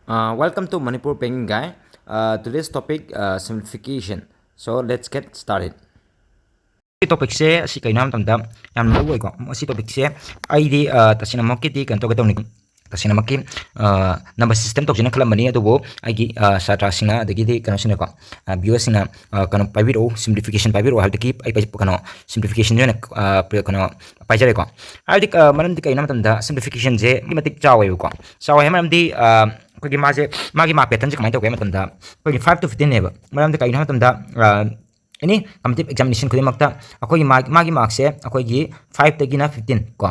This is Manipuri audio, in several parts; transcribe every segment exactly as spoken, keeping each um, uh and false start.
Uh, welcome to Manipur Banking Guy. Uh, today's topic, uh, simplification. So let's get started. ꯁꯤ ꯇꯣꯄꯤꯛꯁꯦ ꯑꯁꯤ ꯀꯩꯅꯣ ꯍꯥꯏꯕ ꯃꯇꯝꯗ ꯌꯥꯝ ꯃꯔꯨ ꯑꯣꯏꯀꯣ꯫ ꯑꯁꯤ ꯇꯣꯄꯤꯛꯁꯦ ꯑꯩꯗꯤ ꯑ, ꯇꯁꯦꯡꯅꯃꯛꯀꯤꯗꯤ ꯀꯩꯅꯣ ꯇꯧꯒꯦ ꯇꯧꯅꯤ, ꯇꯁꯦꯡꯅꯃꯛꯀꯤ ꯅꯝꯕꯔ ꯁꯤꯁꯇꯦꯝ ꯇꯧꯁꯦꯅ ꯈꯜꯂꯝꯕꯅꯤ, ꯑꯗꯨꯕꯨ ꯑꯩꯒꯤ ꯑ, ꯁꯥꯇ꯭ꯔꯁꯤꯡꯅ ꯑꯗꯒꯤꯗꯤ ꯀꯩꯅꯣꯁꯤꯡꯅꯀꯣ, ꯚꯤꯌꯨꯋꯔꯁꯤꯡꯅ ꯀꯩꯅꯣ ꯄꯥꯏꯕꯤꯔꯛꯎ, ꯁꯤꯝꯄ꯭ꯂꯤꯐꯤꯀꯦꯁꯟ ꯄꯥꯏꯕꯤꯔꯛꯎ ꯍꯥꯏꯕꯗꯒꯤ ꯑꯩ ꯄꯩ- ꯀꯩꯅꯣ ꯁꯤꯝꯄ꯭ꯂꯤꯐꯤꯀꯦꯁꯟꯁꯦ ꯑꯣꯏꯅ ꯑ, ꯀꯩꯅꯣ ꯄꯥꯏꯖꯔꯦꯀꯣ꯫ ꯍꯥꯏꯕꯗꯤ ꯑ, ꯃꯔꯝꯗꯤ ꯀꯩꯅꯣ ꯍꯥꯏꯕ ꯃꯇꯝꯗ ꯁꯤꯝꯄ꯭ꯂꯤꯐꯤꯀꯦꯁꯟꯁꯦ ꯑꯗꯨꯛꯀꯤ ꯃꯇꯤꯛ ꯆꯥꯎꯋꯦꯕꯀꯣ꯫ ꯆꯥꯎꯋꯦ ꯍꯥꯏꯕ ꯃꯔꯝꯗꯤ ꯑ, ꯑꯩꯈꯣꯏꯒꯤ ꯃꯥꯁꯦ, ꯃꯥꯒꯤ ꯃꯥꯔꯛ ꯄꯦꯇꯔꯟꯁꯦ ꯀꯃꯥꯏꯅ ꯇꯧꯒꯦ ꯍꯥꯏꯕ ꯃꯇꯝꯗ ꯑꯩꯈꯣꯏꯒꯤ ꯐꯥꯏꯚ ꯇꯨ ꯐꯤꯐꯇꯤꯟꯅꯦꯕ꯫ ꯃꯔꯝꯗꯤ ꯀꯩꯅꯣ ꯍꯥꯏꯕ ꯃꯇꯝꯗ ꯑ, ꯑꯦꯅꯤ ꯀꯝꯄꯤꯇꯤꯇꯤꯞ ꯑꯦꯛꯖꯥꯃꯤꯅꯦꯁꯟ ꯈꯨꯗꯤꯡꯃꯛꯇ ꯑꯩꯈꯣꯏꯒꯤ ꯃꯥꯔꯛ, ꯃꯥꯒꯤ ꯃꯥꯔꯛꯁꯦ ꯑꯩꯈꯣꯏꯒꯤ ꯐꯥꯏꯚꯇꯒꯤꯅ ꯐꯤꯐꯇꯤꯟ ꯀꯣ꯫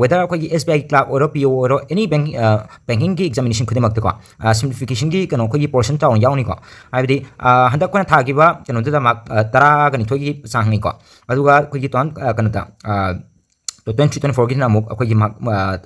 ꯋꯦꯗꯔ ꯑꯩꯈꯣꯏꯒꯤ ꯑꯦꯁ ꯕꯤ ꯑꯥꯏ ꯀ꯭ꯂꯥꯔꯛ ꯑꯣꯏꯔꯣ, ꯄꯤ ꯑꯣ ꯑꯣꯏꯔꯣ, ꯑꯦꯅꯤ ꯕꯦꯡ, ꯕꯦꯡꯀꯤꯡꯒꯤ ꯑꯦꯛꯖꯥꯃꯤꯅꯦꯁꯟ ꯈꯨꯗꯤꯡꯃꯛꯇꯀꯣ, ꯁꯤꯝꯄ꯭ꯂꯤꯐꯤꯀꯦꯁꯟꯒꯤ ꯀꯩꯅꯣ ꯑꯩꯈꯣꯏꯒꯤ ꯄꯣꯔꯁꯟ ꯆꯥꯎꯅ ꯌꯥꯎꯅꯤꯀꯣ꯫ ꯍꯥꯏꯕꯗꯤ ꯑ, ꯍꯟꯗꯛ ꯑꯩꯈꯣꯏꯅ ꯊꯥꯈꯤꯕ ꯀꯩꯅꯣꯗꯨꯗ ꯃꯥꯔꯛ ꯇꯔꯥꯒ ꯅꯤꯊꯣꯏꯒꯤ ꯆꯥꯡꯅꯤꯀꯣ꯫ ꯑꯗꯨꯒ ꯑꯩꯈꯣꯏꯒꯤ ꯇꯣꯉꯥꯟ ꯀꯩꯅꯣꯗ ꯇ꯭ꯋꯦꯟꯇꯤ ꯊ꯭ꯔꯤ ꯇ꯭ꯋꯦꯟꯇꯤ ꯐꯣꯔꯒꯤꯁꯤꯅ ꯑꯃꯨꯛ ꯑꯩꯈꯣꯏꯒꯤ ꯃꯥꯔꯛ,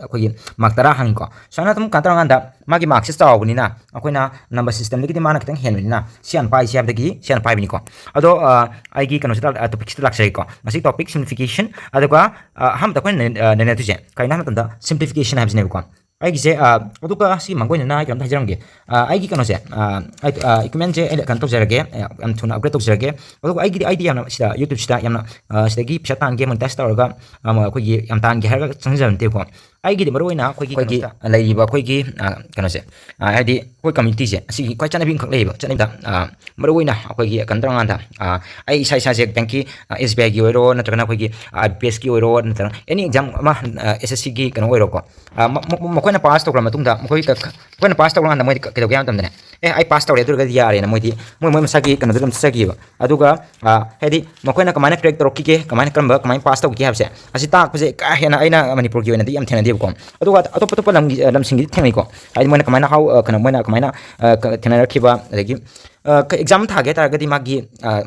ꯑꯩꯈꯣꯏꯒꯤ ꯃꯥꯔꯛ ꯇꯔꯥ ꯍꯪꯉꯤꯀꯣ꯫ ꯁꯨꯃꯥꯏꯅ ꯑꯗꯨꯝ ꯀꯩꯅꯣ ꯇꯧꯔꯀꯥꯟꯗ ꯃꯥꯒꯤ ꯃꯥꯔꯛꯁꯦ ꯆꯥꯎꯕꯅꯤꯅ ꯑꯩꯈꯣꯏꯅ ꯅꯝꯕꯔ ꯁꯤꯁꯇꯦꯝꯗꯒꯤꯗꯤ ꯃꯥꯅ ꯈꯤꯇꯪ ꯍꯦꯟꯕꯅꯤꯅ ꯁꯤ ꯍꯥꯟꯅ ꯄꯥꯏꯁꯦ ꯍꯥꯏꯕꯗꯒꯤ ꯁꯤ ꯍꯥꯟꯅ ꯄꯥꯏꯕꯅꯤꯀꯣ꯫ ꯑꯗꯣ ꯑ, ꯑꯩꯒꯤ ꯀꯩꯅꯣꯁꯤꯗ, ꯇꯣꯄꯤꯛꯁꯤꯗ ꯂꯥꯛꯆꯔꯒꯦꯀꯣ꯫ ꯉꯁꯤ ꯇꯣꯄꯤꯛ ꯁꯤꯝꯄ꯭ꯂꯤꯐꯤꯀꯦꯁꯟ, ꯑꯗꯨꯒ ꯑ, ꯑꯍꯥꯟꯕꯗ ꯑꯩꯈꯣꯏꯅ ꯅꯩꯅ-, ꯑ, ꯅꯩꯅꯗꯣꯏꯁꯦ ꯀꯩꯅꯣ ꯍꯥꯏꯕ ꯃꯇꯝꯗ ꯁꯤꯝꯄ꯭ꯂꯤꯐꯤꯀꯦꯁꯟ ꯍꯥꯏꯕꯁꯤꯅꯦꯕꯀꯣ꯫ ꯑꯩꯒꯤꯁꯦ ꯑ, ꯑꯗꯨꯒ ꯁꯤ ꯃꯥꯡꯒꯣꯏꯅꯅ ꯑꯩ ꯀꯩꯅꯣꯝꯇ ꯍꯥꯏꯖꯔꯝꯒꯦ꯫ ꯑ, ꯑꯩꯒꯤ ꯀꯩꯅꯣꯁꯦ, ꯑ, ꯑꯩ, ꯑ, ꯏꯀ꯭ꯋꯤꯞꯃꯦꯟꯁꯦ ꯑꯩꯅ ꯀꯩꯅꯣ ꯇꯧꯖꯔꯒꯦ, ꯑ, ꯌꯥꯝ ꯊꯨꯅ ꯑꯞꯒ꯭ꯔꯦꯗ ꯇꯧꯖꯔꯒꯦ꯫ ꯑꯗꯨꯒ ꯑꯩꯒꯤꯗꯤ, ꯑꯩꯗꯤ ꯌꯥꯝꯅ ꯁꯤꯗ, ꯌꯨꯇ꯭ꯌꯨꯕꯁꯤꯗ ꯌꯥꯝꯅ ꯑ, ꯁꯤꯗꯒꯤ ꯄꯩꯁꯥ ꯇꯥꯟꯒꯦ, ꯃꯣꯅꯤꯇꯥꯏꯁ ꯇꯧꯔꯒ ꯑꯃ ꯑꯩꯈꯣꯏꯒꯤ ꯌꯥꯝ ꯇꯥꯟꯒꯦ ꯍꯥꯏꯔꯒ ꯆꯪꯖꯕ ꯅꯠꯇꯦꯕꯀꯣ꯫ ꯑꯩꯒꯤꯗꯤ ꯃꯔꯨ ꯑꯣꯏꯅ ꯑꯩꯈꯣꯏꯒꯤ ꯑꯩꯈꯣꯏꯒꯤ ꯀꯩꯅꯣꯁꯤꯗ ꯂꯩꯔꯤꯕ ꯑꯩꯈꯣꯏꯒꯤ ꯑ, ꯀꯩꯅꯣꯁꯦ, ꯑ, ꯍꯥꯏꯗꯤ ꯑꯩꯈꯣꯏ ꯀꯝꯃ꯭ꯌꯨꯅꯤꯇꯤꯁꯦ ꯑꯁꯤꯒꯤ ꯈ꯭ꯋꯥꯏ ꯆꯠꯅꯕꯤ ꯑꯃꯈꯛ ꯂꯩꯌꯦꯕ꯫ ꯆꯠꯅꯕꯤꯗ ꯑ, ꯃꯔꯨ ꯑꯣꯏꯅ ꯑꯩꯈꯣꯏꯒꯤ ꯀꯩꯅꯣ ꯇꯧꯔꯀꯥꯟꯗ ꯑ, ꯑꯩ ꯏꯁꯥ ꯏꯁꯥꯁꯦ ꯕꯦꯡꯀꯤ, ꯑꯦꯁ ꯕꯤ ꯑꯥꯏꯒꯤ ꯑꯣꯏꯔꯣ, ꯅꯠꯇ꯭ꯔꯒꯅ ꯑꯩꯈꯣꯏꯒꯤ ꯑꯥꯏ ꯕꯤ ꯄꯤ ꯑꯦꯁꯀꯤ ꯑꯣꯏꯔꯣ, ꯅꯠꯇ꯭ꯔꯒꯅ ꯑꯦꯅꯤ ꯑꯦꯛꯖꯥꯝ ꯑꯃ, ꯑꯦꯁ ꯑꯦꯁ ꯁꯤꯒꯤ ꯀꯩꯅꯣ ꯑꯣꯏꯔꯣꯀꯣ꯫ ꯑ, ꯃ-, ꯃ-, ꯃꯈꯣꯏꯅ ꯄꯥꯁ ꯇꯧꯈ꯭ꯔ ꯃꯇꯨꯡꯗ ꯃꯈꯣꯏ ꯀ-, ꯃꯈꯣꯏꯅ ꯄꯥꯁ ꯇꯧꯔꯀꯥꯟꯗ ꯃꯣꯏꯗꯤ ꯀ-, ꯀꯩꯗꯧꯒꯦ ꯍꯥꯏꯕ ꯃꯇꯝꯗꯅꯦ, "ꯑꯦ, ꯑꯩ ꯄꯥꯁ ꯇꯧꯔꯦ, ꯑꯗꯨ ꯑꯣꯏꯔꯒꯗꯤ ꯌꯥꯔꯦꯅ" ꯃꯣꯏꯗꯤ ꯃꯣꯏ, ꯃꯣꯏ ꯃꯁꯥꯒꯤ ꯀꯩꯅꯣꯗ ꯑꯗꯨꯝ ꯆꯠꯆꯈꯤꯕ꯫ ꯑꯗꯨꯒ ꯑ, ꯍꯥꯏꯗꯤ ꯃꯈꯣꯏꯅ ꯀꯃꯥꯏꯅ ꯀ꯭ꯔꯦꯛ ꯇꯧꯔꯛꯈꯤꯒꯦ, ꯀꯃꯥꯏꯅ, ꯀꯔꯝꯕ, ꯀꯃꯥꯏꯅ ꯄꯥꯁ ꯇꯧꯈꯤꯒꯦ ꯍꯥꯏꯕꯁꯦ, ꯑꯁꯤ ꯇꯥꯛꯄꯁꯦ ꯀꯥ ꯍꯦꯟꯅ ꯑꯩꯅ ꯃꯅꯤꯄꯨꯔꯒꯤ ꯑꯣꯏꯅꯗꯤ ꯌꯥꯝ ꯊꯦꯡꯅꯗꯦꯕꯀꯣ꯫ ꯑꯗꯨꯒ ꯑꯇꯣꯞ ꯑꯇꯣꯞꯄ ꯂꯝꯒꯤ, ꯑ, ꯂꯝꯁꯤꯡꯒꯤꯗꯤ ꯊꯦꯡꯅꯩꯀꯣ꯫ ꯍꯥꯏꯗꯤ ꯃꯣꯏꯅ ꯀꯃꯥꯏꯅ how, ꯑ, ꯀꯩꯅꯣ, ꯃꯣꯏꯅ ꯀꯃꯥꯏꯅ, ꯑ, ꯀ-, ꯊꯦꯡꯅꯔꯛꯈꯤꯕ, ꯑꯗꯒꯤ, ꯑ, ꯀ-, ꯑꯦꯛꯖꯥꯝ ꯊꯥꯒꯦ ꯍꯥꯏ ꯇꯥꯔꯒꯗꯤ ꯃꯥꯒꯤ, ꯑ,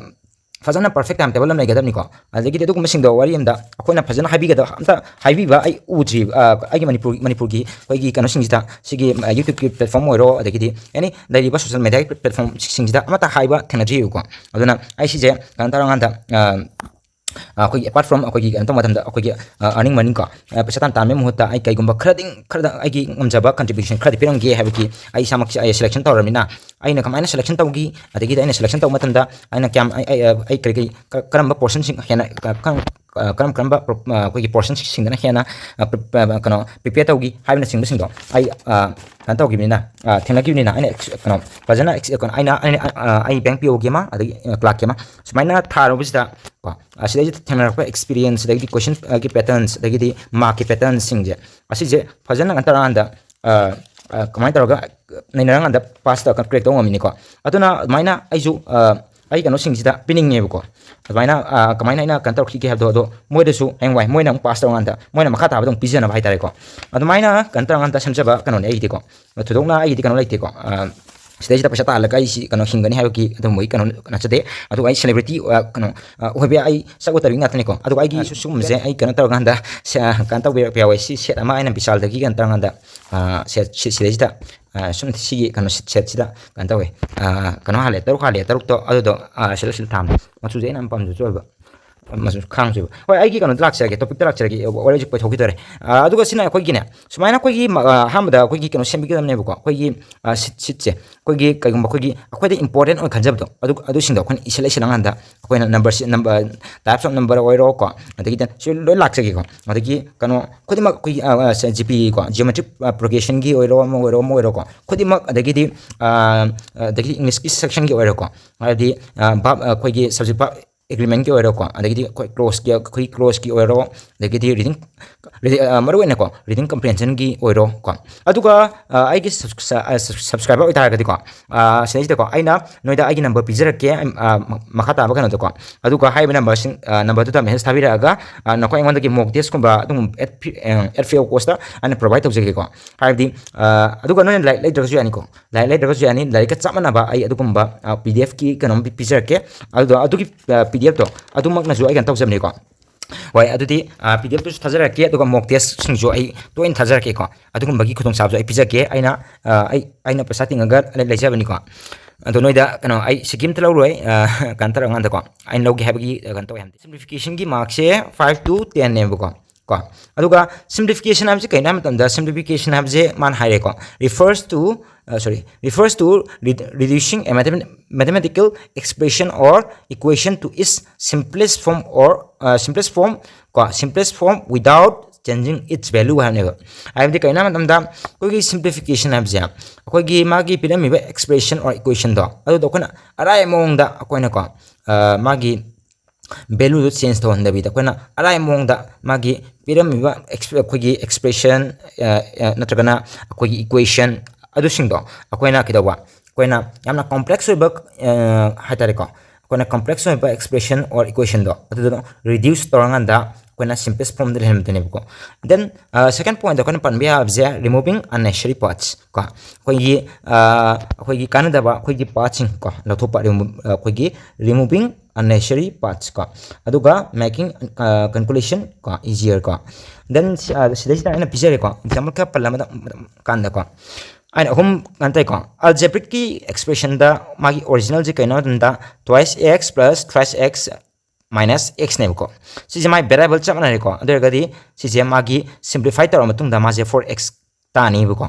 ꯐꯖꯅ ꯄꯔꯐꯦꯛ ꯇꯥꯏꯝ ꯇꯦꯕꯜ ꯑꯃ ꯂꯩꯒꯗꯕꯅꯤꯀꯣ꯫ ꯑꯗꯒꯤꯗꯤ ꯑꯗꯨꯒꯨꯝꯕꯁꯤꯡꯗꯣ ꯋꯥꯔꯤ ꯑꯃꯗ ꯑꯩꯈꯣꯏꯅ ꯐꯖꯅ ꯍꯥꯏꯕꯤꯒꯗꯕ, ꯑꯝꯇ ꯍꯥꯏꯕꯤꯕ ꯑꯩ ꯎꯗ꯭ꯔꯤ꯫ ꯑ, ꯑꯩꯒꯤ ꯃꯅꯤꯄꯨꯔ, ꯃꯅꯤꯄꯨꯔꯒꯤ ꯑꯩꯈꯣꯏꯒꯤ ꯀꯩꯅꯣꯁꯤꯡꯁꯤꯗ, ꯁꯤꯒꯤ, ꯑ, ꯌꯨꯇ꯭ꯌꯨꯕꯀꯤ ꯄ꯭ꯂꯦꯠꯐꯣꯔꯝ ꯑꯣꯏꯔꯣ, ꯑꯗꯒꯤꯗꯤ ꯑꯦꯅꯤ ꯂꯩꯔꯤꯕ ꯁꯣꯁꯦꯜ ꯃꯦꯗꯤꯌꯥꯒꯤ ꯄ꯭ꯂꯦꯠꯐꯣꯔꯝꯁꯤꯡꯁꯤꯗ ꯑꯃꯠꯇ ꯍꯥꯏꯕ ꯊꯦꯡꯅꯗ꯭ꯔꯤꯕꯀꯣ꯫ ꯑꯗꯨꯅ ꯑꯩ ꯁꯤꯁꯦ ꯀꯩꯅꯣ ꯇꯧꯔꯀꯥꯟꯗ, ꯑ, ꯑꯩꯈꯣꯏꯒꯤ apart from ꯑꯩꯈꯣꯏꯒꯤ ꯀꯩꯅꯣ ꯇꯧꯕ ꯃꯇꯝꯗ ꯑꯩꯈꯣꯏꯒꯤ earning money ꯀꯣ, ꯄꯩꯁꯥ ꯇꯥꯟ ꯇꯥꯟꯕꯒꯤ ꯃꯍꯨꯠꯇ ꯑꯩ ꯀꯩꯒꯨꯝꯕ ꯈꯔꯗꯤ ꯈꯔꯗ ꯑꯩꯒꯤ ꯉꯝꯖꯕ contribution ꯈꯔꯗꯤ ꯄꯤꯔꯝꯒꯦ ꯍꯥꯏꯕꯒꯤ ꯑꯩ ꯏꯁꯥꯃꯛꯁꯦ ꯑꯩ selection ꯇꯧꯔꯕꯅꯤꯅ, ꯑꯩꯅ ꯀꯃꯥꯏꯅ selection ꯇꯧꯈꯤ, ꯑꯗꯒꯤꯗꯤ ꯑꯩꯅ selection ꯇꯧꯕ ꯃꯇꯝꯗ ꯑꯩꯅ ꯀꯌꯥꯝ ꯑꯩ ꯀꯔꯤ ꯀꯔꯤ ꯀꯔꯝꯕ portionꯁꯤꯡ ꯍꯦꯟꯅ ꯀꯔꯝ ꯀꯔꯝ ꯀꯔꯝꯕ ꯑꯩꯈꯣꯏꯒꯤ portionꯁꯤꯡꯗꯅ ꯍꯦꯟꯅ ꯀꯩꯅꯣ prepare ꯇꯧꯈꯤ ꯍꯥꯏꯕꯅꯆꯤꯡꯕꯁꯤꯡꯗꯣ ꯑꯩ ꯀꯩꯅꯣ ꯇꯧꯈꯤꯕꯅꯤꯅ, ꯊꯦꯡꯅꯈꯤꯕꯅꯤꯅ, ꯑꯩꯅ ꯀꯩꯅꯣ ꯐꯖꯅ ꯀꯩꯅꯣ ꯑꯩꯅ ꯑꯩ bank POꯒꯤ ꯑꯃ ꯑꯗꯒꯤ clerkꯀꯤ ꯑꯃ ꯁꯨꯃꯥꯏꯅ ꯊꯥꯔꯨꯕꯁꯤꯗ ꯀꯣ, ꯑꯁꯤꯗꯩꯁꯤꯗ ꯊꯦꯡꯅꯔꯛꯄ experience, ꯑꯗꯒꯤꯗꯤ questionꯒꯤ patterns, ꯑꯗꯒꯤꯗꯤ markꯀꯤ patternꯁꯤꯡꯁꯦ, ꯑꯁꯤꯁꯦ ꯐꯖꯅ ꯀꯩꯅꯣ ꯇꯧꯔꯀꯥꯟꯗ ꯀꯃꯥꯏꯅ ꯇꯧꯔꯒ ꯅꯩꯅꯔꯀꯥꯟꯗ pass ꯇꯧꯔꯒ crack ꯇꯧꯕ ꯉꯝꯃꯤꯅꯤꯀꯣ꯫ ꯑꯗꯨꯅ ꯑꯗꯨꯃꯥꯏꯅ ꯑꯩꯁꯨ ꯑꯩ ꯀꯩꯅꯣꯁꯤꯡꯁꯤꯗ ꯄꯤꯅꯤꯡꯉꯦꯕꯀꯣ꯫ ꯑꯗꯨꯃꯥꯏꯅ ꯀꯃꯥꯏꯅ ꯑꯩꯅ ꯀꯩꯅꯣ ꯇꯧꯔꯛꯈꯤꯒꯦ ꯍꯥꯏꯕꯗꯣ, ꯑꯗꯣ ꯃꯣꯏꯗꯁꯨ ꯍꯌꯦꯡꯋꯥꯏ ꯃꯣꯏꯅ ꯑꯃꯨꯛ pass ꯇꯧꯔꯀꯥꯟꯗ ꯃꯣꯏꯅ ꯃꯈꯥ ꯇꯥꯕꯗ ꯑꯃꯨꯛ ꯄꯤꯖꯅꯕ ꯍꯥꯏꯇꯥꯔꯦꯀꯣ꯫ ꯑꯗꯨꯃꯥꯏꯅ ꯀꯩꯅꯣ ꯇꯧꯔꯀꯥꯟꯗ ꯁꯦꯝꯖꯕ ꯀꯩꯅꯣꯅꯦ ꯑꯩꯒꯤꯗꯤꯀꯣ꯫ ꯊꯣꯏꯗꯣꯛꯅ ꯑꯩꯒꯤꯗꯤ ꯀꯩꯅꯣ ꯂꯩꯇꯦꯀꯣ꯫ ꯁꯤꯗꯩꯁꯤꯗ ꯄꯩꯁꯥ ꯇꯥꯜꯂꯒ ꯑꯩ ꯁꯤ ꯀꯩꯅꯣ ꯍꯤꯡꯒꯅꯤ ꯍꯥꯏꯕꯒꯤ ꯑꯗꯨꯝꯕꯒꯤ ꯀꯩꯅꯣ ꯅꯠꯆꯗꯦ꯫ ꯑꯗꯨꯒ ꯑꯩ celebrity ꯀꯩꯅꯣ ꯑꯣꯏꯕ ꯌꯥꯏ, ꯑꯩ ꯁꯛ ꯎꯠꯇꯕꯤ ꯉꯥꯛꯇꯅꯤꯀꯣ꯫ ꯑꯗꯨꯒ ꯑꯩꯒꯤꯁꯨ ꯁꯤꯒꯨꯝꯕꯁꯦ ꯑꯩ ꯀꯩꯅꯣ ꯇꯧꯔꯀꯥꯟꯗ ꯀꯩꯅꯣ ꯇꯧꯕꯤꯔꯛꯄ ꯌꯥꯎꯋꯦ꯫ ꯁꯤ set ꯑꯃ ꯑꯩꯅ ꯕꯤꯁꯥꯜꯗꯒꯤ ꯀꯩꯅꯣ ꯇꯧꯔꯀꯥꯟꯗ ꯁꯦꯠ ꯁꯤꯗꯩꯁꯤꯗ ꯁꯨꯝ ꯁꯤꯒꯤ ꯀꯩꯅꯣ ꯁꯦꯠꯁꯤꯗ ꯀꯩꯅꯣ ꯇꯧꯋꯦ꯫ ꯀꯩꯅꯣ ꯍꯥꯜꯂꯦ, ꯇꯔꯨꯛ ꯍꯥꯜꯂꯦ, ꯇꯔꯨꯛꯇꯣ ꯑꯗꯨꯗꯣ ꯁꯤꯗ ꯁꯤꯗ ꯊꯥꯝꯃꯦ꯫ ꯃꯆꯨꯁꯦ ꯑꯩꯅ ꯌꯥꯝ ꯄꯥꯝꯖꯕꯁꯨ ꯑꯣꯏꯕ꯫ ꯃꯆꯨ ꯈꯥꯡꯁꯨ ꯑꯣꯏꯕ꯫ ꯍꯣꯏ, ꯑꯩꯒꯤ ꯀꯩꯅꯣꯗ ꯂꯥꯛꯆꯔꯒꯦ, topicꯇ ꯂꯥꯛꯆꯔꯒꯦ꯫ ꯋꯥꯔꯤꯁꯦ ꯀꯣꯏꯊꯣꯛꯈꯤꯗꯣꯔꯦ꯫ ꯑꯗꯨꯒ ꯁꯤꯅ ꯑꯩꯈꯣꯏꯒꯤꯅꯦ, ꯁꯨꯃꯥꯏꯅ ꯑꯩꯈꯣꯏꯒꯤ ꯑꯍꯥꯟꯕꯗ ꯑꯩꯈꯣꯏꯒꯤ ꯀꯩꯅꯣ ꯁꯦꯝꯕꯤꯒꯗꯕꯅꯦꯕꯀꯣ꯫ ꯑꯩꯈꯣꯏꯒꯤ sheet sheetꯁꯦ ꯑꯩꯈꯣꯏꯒꯤ ꯀꯩꯒꯨꯝꯕ ꯑꯩꯈꯣꯏꯒꯤ ꯑꯩꯈꯣꯏꯗ important ꯑꯣꯏꯅ ꯈꯟꯖꯕꯗꯣ ꯑꯗꯨ ꯑꯗꯨꯁꯤꯡꯗꯣ ꯑꯩꯈꯣꯏꯅ ꯏꯁꯤꯜꯂ ꯏꯁꯤꯜꯂꯀꯥꯟꯗ ꯑꯩꯈꯣꯏꯅ numberꯁꯦ number, types of number ꯑꯣꯏꯔꯣꯀꯣ, ꯑꯗꯒꯤꯗꯤ ꯁꯤ ꯂꯣꯏ ꯂꯥꯛꯆꯒꯦꯀꯣ꯫ ꯑꯗꯒꯤ ꯀꯩꯅꯣ ꯈꯨꯗꯤꯡꯃꯛ ꯑꯩꯈꯣꯏꯒꯤ GPꯒꯤꯀꯣ, geometric progressionꯒꯤ ꯑꯣꯏꯔꯣ, ꯑꯃ ꯑꯣꯏꯔꯣ, ꯑꯃ ꯑꯣꯏꯔꯣꯀꯣ, ꯈꯨꯗꯤꯡꯃꯛ, ꯑꯗꯒꯤꯗꯤ ꯑꯗꯒꯤꯗꯤ Englishꯀꯤ sectionꯒꯤ ꯑꯣꯏꯔꯣꯀꯣ, ꯍꯥꯏꯗꯤ verb, ꯑꯩꯈꯣꯏꯒꯤ subject verb agreementꯀꯤ ꯑꯣꯏꯔꯣꯀꯣ, ꯑꯗꯒꯤꯗꯤ ꯑꯩꯈꯣꯏ clauseꯀꯤ, ꯑꯩꯈꯣꯏ clauseꯀꯤ ꯑꯣꯏꯔꯣ, ꯑꯗꯒꯤꯗꯤ reading, reading, ꯃꯔꯨ ꯑꯣꯏꯅꯀꯣ reading comprehensionꯒꯤ ꯑꯣꯏꯔꯣ ꯀꯣ꯫ ꯑꯗꯨꯒ ꯑꯩꯒꯤ subscriber ꯑꯣꯏꯇꯥꯔꯒꯗꯤꯀꯣ, ꯁꯤꯗꯩꯁꯤꯗꯀꯣ ꯑꯩꯅ ꯅꯣꯏꯗ ꯑꯩꯒꯤ number ꯄꯤꯖꯔꯛꯀꯦ, ꯃꯈꯥ ꯇꯥꯕ ꯀꯩꯅꯣꯗꯀꯣ꯫ ꯑꯗꯨꯒ ꯍꯥꯏꯔꯤꯕ numberꯁꯤꯡ, numberꯗꯨꯗ message ꯊꯥꯕꯤꯔꯛꯑꯒ ꯅꯈꯣꯏ ꯑꯩꯉꯣꯟꯗꯒꯤ mock testꯀꯨꯝꯕ ꯑꯗꯨꯝ at free of costꯇ ꯑꯩꯅ provide ꯇꯧꯖꯒꯦꯀꯣ꯫ ꯍꯥꯏꯕꯗꯤ ꯑꯗꯨꯒ ꯅꯣꯏꯅ ꯂꯥꯏꯔꯤꯛ ꯂꯩꯇ꯭ꯔꯒꯁꯨ ꯌꯥꯅꯤꯀꯣ꯫ ꯂꯥꯏꯔꯤꯛ ꯂꯩꯇ꯭ꯔꯒꯁꯨ ꯌꯥꯅꯤ, ꯂꯥꯏꯔꯤꯛꯀ ꯆꯞ ꯃꯥꯟꯅꯕ ꯑꯩ ꯑꯗꯨꯒꯨꯝꯕ PDFꯀꯤ ꯀꯩꯅꯣꯝ ꯄꯤꯖꯔꯛꯀꯦ꯫ ꯑꯗꯨꯗꯣ ꯑꯗꯨꯒꯤ PDFꯇꯣ ꯑꯗꯨꯃꯛꯅꯁꯨ ꯑꯩ ꯀꯩꯅꯣ ꯇꯧꯖꯕꯅꯤꯀꯣ꯫ ꯍꯣꯏ, ꯑꯗꯨꯗꯤ PDFꯇꯨꯁꯨ ꯊꯥꯖꯔꯛꯀꯦ, ꯑꯗꯨꯒ mock testꯁꯤꯡꯁꯨ ꯑꯩ ꯇꯣꯏꯅ ꯊꯥꯖꯔꯛꯀꯦꯀꯣ꯫ ꯑꯗꯨꯒꯨꯝꯕꯒꯤ ꯈꯨꯗꯣꯡꯆꯥꯕꯁꯨ ꯑꯩ ꯄꯤꯖꯒꯦ꯫ ꯑꯩꯅ ꯑꯩ ꯑꯩꯅ ꯄꯩꯁꯥ ꯇꯤꯡꯉꯒ ꯂꯩꯖꯕꯅꯤꯀꯣ꯫ ꯑꯗꯣ ꯅꯣꯏꯗ ꯀꯩꯅꯣ ꯑꯩ ꯁꯤꯀꯤ ꯑꯝꯇ ꯂꯧꯔꯣꯏ, ꯑ, ꯀꯩꯅꯣ ꯇꯧꯔꯀꯥꯟꯗꯀꯣ, ꯑꯩꯅ ꯂꯧꯒꯦ ꯍꯥꯏꯕꯒꯤ, ꯑ, ꯀꯩꯅꯣ ꯇꯧꯋꯦ ꯍꯥꯏꯕꯗꯤ, ꯁꯤꯝꯄ꯭ꯂꯤꯐꯤꯀꯦꯁꯟꯒꯤ ꯃꯥꯔꯛꯁꯦ five to ten ꯅꯦꯕꯀꯣ꯫ ꯀꯣ, ꯑꯗꯨꯒ ꯁꯤꯝꯄ꯭ꯂꯤꯐꯤꯀꯦꯁꯟ ꯍꯥꯏꯕꯁꯤ ꯀꯩꯅꯣ ꯍꯥꯏꯕ ꯃꯇꯝꯗ, ꯁꯤꯝꯄ꯭ꯂꯤꯐꯤꯀꯦꯁꯟ ꯍꯥꯏꯕꯁꯦ ꯃꯥꯅ ꯍꯥꯏꯔꯦꯀꯣ, refers to, ꯑ, sorry, refers to reducing a mathematical expression or equation to its simplest form or, ꯑ, simplest form, ꯀꯣ, simplest form without changing its value ꯍꯥꯏꯕꯅꯦꯕ꯫ ꯍꯥꯏꯕꯗꯤ ꯀꯩꯅꯣ ꯍꯥꯏꯕ ꯃꯇꯝꯗ, ꯑꯩꯈꯣꯏꯒꯤ ꯁꯤꯝꯄ꯭ꯂꯤꯐꯤꯀꯦꯁꯟ ꯍꯥꯏꯕꯁꯦ ꯑꯩꯈꯣꯏꯒꯤ ꯃꯥꯒꯤ ꯄꯤꯔꯝꯃꯤꯕ expression or equationꯗꯣ, ꯑꯗꯨꯗꯣ ꯑꯩꯈꯣꯏꯅ ꯑꯔꯥꯏꯕ ꯃꯑꯣꯡꯗ ꯑꯩꯈꯣꯏꯅꯀꯣ, ꯑ, ꯃꯥꯒꯤ valueꯗꯨ change ꯇꯧꯍꯟꯗꯕꯤꯗ, ꯑꯩꯈꯣꯏꯅ ꯑꯔꯥꯏꯕ ꯃꯑꯣꯡꯗ ꯃꯥꯒꯤ ꯄꯤꯔꯝꯃꯤꯕ ꯑꯦꯛꯁ-, ꯑꯩꯈꯣꯏꯒꯤ expression, ꯑ, ꯑ, ꯅꯠꯇ꯭ꯔꯒꯅ ꯑꯩꯈꯣꯏꯒꯤ equation ꯑꯗꯨꯁꯤꯡꯗꯣ ꯑꯩꯈꯣꯏꯅ ꯀꯩꯗꯧꯕ, ꯑꯩꯈꯣꯏꯅ ꯌꯥꯝꯅ complex ꯑꯣꯏꯕ, ꯑ, ꯍꯥꯏꯇꯥꯔꯦꯀꯣ, ꯑꯩꯈꯣꯏꯅ complex ꯑꯣꯏꯕ expression or equationꯗꯣ ꯑꯗꯨꯗꯣ reduce ꯇꯧꯔꯀꯥꯟꯗ ꯑꯩꯈꯣꯏꯅ simplest formꯗ ꯂꯩꯍꯟꯕꯗꯨꯅꯦꯕꯀꯣ꯫ Then, ꯑ, second pointꯇ ꯑꯩꯈꯣꯏꯅ ꯄꯟꯕ ꯌꯥꯕꯁꯦ removing unnecessary parts ꯀꯣ, ꯑꯩꯈꯣꯏꯒꯤ, ꯑ, ꯑꯩꯈꯣꯏꯒꯤ ꯀꯥꯟꯅꯗꯕ ꯑꯩꯈꯣꯏꯒꯤ partꯁꯤꯡ ꯀꯣ ꯂꯧꯊꯣꯛꯄ, remove-, ꯑ, ꯑꯩꯈꯣꯏꯒꯤ removing unnecessary parts ꯀꯣ, ꯑꯗꯨꯒ making, ꯑ, calculation ꯀꯣ easier ꯀꯣ꯫ Then ꯁꯤ-, ꯑ, ꯁꯤꯗꯩꯁꯤꯗ ꯑꯩꯅ ꯄꯤꯖꯔꯦꯀꯣ, example ꯈꯔ ꯄꯜꯂꯝꯕꯗ ꯀꯥꯟꯗꯀꯣ, ꯑꯩꯅ ꯑꯍꯨꯝ ꯀꯩꯅꯣ ꯇꯧꯏꯀꯣ, algebraicꯀꯤ expressionꯗ ꯃꯥꯒꯤ originalꯁꯦ ꯀꯩꯅꯣ ꯍꯥꯏ ꯃꯇꯝꯗ twice x plus thrice x minus xꯅꯦꯕꯀꯣ꯫ ꯁꯤꯁꯦ ꯃꯥꯒꯤ variable ꯆꯞ ꯃꯥꯟꯅꯔꯦꯀꯣ꯫ ꯑꯗꯨ ꯑꯣꯏꯔꯒꯗꯤ ꯁꯤꯁꯦ ꯃꯥꯒꯤ simplify ꯇꯧꯔ ꯃꯇꯨꯡꯗ ꯃꯥꯁꯦ four x ꯇꯥꯅꯤꯕꯀꯣ꯫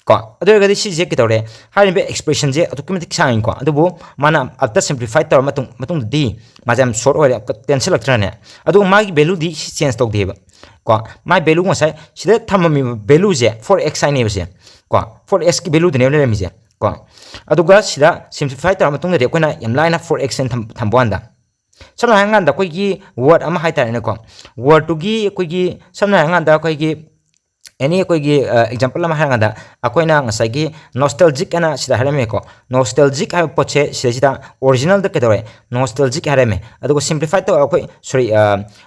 ꯀꯣ, ꯑꯗꯨ ꯑꯣꯏꯔꯒꯗꯤ ꯁꯤꯁꯦ ꯀꯩꯗꯧꯔꯦ? ꯍꯥꯏꯔꯤꯕ expressionꯁꯦ ꯑꯗꯨꯛꯀꯤ ꯃꯇꯤꯛ ꯁꯥꯡꯉꯤꯀꯣ, ꯑꯗꯨꯕꯨ ꯃꯥꯅ after simplify ꯇꯧꯔ ꯃꯇꯨꯡ, ꯃꯇꯨꯡꯗꯗꯤ ꯃꯥꯁꯦ ꯌꯥꯝ short ꯑꯣꯏꯔꯦ, ꯇꯦꯟꯁꯤꯜꯂꯛꯇ꯭ꯔꯅꯦ? ꯑꯗꯨꯒ ꯃꯥꯒꯤ valueꯗꯤ change ꯇꯧꯗꯦꯕ ꯀꯣ꯫ ꯃꯥꯒꯤ value ꯉꯁꯥꯏ ꯁꯤꯗ ꯊꯝꯃꯝꯃꯤꯕ valueꯁꯦ four x ꯍꯥꯏꯅꯦꯕꯁꯦ ꯀꯣ, four xꯀꯤ valueꯗꯨꯅꯦꯕ ꯂꯩꯔꯝꯃꯤꯁꯦ ꯀꯣ꯫ ꯑꯗꯨꯒ ꯁꯤꯗ simplify ꯇꯧꯔ ꯃꯇꯨꯡꯗꯗꯤ ꯑꯩꯈꯣꯏꯅ ꯌꯥꯝ ꯂꯥꯏꯅ four x ꯍꯥꯏꯅ ꯊꯝ-, ꯊꯝꯕ ꯋꯥꯅꯤꯗ꯫ ꯁꯝꯅ ꯍꯥꯏꯔꯀꯥꯟꯗ ꯑꯩꯈꯣꯏꯒꯤ word ꯑꯃ ꯍꯥꯏꯇꯥꯔꯦꯅꯦꯀꯣ, wordꯇꯨꯒꯤ ꯑꯩꯈꯣꯏꯒꯤ, ꯁꯝꯅ ꯍꯥꯏꯔꯀꯥꯟꯗ ꯑꯩꯈꯣꯏꯒꯤ any ꯑꯩꯈꯣꯏꯒꯤ, ꯑ, example ꯑꯃ ꯍꯥꯏꯔꯀꯥꯟꯗ, ꯑꯩꯈꯣꯏꯅ ꯉꯁꯥꯏꯒꯤ nostalgic ꯍꯥꯏꯅ ꯁꯤꯗ ꯍꯥꯏꯔꯝꯃꯦꯀꯣ, nostalgic ꯍꯥꯏꯕ ꯄꯣꯠꯁꯦ ꯁꯤꯗꯩꯁꯤꯗ originalꯗ ꯀꯩꯗꯧꯔꯦ? Nostalgic ꯍꯥꯏꯔꯝꯃꯦ꯫ ꯑꯗꯨꯒ simplify ꯇꯧꯔ ꯑꯩꯈꯣꯏ, sorry, ꯑ,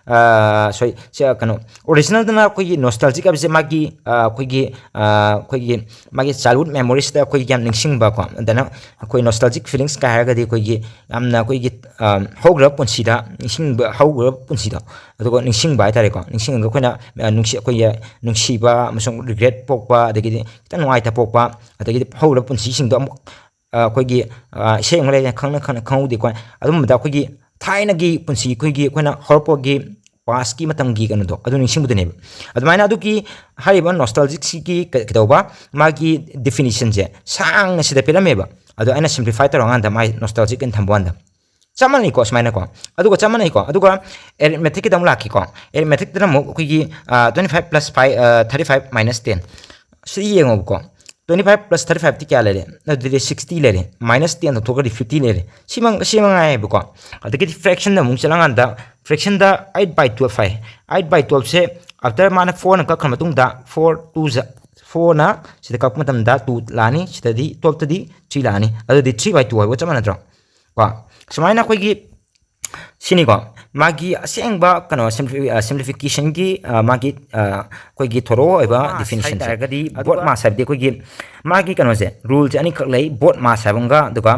ꯑ, sorry, ꯁꯤ, ꯑ, ꯀꯩꯅꯣ, originalꯗꯅ ꯑꯩꯈꯣꯏꯒꯤ nostalgic ꯍꯥꯏꯕꯁꯦ ꯃꯥꯒꯤ, ꯑ, ꯑꯩꯈꯣꯏꯒꯤ, ꯑ, ꯑꯩꯈꯣꯏꯒꯤ ꯃꯥꯒꯤ childhood memoriesꯇ ꯑꯩꯈꯣꯏꯒꯤ ꯌꯥꯝ ꯅꯤꯡꯁꯤꯡꯕꯀꯣ, ꯑꯗꯨꯅ ꯑꯩꯈꯣꯏ nostalgic feelings ꯀꯥꯏ ꯍꯥꯏꯔꯒꯗꯤ ꯑꯩꯈꯣꯏꯒꯤ ꯌꯥꯝꯅ ꯑꯩꯈꯣꯏꯒꯤ, ꯑ, ꯍꯧꯈ꯭ꯔꯕ ꯄꯨꯟꯁꯤꯗ ꯅꯤꯡꯁꯤꯡꯕ, ꯍꯧꯈ꯭ꯔꯕ ꯄꯨꯟꯁꯤꯗꯣ ꯑꯗꯨꯒ ꯅꯤꯡꯁꯤꯡꯕ ꯍꯥꯏꯇꯥꯔꯦꯀꯣ꯫ ꯅꯤꯡꯁꯤꯡꯉꯒ ꯑꯩꯈꯣꯏꯅ, ꯑ, ꯅꯨꯡꯁꯤ-, ꯑꯩꯈꯣꯏꯒꯤ ꯅꯨꯡꯁꯤꯕ ꯑꯃꯁꯨꯡ regret ꯄꯣꯛꯄ, ꯑꯗꯒꯤꯗꯤ ꯈꯤꯇꯪ ꯅꯨꯡꯉꯥꯏꯇ ꯄꯣꯛꯄ, ꯑꯗꯒꯤꯗꯤ ꯍꯧꯈ꯭ꯔꯕ ꯄꯨꯟꯁꯤꯁꯤꯡꯗꯣ ꯑꯃꯨꯛ ꯑꯩꯈꯣꯏꯒꯤ ꯏꯁꯩ ꯑꯃ ꯂꯩꯔꯦ, ꯈꯪꯅ ꯈꯪꯅ ꯈꯪꯍꯧꯗꯦꯀꯣ꯫ ꯑꯗꯨꯝꯕꯗ ꯑꯩꯈꯣꯏꯒꯤ ꯊꯥꯏꯅꯒꯤ ꯄꯨꯟꯁꯤꯒꯤ ꯑꯩꯈꯣꯏꯒꯤ ꯑꯩꯈꯣꯏꯅ ꯍꯧꯔꯛꯄꯒꯤ past ꯀꯤ ꯃꯇꯝꯒꯤ ꯀꯩꯅꯣꯗꯣ ꯑꯗꯨ ꯅꯤꯡꯁꯤꯡꯕꯗꯨꯅꯦꯕ꯫ ꯑꯗꯨꯃꯥꯏꯅ ꯑꯗꯨꯒꯤ ꯍꯥꯏꯔꯤꯕ nostalgic ꯁꯤꯒꯤ ꯀ-, ꯀꯩꯗꯧꯕ ꯃꯥꯒꯤ definition ꯁꯦ ꯁꯥꯡꯅ ꯁꯤꯗ ꯄꯤꯔꯝꯃꯦꯕ꯫ ꯑꯗꯣ ꯑꯩꯅ simplify ꯇꯧꯔꯀꯥꯟꯗ ꯃꯥꯏ nostalgic ꯑꯅ ꯊꯝꯕ ꯀꯥꯟꯗ ꯆꯞ ꯃꯥꯟꯅꯩꯀꯣ꯫ ꯁꯨꯃꯥꯏꯅꯀꯣ, ꯑꯗꯨꯒ ꯆꯞ ꯃꯥꯟꯅꯩꯀꯣ꯫ ꯑꯗꯨꯒ arithmetic ꯀꯤꯗ ꯑꯃꯨꯛ ꯂꯥꯛꯀꯦꯀꯣ꯫ Arithmetic ꯇꯅ ꯑꯃꯨꯛ ꯑꯩꯈꯣꯏꯒꯤ twenty five plus five, thirty five minus ten ꯁꯤ ꯌꯦꯡꯉꯣꯕꯀꯣ꯫ Twenty five plus thirty five T ꯀꯌꯥ ꯂꯩꯔꯦ? ꯑꯗꯨꯗꯤ sixty ꯂꯩꯔꯦ, minus ten ꯂꯧꯊꯣꯛꯈ꯭ꯔꯗꯤ fifty ꯂꯩꯔꯦ꯫ ꯁꯤ ꯃꯉꯥꯏ ꯍꯥꯏꯕꯀꯣ꯫ ꯑꯗꯒꯤꯗꯤ fraction ꯗ ꯑꯃꯨꯛ ꯆꯠꯂꯀꯥꯟꯗ fraction the eight by twelve high. Eight by twelve say after ꯃꯥꯅ four ꯅ ꯀꯛꯈ꯭ꯔ ꯃꯇꯨꯡꯗ four two ꯖ, four ꯅ ꯁꯤꯗ ꯀꯛꯄ ꯃꯇꯝꯗ two ꯂꯥꯛꯑꯅꯤ, ꯁꯤꯗꯗꯤ twelve ꯇꯗꯤ three ꯂꯥꯛꯑꯅꯤ꯫ ꯑꯗꯨꯗꯤ three by two ꯍꯥꯏꯕꯒ ꯆꯞ ꯃꯥꯟꯅꯗ꯭ꯔꯣ? ꯀꯣ, ꯁꯨꯃꯥꯏꯅ ꯑꯩꯈꯣꯏꯒꯤ ꯁꯤꯅꯤꯀꯣ ꯃꯥꯒꯤ ꯑꯁꯦꯡꯕ ꯀꯩꯅꯣ, simplification ꯒꯤ ꯃꯥꯒꯤ ꯑꯩꯈꯣꯏꯒꯤ thorough ꯑꯣꯏꯕ definition ꯁꯦ꯫ ꯍꯥꯏꯔꯒꯗꯤ BODMAS ꯍꯥꯏꯕꯗꯤ ꯑꯩꯈꯣꯏꯒꯤ ꯃꯥꯒꯤ ꯀꯩꯅꯣꯁꯦ, rule ꯁꯦ ꯑꯅꯤꯈꯛ ꯂꯩ, BODMAS ꯍꯥꯏꯕ ꯑꯃꯒ ꯑꯗꯨꯒ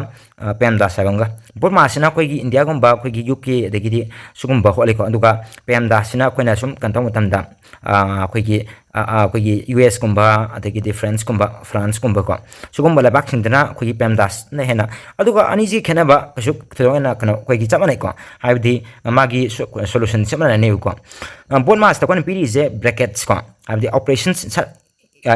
PEMDAS ꯍꯥꯏꯕ ꯑꯃꯒ꯫ BODMAS ꯁꯤꯅ ꯑꯩꯈꯣꯏꯒꯤ ꯏꯟꯗꯤꯌꯥꯒꯨꯝꯕ, ꯑꯩꯈꯣꯏꯒꯤ ꯌꯨ ꯀꯦ, ꯑꯗꯒꯤꯗꯤ ꯁꯤꯒꯨꯝꯕ ꯍꯣꯠꯂꯤꯀꯣ꯫ ꯑꯗꯨꯒ PEMDAS ꯁꯤꯅ ꯑꯩꯈꯣꯏꯅ ꯁꯨꯝ ꯀꯩꯅꯣ ꯇꯧꯕ ꯃꯇꯝꯗ ꯑꯩꯈꯣꯏꯒꯤ ꯑ, ꯑ, ꯑꯩꯈꯣꯏꯒꯤ ꯌꯨ ꯑꯦꯁ ꯀꯨꯝꯕ, ꯑꯗꯒꯤꯗꯤ ꯐ꯭ꯔꯦꯟꯁꯀꯨꯝꯕ, ꯐ꯭ꯔꯥꯟꯁꯀꯨꯝꯕꯀꯣ, ꯁꯤꯒꯨꯝꯕ ꯂꯩꯕꯥꯛꯁꯤꯡꯗꯅ ꯑꯩꯈꯣꯏꯒꯤ PEMDAS ꯅ ꯍꯦꯟꯅ꯫ ꯑꯗꯨꯒ ꯑꯅꯤꯁꯤ ꯈꯦꯠꯅꯕ ꯀꯩꯁꯨ ꯊꯣꯏꯗꯣꯛꯅ ꯀꯩꯅꯣ ꯑꯩꯈꯣꯏꯒꯤ ꯆꯞ ꯃꯥꯟꯅꯩꯀꯣ꯫ ꯍꯥꯏꯕꯗꯤ ꯃꯥꯒꯤ solution ꯆꯞ ꯃꯥꯟꯅꯅꯦꯕꯀꯣ꯫ BODMAS ꯇ ꯑꯩꯈꯣꯏꯅ ꯄꯤꯔꯤꯁꯦ brackets ꯀꯣ, ꯍꯥꯏꯕꯗꯤ operations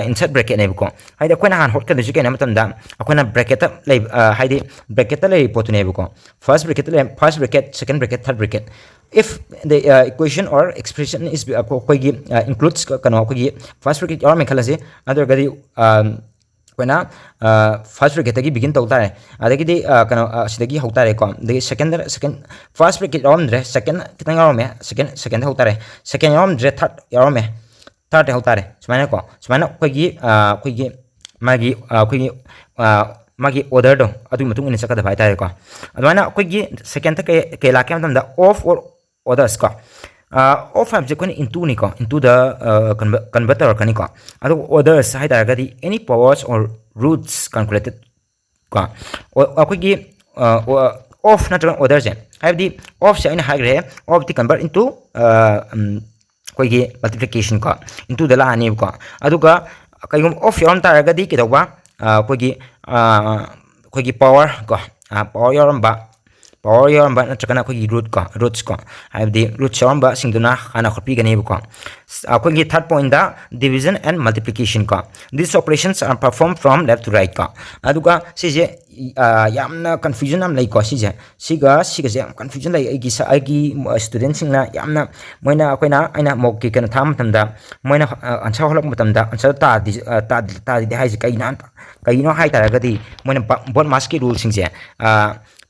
inside bracket ꯅꯦꯕꯀꯣ꯫ ꯍꯥꯏꯗꯤ ꯑꯩꯈꯣꯏꯅ ꯍꯥꯟꯅ ꯍꯣꯠꯀꯗꯣꯏꯁꯦ ꯀꯩꯅꯣ ꯍꯥꯏꯕ ꯃꯇꯝꯗ ꯑꯩꯈꯣꯏꯅ bracket ꯇ ꯂꯩ, ꯍꯥꯏꯗꯤ bracket ꯇ ꯂꯩꯔꯤꯕ ꯄꯣꯠꯇꯨꯅꯦꯕꯀꯣ꯫ First bracket ꯇ ꯂꯩ, first bracket, second bracket, third bracket, if the equation or expression is, ꯑꯩꯈꯣꯏꯒꯤ includes ꯀꯩꯅꯣ, ꯑꯩꯈꯣꯏꯒꯤ first bracket ꯌꯥꯎꯔꯝꯃꯦ ꯈꯜꯂꯁꯤ꯫ ꯑꯗꯨ ꯑꯣꯏꯔꯒꯗꯤ ꯑꯩꯈꯣꯏꯅ first bracket ꯇꯒꯤ begin ꯇꯧ ꯇꯥꯔꯦ꯫ ꯑꯗꯒꯤꯗꯤ ꯀꯩꯅꯣ, ꯑꯁꯤꯗꯒꯤ ꯍꯧ ꯇꯥꯔꯦꯀꯣ꯫ ꯑꯗꯒꯤ second, second, first bracket ꯌꯥꯎꯔꯝꯗ꯭ꯔꯦ, second ꯈꯤꯇꯪ ꯌꯥꯎꯔꯝꯃꯦ, second, second ꯗ ꯍꯧ ꯇꯥꯔꯦ꯫ Second ꯌꯥꯎꯔꯝꯗ꯭ꯔꯦ, third ꯌꯥꯎꯔꯝꯃꯦ, third ꯗ ꯍꯧ ꯇꯥꯔꯦ꯫ ꯁꯨꯃꯥꯏꯅꯀꯣ, ꯁꯨꯃꯥꯏꯅ ꯑꯩꯈꯣꯏꯒꯤ ꯑꯩꯈꯣꯏꯒꯤ ꯃꯥꯒꯤ ꯑꯩꯈꯣꯏꯒꯤ ꯃꯥꯒꯤ order ꯗꯣ ꯑꯗꯨꯒꯤ ꯃꯇꯨꯡ ꯏꯟꯅ ꯆꯠꯀꯗꯕ ꯍꯥꯏꯇꯥꯔꯦꯀꯣ꯫ ꯑꯗꯨꯃꯥꯏꯅ ꯑꯩꯈꯣꯏꯒꯤ second ꯇ ꯀꯩ ꯀꯩ ꯂꯥꯛꯀꯦ ꯍꯥꯏꯕ ꯃꯇꯝꯗ of or others ꯀꯣ꯫ Of ꯍꯥꯏꯕꯁꯦ ꯑꯩꯈꯣꯏꯅ into ꯅꯤꯀꯣ, into ꯗ convert, convert ꯇꯧꯔꯛꯀꯅꯤꯀꯣ꯫ ꯑꯗꯨꯒ others ꯍꯥꯏ ꯇꯥꯔꯒꯗꯤ any powers or roots calculated ꯀꯣ꯫ ꯑꯩꯈꯣꯏꯒꯤ of ꯅꯠꯇ꯭ꯔꯒ other ꯁꯦ, ꯍꯥꯏꯕꯗꯤ of ꯁꯦ ꯑꯩꯅ ꯍꯥꯏꯈ꯭ꯔꯦ, of ꯇꯤ convert into ꯑꯩꯈꯣꯏꯒꯤ multiplication ꯀꯣ, into ꯗ ꯂꯥꯛꯑꯅꯦꯕꯀꯣ꯫ ꯑꯗꯨꯒ ꯀꯩꯒꯨꯝꯕ of ꯌꯥꯎꯔꯝ ꯇꯥꯔꯒꯗꯤ ꯀꯩꯗꯧꯕ? ꯑꯩꯈꯣꯏꯒꯤ ꯑꯩꯈꯣꯏꯒꯤ power ꯀꯣ, power ꯌꯥꯎꯔꯝꯕ, power ꯌꯥꯎꯔꯝꯕ ꯅꯠꯇ꯭ꯔꯒꯅ ꯑꯩꯈꯣꯏꯒꯤ root ꯀꯣ, roots ꯀꯣ, ꯍꯥꯏꯕꯗꯤ roots ꯌꯥꯎꯔꯝꯕ ꯁꯤꯡꯗꯨꯅ ꯍꯥꯟꯅ ꯍꯣꯠꯄꯤꯒꯅꯦꯕꯀꯣ꯫ ꯑꯩꯈꯣꯏꯒꯤ third point the division and multiplication ꯀꯣ, these operations are performed from left to right ꯀꯣ꯫ ꯑꯗꯨꯒ ꯁꯤꯁꯦ ꯌꯥꯝꯅ confusion ꯌꯥꯝ ꯂꯩꯀꯣ꯫ ꯁꯤꯁꯦ, ꯁꯤꯒ ꯁꯤꯒꯁꯦ ꯌꯥꯝ confusion ꯂꯩ꯫ ꯑꯩꯒꯤ ꯑꯩꯒꯤ student ꯁꯤꯡꯅ ꯌꯥꯝꯅ, ꯃꯣꯏꯅ, ꯑꯩꯈꯣꯏꯅ, ꯑꯩꯅ mock ꯀꯤ ꯀꯩꯅꯣ ꯊꯥꯕ ꯃꯇꯝꯗ ꯃꯣꯏꯅ answer ꯍꯣꯠꯂꯛꯄ ꯃꯇꯝꯗ answer ꯇꯥꯗꯦ, ꯇꯥꯗꯦ ꯍꯥꯏꯁꯦ ꯀꯩꯅꯣ, ꯀꯩꯅꯣ ꯍꯥꯏ ꯇꯥꯔꯒꯗꯤ ꯃꯣꯏꯅ both mass ꯀꯤ rule ꯁꯤꯡꯁꯦ,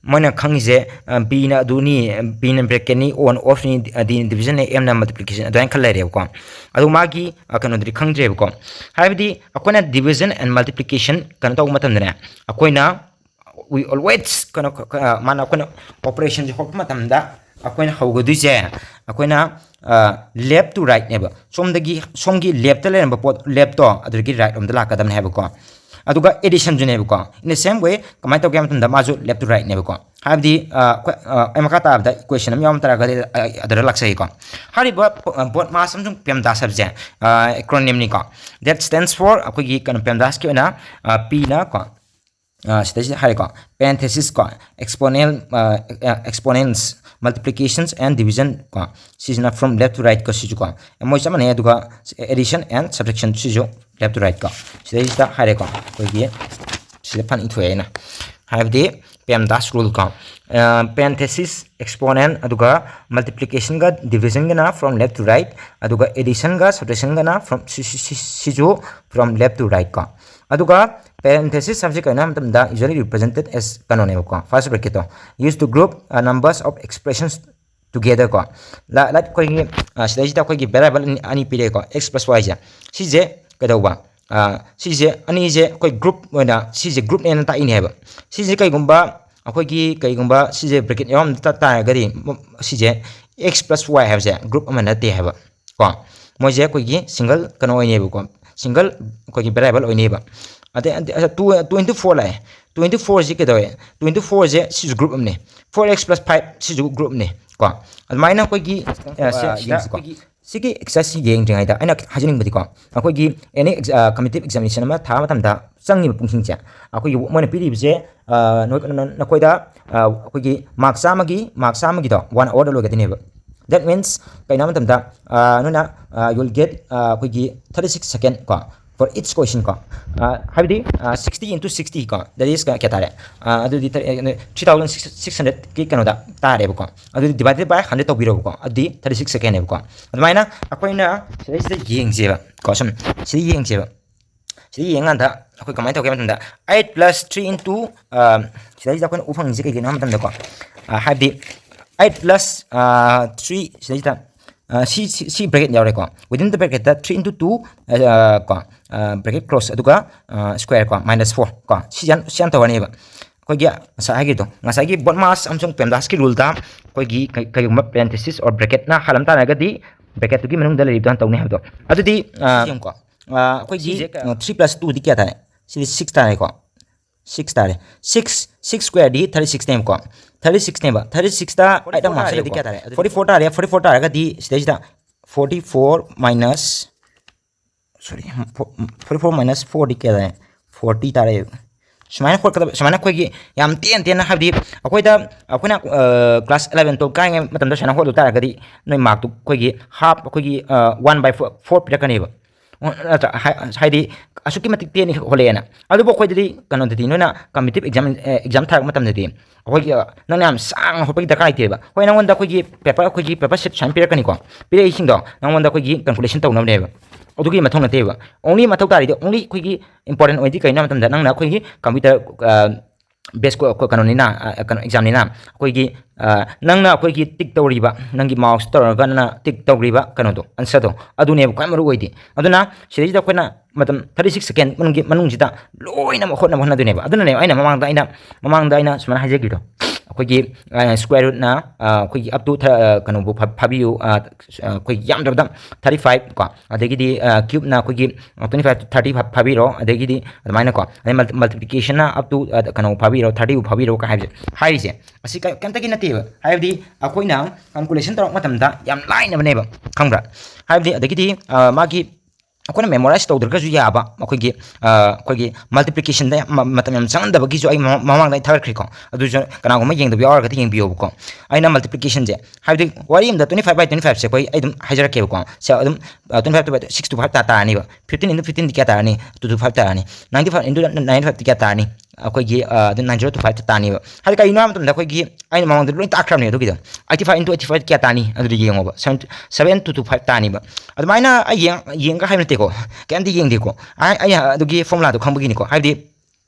ꯃꯣꯏꯅ ꯈꯪꯉꯤꯁꯦ, ꯕꯤꯅ ꯑꯗꯨꯅꯤ, ꯕꯤꯅ bracket ꯅꯤ, ꯑꯣꯟ ꯑꯣꯐꯅꯤ, ꯗꯤꯅ division ꯅꯤ, ꯑꯦꯝꯅ multiplication, ꯑꯗꯨꯃꯥꯏꯅ ꯈꯜ ꯂꯩꯔꯦꯕꯀꯣ꯫ ꯑꯗꯨ ꯃꯥꯒꯤ ꯀꯩꯅꯣꯗꯨꯗꯤ ꯈꯪꯗ꯭ꯔꯦꯕꯀꯣ꯫ ꯍꯥꯏꯕꯗꯤ ꯑꯩꯈꯣꯏꯅ division and multiplication ꯀꯩꯅꯣ ꯇꯧꯕ ꯃꯇꯝꯗꯅꯦ, ꯑꯩꯈꯣꯏꯅ, we always ꯀꯩꯅꯣ, ꯃꯥꯅ ꯑꯩꯈꯣꯏꯅ operation ꯁꯦ ꯍꯣꯠꯄ ꯃꯇꯝꯗ ꯑꯩꯈꯣꯏꯅ ꯍꯧꯒꯗꯣꯏꯁꯦ, ꯑꯩꯈꯣꯏꯅ left to right ꯅꯦꯕ꯫ ꯁꯣꯝꯗꯒꯤ, ꯁꯣꯝꯒꯤ left ꯇ ꯂꯩꯔꯝꯕ ꯄꯣꯠ, left ꯇꯣ ꯑꯗꯨꯗꯒꯤ right ꯂꯣꯝꯗ ꯂꯥꯛꯀꯗꯕꯅꯦ ꯍꯥꯏꯕꯀꯣ꯫ ꯑꯗꯨꯒ addition ꯁꯨꯅꯦꯕꯀꯣ꯫ In the same way, ꯀꯃꯥꯏꯅ ꯇꯧꯒꯦ ꯍꯥꯏꯕ ꯃꯇꯝꯗ ꯃꯥꯁꯨ left to right ꯅꯦꯕꯀꯣ꯫ ꯍꯥꯏꯕꯗꯤ ꯑꯩꯈꯣꯏ, ꯑꯩ ꯃꯈꯥ ꯇꯥꯕꯗ equation ꯑꯃ ꯌꯥꯎꯔꯝ ꯇꯥꯔꯒꯗꯤ ꯑꯗꯨꯗ ꯂꯥꯛꯆꯩꯀꯣ꯫ ꯍꯥꯏꯔꯤꯕ both mass ꯑꯃꯁꯨꯡ PEMDAS ꯍꯥꯏꯕꯁꯦ acronym ꯅꯤꯀꯣ꯫ That stands for ꯑꯩꯈꯣꯏꯒꯤ ꯀꯩꯅꯣ, PEMDAS ꯀꯤ ꯑꯣꯏꯅ P ꯅ ꯀꯣ, ꯁꯤꯗꯩꯁꯤꯗ ꯍꯥꯏꯔꯦꯀꯣ, parenthesis ꯀꯣ, exponent, exponents, multiplications and division ꯀꯣ, ꯁꯤꯁꯤꯅ from left to right ꯀꯣ꯫ ꯁꯤꯁꯨ ꯀꯣ, ꯃꯣꯏ ꯆꯞ ꯃꯥꯟꯅꯩ꯫ ꯑꯗꯨꯒ addition and subtraction ꯁꯤꯁꯨ left to right ꯀꯣ꯫ ꯁꯤꯗꯩꯁꯤꯗ ꯍꯥꯏꯔꯦꯀꯣ, ꯑꯩꯈꯣꯏꯒꯤ ꯁꯤꯗ ꯐꯅ ꯏꯊꯣꯛꯑꯦ ꯑꯩꯅ, ꯍꯥꯏꯕꯗꯤ PEMDAS rule ꯀꯣ꯫ Parenthesis, exponent, ꯑꯗꯨꯒ multiplication ꯒ division Gana from left to right, ꯑꯗꯨꯒ addition ꯒ subtraction ꯒꯅ from ꯁꯤꯁꯨ from left to right ꯀꯣ꯫ ꯑꯗꯨꯒ parenthesis ꯍꯥꯏꯕꯁꯤ ꯀꯩꯅꯣ ꯍꯥꯏꯕ ꯃꯇꯝꯗ usually represented as ꯀꯩꯅꯣꯅꯦꯕꯀꯣ, first bracket to, used to group numbers of expressions together ꯀꯣ꯫ ꯑꯩꯈꯣꯏꯒꯤ ꯁꯤꯗꯩꯁꯤꯗ ꯑꯩꯈꯣꯏꯒꯤ variable ꯑꯅꯤ ꯄꯤꯔꯛꯑꯦꯀꯣ, x plus y ꯁꯦ꯫ ꯁꯤꯁꯦ ꯀꯩꯗꯧꯕ? ꯁꯤꯁꯦ ꯑꯅꯤꯁꯦ ꯑꯩꯈꯣꯏ group ꯑꯣꯏꯅ, ꯁꯤꯁꯦ group ꯅꯦꯅ ꯇꯥꯛꯏꯅꯦ ꯍꯥꯏꯕ꯫ ꯁꯤꯁꯦ ꯀꯩꯒꯨꯝꯕ ꯑꯩꯈꯣꯏꯒꯤ, ꯀꯩꯒꯨꯝꯕ ꯁꯤꯁꯦ bracket ꯌꯥꯎꯔꯝꯗ ꯇꯥꯔꯒꯗꯤ ꯁꯤꯁꯦ x plus y ꯍꯥꯏꯕꯁꯦ group ꯑꯃ ꯅꯠꯇꯦ ꯍꯥꯏꯕ ꯀꯣ꯫ ꯃꯣꯏꯁꯦ ꯑꯩꯈꯣꯏꯒꯤ single ꯀꯩꯅꯣ ꯑꯣꯏꯅꯦꯕꯀꯣ, single ꯑꯩꯈꯣꯏꯒꯤ variable ꯑꯣꯏꯅꯦꯕ꯫ ꯑꯗꯩ, ꯑꯗꯩ, two, two into four ꯂꯥꯛꯑꯦ꯫ Two into four ꯁꯤ ꯀꯩꯗꯧꯋꯦ? Two into four ꯁꯦ ꯁꯤꯁꯨ group ꯑꯃꯅꯦ꯫ Four x plus five ꯁꯤꯁꯨ group ꯑꯃꯅꯦ ꯀꯣ꯫ ꯑꯗꯨꯃꯥꯏꯅ ꯑꯩꯈꯣꯏꯒꯤ, ꯑ, ꯁꯦ, ꯁꯤꯗ ꯑꯩꯈꯣꯏꯒꯤ ꯁꯤꯒꯤ ꯑꯦꯛꯁꯔꯁꯥꯏꯁꯁꯤ ꯌꯦꯡꯗ꯭ꯔꯤꯉꯩꯗ ꯑꯩꯅ ꯍꯥꯏꯖꯅꯤꯡꯕꯗꯤ ꯀꯣ, ꯑꯩꯈꯣꯏꯒꯤ ꯑꯦꯅꯤ ꯀꯝꯄꯤꯇꯤꯇꯤꯞ ꯑꯦꯛꯖꯥꯃꯤꯅꯦꯁꯟ ꯑꯃ ꯊꯥꯕ ꯃꯇꯝꯗ ꯆꯪꯉꯤꯕ ꯄꯨꯡꯁꯤꯡꯁꯦ, ꯑꯩꯈꯣꯏꯒꯤ ꯃꯣꯏꯅ ꯄꯤꯔꯤꯕꯁꯦ, ꯑ, ꯅꯣꯏ-, ꯅ-, ꯅꯈꯣꯏꯗ, ꯑ, ꯑꯩꯈꯣꯏꯒꯤ ꯃꯥꯔꯛ ꯆꯥꯝꯃꯒꯤ, ꯃꯥꯔꯛ ꯆꯥꯝꯃꯒꯤꯗꯣ ꯋꯥꯟ ꯑꯋꯥꯔꯗ ꯂꯣꯏꯒꯗꯣꯏꯅꯦꯕ꯫ That means ꯀꯩꯅꯣ ꯍꯥꯏꯕ ꯃꯇꯝꯗ, ꯑ, ꯅꯣꯏꯅ, ꯑ, you will get, ꯑ, ꯑꯩꯈꯣꯏꯒꯤ thirty six second ꯀꯣ, for each question ꯀꯣ꯫ ꯑ, ꯍꯥꯏꯕꯗꯤ, ꯑ, sixty into sixty ꯀꯣ, that is ꯀꯌꯥ ꯇꯥꯔꯦ? ꯑ, ꯑꯗꯨꯗꯤ thir-, ꯑ, three thousand six hundredꯀꯤ ꯀꯩꯅꯣꯗ ꯇꯥꯔꯦꯕꯀꯣ꯫ ꯑꯗꯨꯗꯤ divided by hundred ꯇꯧꯕꯤꯔꯣꯕꯀꯣ, ꯑꯗꯨꯗꯤ thirty six secondꯅꯦꯕꯀꯣ꯫ ꯑꯗꯨꯃꯥꯏꯅ ꯑꯩꯈꯣꯏꯅ ꯁꯤꯗꯩꯁꯤꯗ ꯌꯦꯡꯁꯦꯕ ꯀꯣ, ꯁꯨꯝ ꯁꯤꯗ ꯌꯦꯡꯁꯦꯕ꯫ ꯁꯤꯗ ꯌꯦꯡꯀꯥꯟꯗ ꯑꯩꯈꯣꯏ ꯀꯃꯥꯏꯅ ꯇꯧꯒꯦ ꯍꯥꯏꯕ ꯃꯇꯝꯗ, eight plus three into, ꯑ, ꯁꯤꯗꯩꯁꯤꯗ ꯑꯩꯈꯣꯏꯅ ꯎ ꯐꯪꯉꯤꯁꯦ ꯀꯩꯒꯤꯅꯣ ꯍꯥꯏꯕ ꯃꯇꯝꯗꯀꯣ, ꯑ, ꯍꯥꯏꯕꯗꯤ eight plus, ꯑ, three ꯁꯤꯗꯩꯁꯤꯗ, ꯑ, ꯁꯤ, ꯁꯤ, ꯁꯤ bracket ꯌꯥꯎꯔꯦꯀꯣ꯫ Within the bracketꯇ three into two, ꯑ, ꯀꯣ, ꯑ, bracket close, ꯑꯗꯨꯒ, ꯑ, square ꯀꯣ, minus four ꯀꯣ, ꯁꯤ ꯌꯥꯝ, ꯁꯤ ꯌꯥꯝ ꯇꯧꯔꯅꯦꯕ꯫ ꯑꯩꯈꯣꯏꯒꯤ ꯉꯁꯥꯏ ꯍꯥꯏꯈꯤꯕꯗꯣ, ꯉꯁꯥꯏꯒꯤ ꯕꯣꯗꯃꯥꯁ ꯑꯃꯁꯨꯡ ꯄꯦꯝꯗꯥꯁꯀꯤ ꯔꯨꯜꯗ ꯑꯩꯈꯣꯏꯒꯤ ꯀꯩ-, ꯀꯩꯒꯨꯝꯕ parenthesis or bracketꯅ ꯍꯥꯜꯂꯝ ꯇꯥꯔꯒꯗꯤ bracketꯇꯨꯒꯤ ꯃꯅꯨꯡꯗ ꯂꯩꯔꯤꯕꯗꯣ ꯍꯥꯟꯅ ꯇꯧꯅꯤ ꯍꯥꯏꯕꯗꯣ꯫ ꯑꯗꯨꯗꯤ, ꯑ, ꯌꯦꯡꯉꯨꯀꯣ꯫ ꯑ, ꯑꯩꯈꯣꯏꯒꯤ, ꯁꯤꯁꯦ, ꯑ, three plus twoꯗꯤ ꯀꯌꯥ ꯇꯥꯔꯦ? ꯁꯤꯗꯤ six ꯇꯥꯔꯦꯀꯣ꯫ Six ꯇꯥꯔꯦ꯫ Six, six squareꯗꯤ thirty sixꯅꯦꯕꯀꯣ꯫ Thirty sixꯅꯦꯕ꯫ Thirty sixꯇ eight ꯑꯃ ꯍꯥꯞꯆꯜꯂꯗꯤ ꯀꯌꯥ ꯇꯥꯔꯦ? Forty four ꯇꯥꯔꯦ꯫ Forty four ꯇꯥꯔꯒꯗꯤ ꯁꯤꯗꯩꯁꯤꯗ forty four minus, sorry, forty four minus fourꯗꯤ ꯀꯌꯥ ꯇꯥꯔꯦ? Forty ꯇꯥꯔꯦ꯫ ꯁꯨꯃꯥꯏꯅ ꯍꯣꯠꯀꯗꯕ, ꯁꯨꯃꯥꯏꯅ ꯑꯩꯈꯣꯏꯒꯤ ꯌꯥꯝ ꯇꯦꯟ ꯇꯦꯟꯅ, ꯍꯥꯏꯕꯗꯤ ꯑꯩꯈꯣꯏꯗ, ꯑꯩꯈꯣꯏꯅ, ꯑ, class eleven, twelve ꯀꯥꯔꯤꯉꯩ ꯃꯇꯝꯗ ꯁꯨꯃꯥꯏꯅ ꯍꯣꯠꯂꯨ ꯇꯥꯔꯒꯗꯤ ꯅꯣꯏ ꯃꯥꯔꯛꯇꯨ ꯑꯩꯈꯣꯏꯒꯤ half, ꯑꯩꯈꯣꯏꯒꯤ, ꯑ, one by four, four ꯄꯤꯔꯛꯀꯅꯦꯕ꯫ ꯅꯠꯇ꯭ꯔꯥ? ꯍꯥꯏ-, ꯍꯥꯏꯗꯤ ꯑꯁꯨꯛꯀꯤ ꯃꯇꯤꯛ ꯇꯦꯟꯅ ꯍꯣꯠꯂꯛꯑꯦꯅ꯫ ꯑꯗꯨꯕꯨ ꯑꯩꯈꯣꯏꯗꯗꯤ ꯀꯩꯅꯣꯗꯗꯤ ꯅꯣꯏꯅ competitive exam, ꯑꯦ, exam ꯊꯥꯔꯛꯄ ꯃꯇꯝꯗꯗꯤ ꯑꯩꯈꯣꯏꯒꯤ, ꯑ, ꯅꯪꯅ ꯌꯥꯝ ꯁꯥꯡꯅ ꯍꯣꯠꯄꯒꯤ ꯗꯔꯀꯥꯔ ꯂꯩꯇꯦꯕ꯫ ꯍꯣꯏ, ꯅꯪꯉꯣꯟꯗ ꯑꯩꯈꯣꯏꯒꯤ paper, ꯑꯩꯈꯣꯏꯒꯤ paper sheet ꯁꯨꯃꯥꯏꯅ ꯄꯤꯔꯛꯀꯅꯤꯀꯣ꯫ ꯄꯤꯔꯛꯏꯁꯤꯡꯗꯣ ꯅꯪꯉꯣꯟꯗ ꯑꯩꯈꯣꯏꯒꯤ calculation ꯇꯧꯅꯕꯅꯦꯕ꯫ ꯑꯗꯨꯒꯤ ꯃꯊꯧ ꯅꯠꯇꯦꯕ꯫ Only ꯃꯊꯧ ꯇꯥꯔꯤꯗꯤ only ꯑꯩꯈꯣꯏꯒꯤ important ꯑꯣꯏꯗꯤ ꯀꯩꯅꯣ ꯍꯥꯏꯕ ꯃꯇꯝꯗ ꯅꯪꯅ ꯑꯩꯈꯣꯏꯒꯤ computer, ꯑ, based ꯀꯣ-, ꯀꯣ-, ꯀꯩꯅꯣꯅꯤꯅ, ꯑ, ꯀꯩꯅꯣ examꯅꯤꯅ ꯑꯩꯈꯣꯏꯒꯤ, ꯑ, ꯅꯪꯅ ꯑꯩꯈꯣꯏꯒꯤ tick ꯇꯧꯔꯤꯕ, ꯅꯪꯒꯤ mouse ꯇꯧꯔꯒ ꯅꯪꯅ tick ꯇꯧꯔꯤꯕ ꯀꯩꯅꯣꯗꯣ, answerꯗꯣ, ꯑꯗꯨꯅꯦꯕ ꯈ꯭ꯋꯥꯏ ꯃꯔꯨ ꯑꯣꯏꯗꯤ꯫ ꯑꯗꯨꯅ ꯁꯤꯗꯩꯁꯤꯗ ꯑꯩꯈꯣꯏꯅ ꯃꯇꯝ thirty six second ꯃꯅꯨꯡꯒꯤ, ꯃꯅꯨꯡꯁꯤꯗ ꯂꯣꯏꯅꯃꯛ ꯍꯣꯠꯅꯕ ꯍꯣꯠꯅꯗꯣꯏꯅꯦꯕ꯫ ꯑꯗꯨꯅꯅꯦ ꯑꯩꯅ ꯃꯃꯥꯡꯗ, ꯑꯩꯅ ꯃꯃꯥꯡꯗ ꯑꯩꯅ ꯁꯨꯃꯥꯏꯅ ꯍꯥꯏꯖꯈꯤꯕꯗꯣ, ꯑꯩꯈꯣꯏꯒꯤ ꯁ꯭ꯀ꯭ꯋꯦꯔ ꯔꯨꯠꯅ ꯑꯩꯈꯣꯏꯒꯤ up to ꯀꯩꯅꯣꯕꯨ ꯐꯥꯕꯤꯌꯨ, ꯑꯩꯈꯣꯏꯒꯤ ꯌꯥꯝꯗ꯭ꯔꯕꯗ ꯊꯥꯔꯇꯤ ꯐꯥꯏꯚ ꯀꯣ, ꯑꯗꯒꯤꯗꯤ ꯀ꯭ꯌꯨꯕꯅ ꯑꯩꯈꯣꯏꯒꯤ ꯇ꯭ꯋꯦꯟꯇꯤ ꯐꯥꯏꯚ ꯊꯥꯔꯇꯤ ꯐꯥꯕꯤꯔꯣ, ꯑꯗꯒꯤꯗꯤ ꯑꯗꯨꯃꯥꯏꯅꯀꯣ, ꯑꯗꯩ multiplicationꯅ up to ꯀꯩꯅꯣ ꯐꯥꯕꯤꯔꯣ, ꯊꯥꯔꯇꯤꯕꯨ ꯐꯥꯕꯤꯔꯣ ꯀꯥꯏ ꯍꯥꯏꯕꯁꯦ, ꯍꯥꯏꯔꯤꯁꯦ ꯑꯁꯤ ꯀꯩꯝꯇꯒꯤ ꯅꯠꯇꯦꯕ꯫ ꯍꯥꯏꯕꯗꯤ ꯑꯩꯈꯣꯏꯅ calculation ꯇꯧꯔꯛꯄ ꯃꯇꯝꯗ ꯌꯥꯝ ꯂꯥꯏꯅꯕꯅꯦꯕ, ꯈꯪꯕ꯭ꯔꯥ? ꯍꯥꯏꯕꯗꯤ ꯑꯗꯒꯤꯗꯤ ꯃꯥꯒꯤ ꯑꯩꯈꯣꯏꯅ memorize ꯇꯧꯗ꯭ꯔꯒꯁꯨ ꯌꯥꯕ ꯑꯩꯈꯣꯏꯒꯤ ꯑꯩꯈꯣꯏꯒꯤ multiplicationꯗ ꯃꯇꯝ ꯌꯥꯝ ꯆꯪꯍꯟꯗꯕꯒꯤꯁꯨ ꯑꯩ ꯃꯃꯥꯡꯗ ꯑꯩ ꯊꯥꯒꯠꯈ꯭ꯔꯦꯀꯣ꯫ ꯑꯗꯨꯁꯨ ꯀꯅꯥꯒꯨꯝꯕ ꯌꯦꯡꯗꯕ ꯌꯥꯎꯔꯒꯗꯤ ꯌꯦꯡꯕꯤꯌꯣꯕꯀꯣ꯫ ꯑꯩꯅ multiplicationꯁꯦ, ꯍꯥꯏꯕꯗꯤ ꯋꯥꯔꯤ ꯑꯃꯗ twenty five by twenty fiveꯁꯦ ꯑꯩꯈꯣꯏ, ꯑꯩ ꯑꯗꯨꯝ ꯍꯥꯏꯖꯔꯛꯀꯦꯕꯀꯣ꯫ ꯁꯦ ꯑꯗꯨꯝ twenty five to six to five ꯇꯥ ꯇꯥꯔꯅꯤꯕ꯫ Fifteen into fifteen ꯀꯌꯥ ꯇꯥꯔꯅꯤ? Two to five ꯇꯥꯔꯅꯤ꯫ Ninety five into ninety five ꯀꯌꯥ ꯇꯥꯔꯅꯤ? ꯑꯩꯈꯣꯏꯒꯤ ꯑꯗꯨꯝ nine zero two five ꯇꯥꯔꯅꯤꯕ꯫ ꯍꯥꯏꯗꯤ ꯀꯩꯒꯤꯅꯣ ꯍꯥꯏꯕ ꯃꯇꯝꯗ ꯑꯩꯈꯣꯏꯒꯤ ꯑꯩꯅ ꯃꯃꯥꯡꯗ ꯂꯣꯏ ꯇꯥꯛꯈ꯭ꯔꯕꯅꯦ ꯑꯗꯨꯒꯤꯗꯣ꯫ Eighty five into eighty five ꯀꯌꯥ ꯇꯥꯔꯅꯤ? ꯑꯗꯨꯗꯤ ꯌꯦꯡꯉꯣꯕ, seven, seven two two five ꯇꯥꯔꯅꯤꯕ꯫ ꯑꯗꯨꯃꯥꯏꯅ ꯑꯩ ꯌꯦꯡ ꯌꯦꯡꯒ ꯍꯥꯏꯕ ꯅꯠꯇꯦꯀꯣ, ꯀꯩꯝꯇ ꯌꯦꯡꯗꯦꯀꯣ꯫ ꯑꯩ ꯑꯩ ꯑꯗꯨꯒꯤ formulaꯗꯣ ꯈꯪꯕꯒꯤꯅꯤꯀꯣ꯫ ꯍꯥꯏꯕꯗꯤ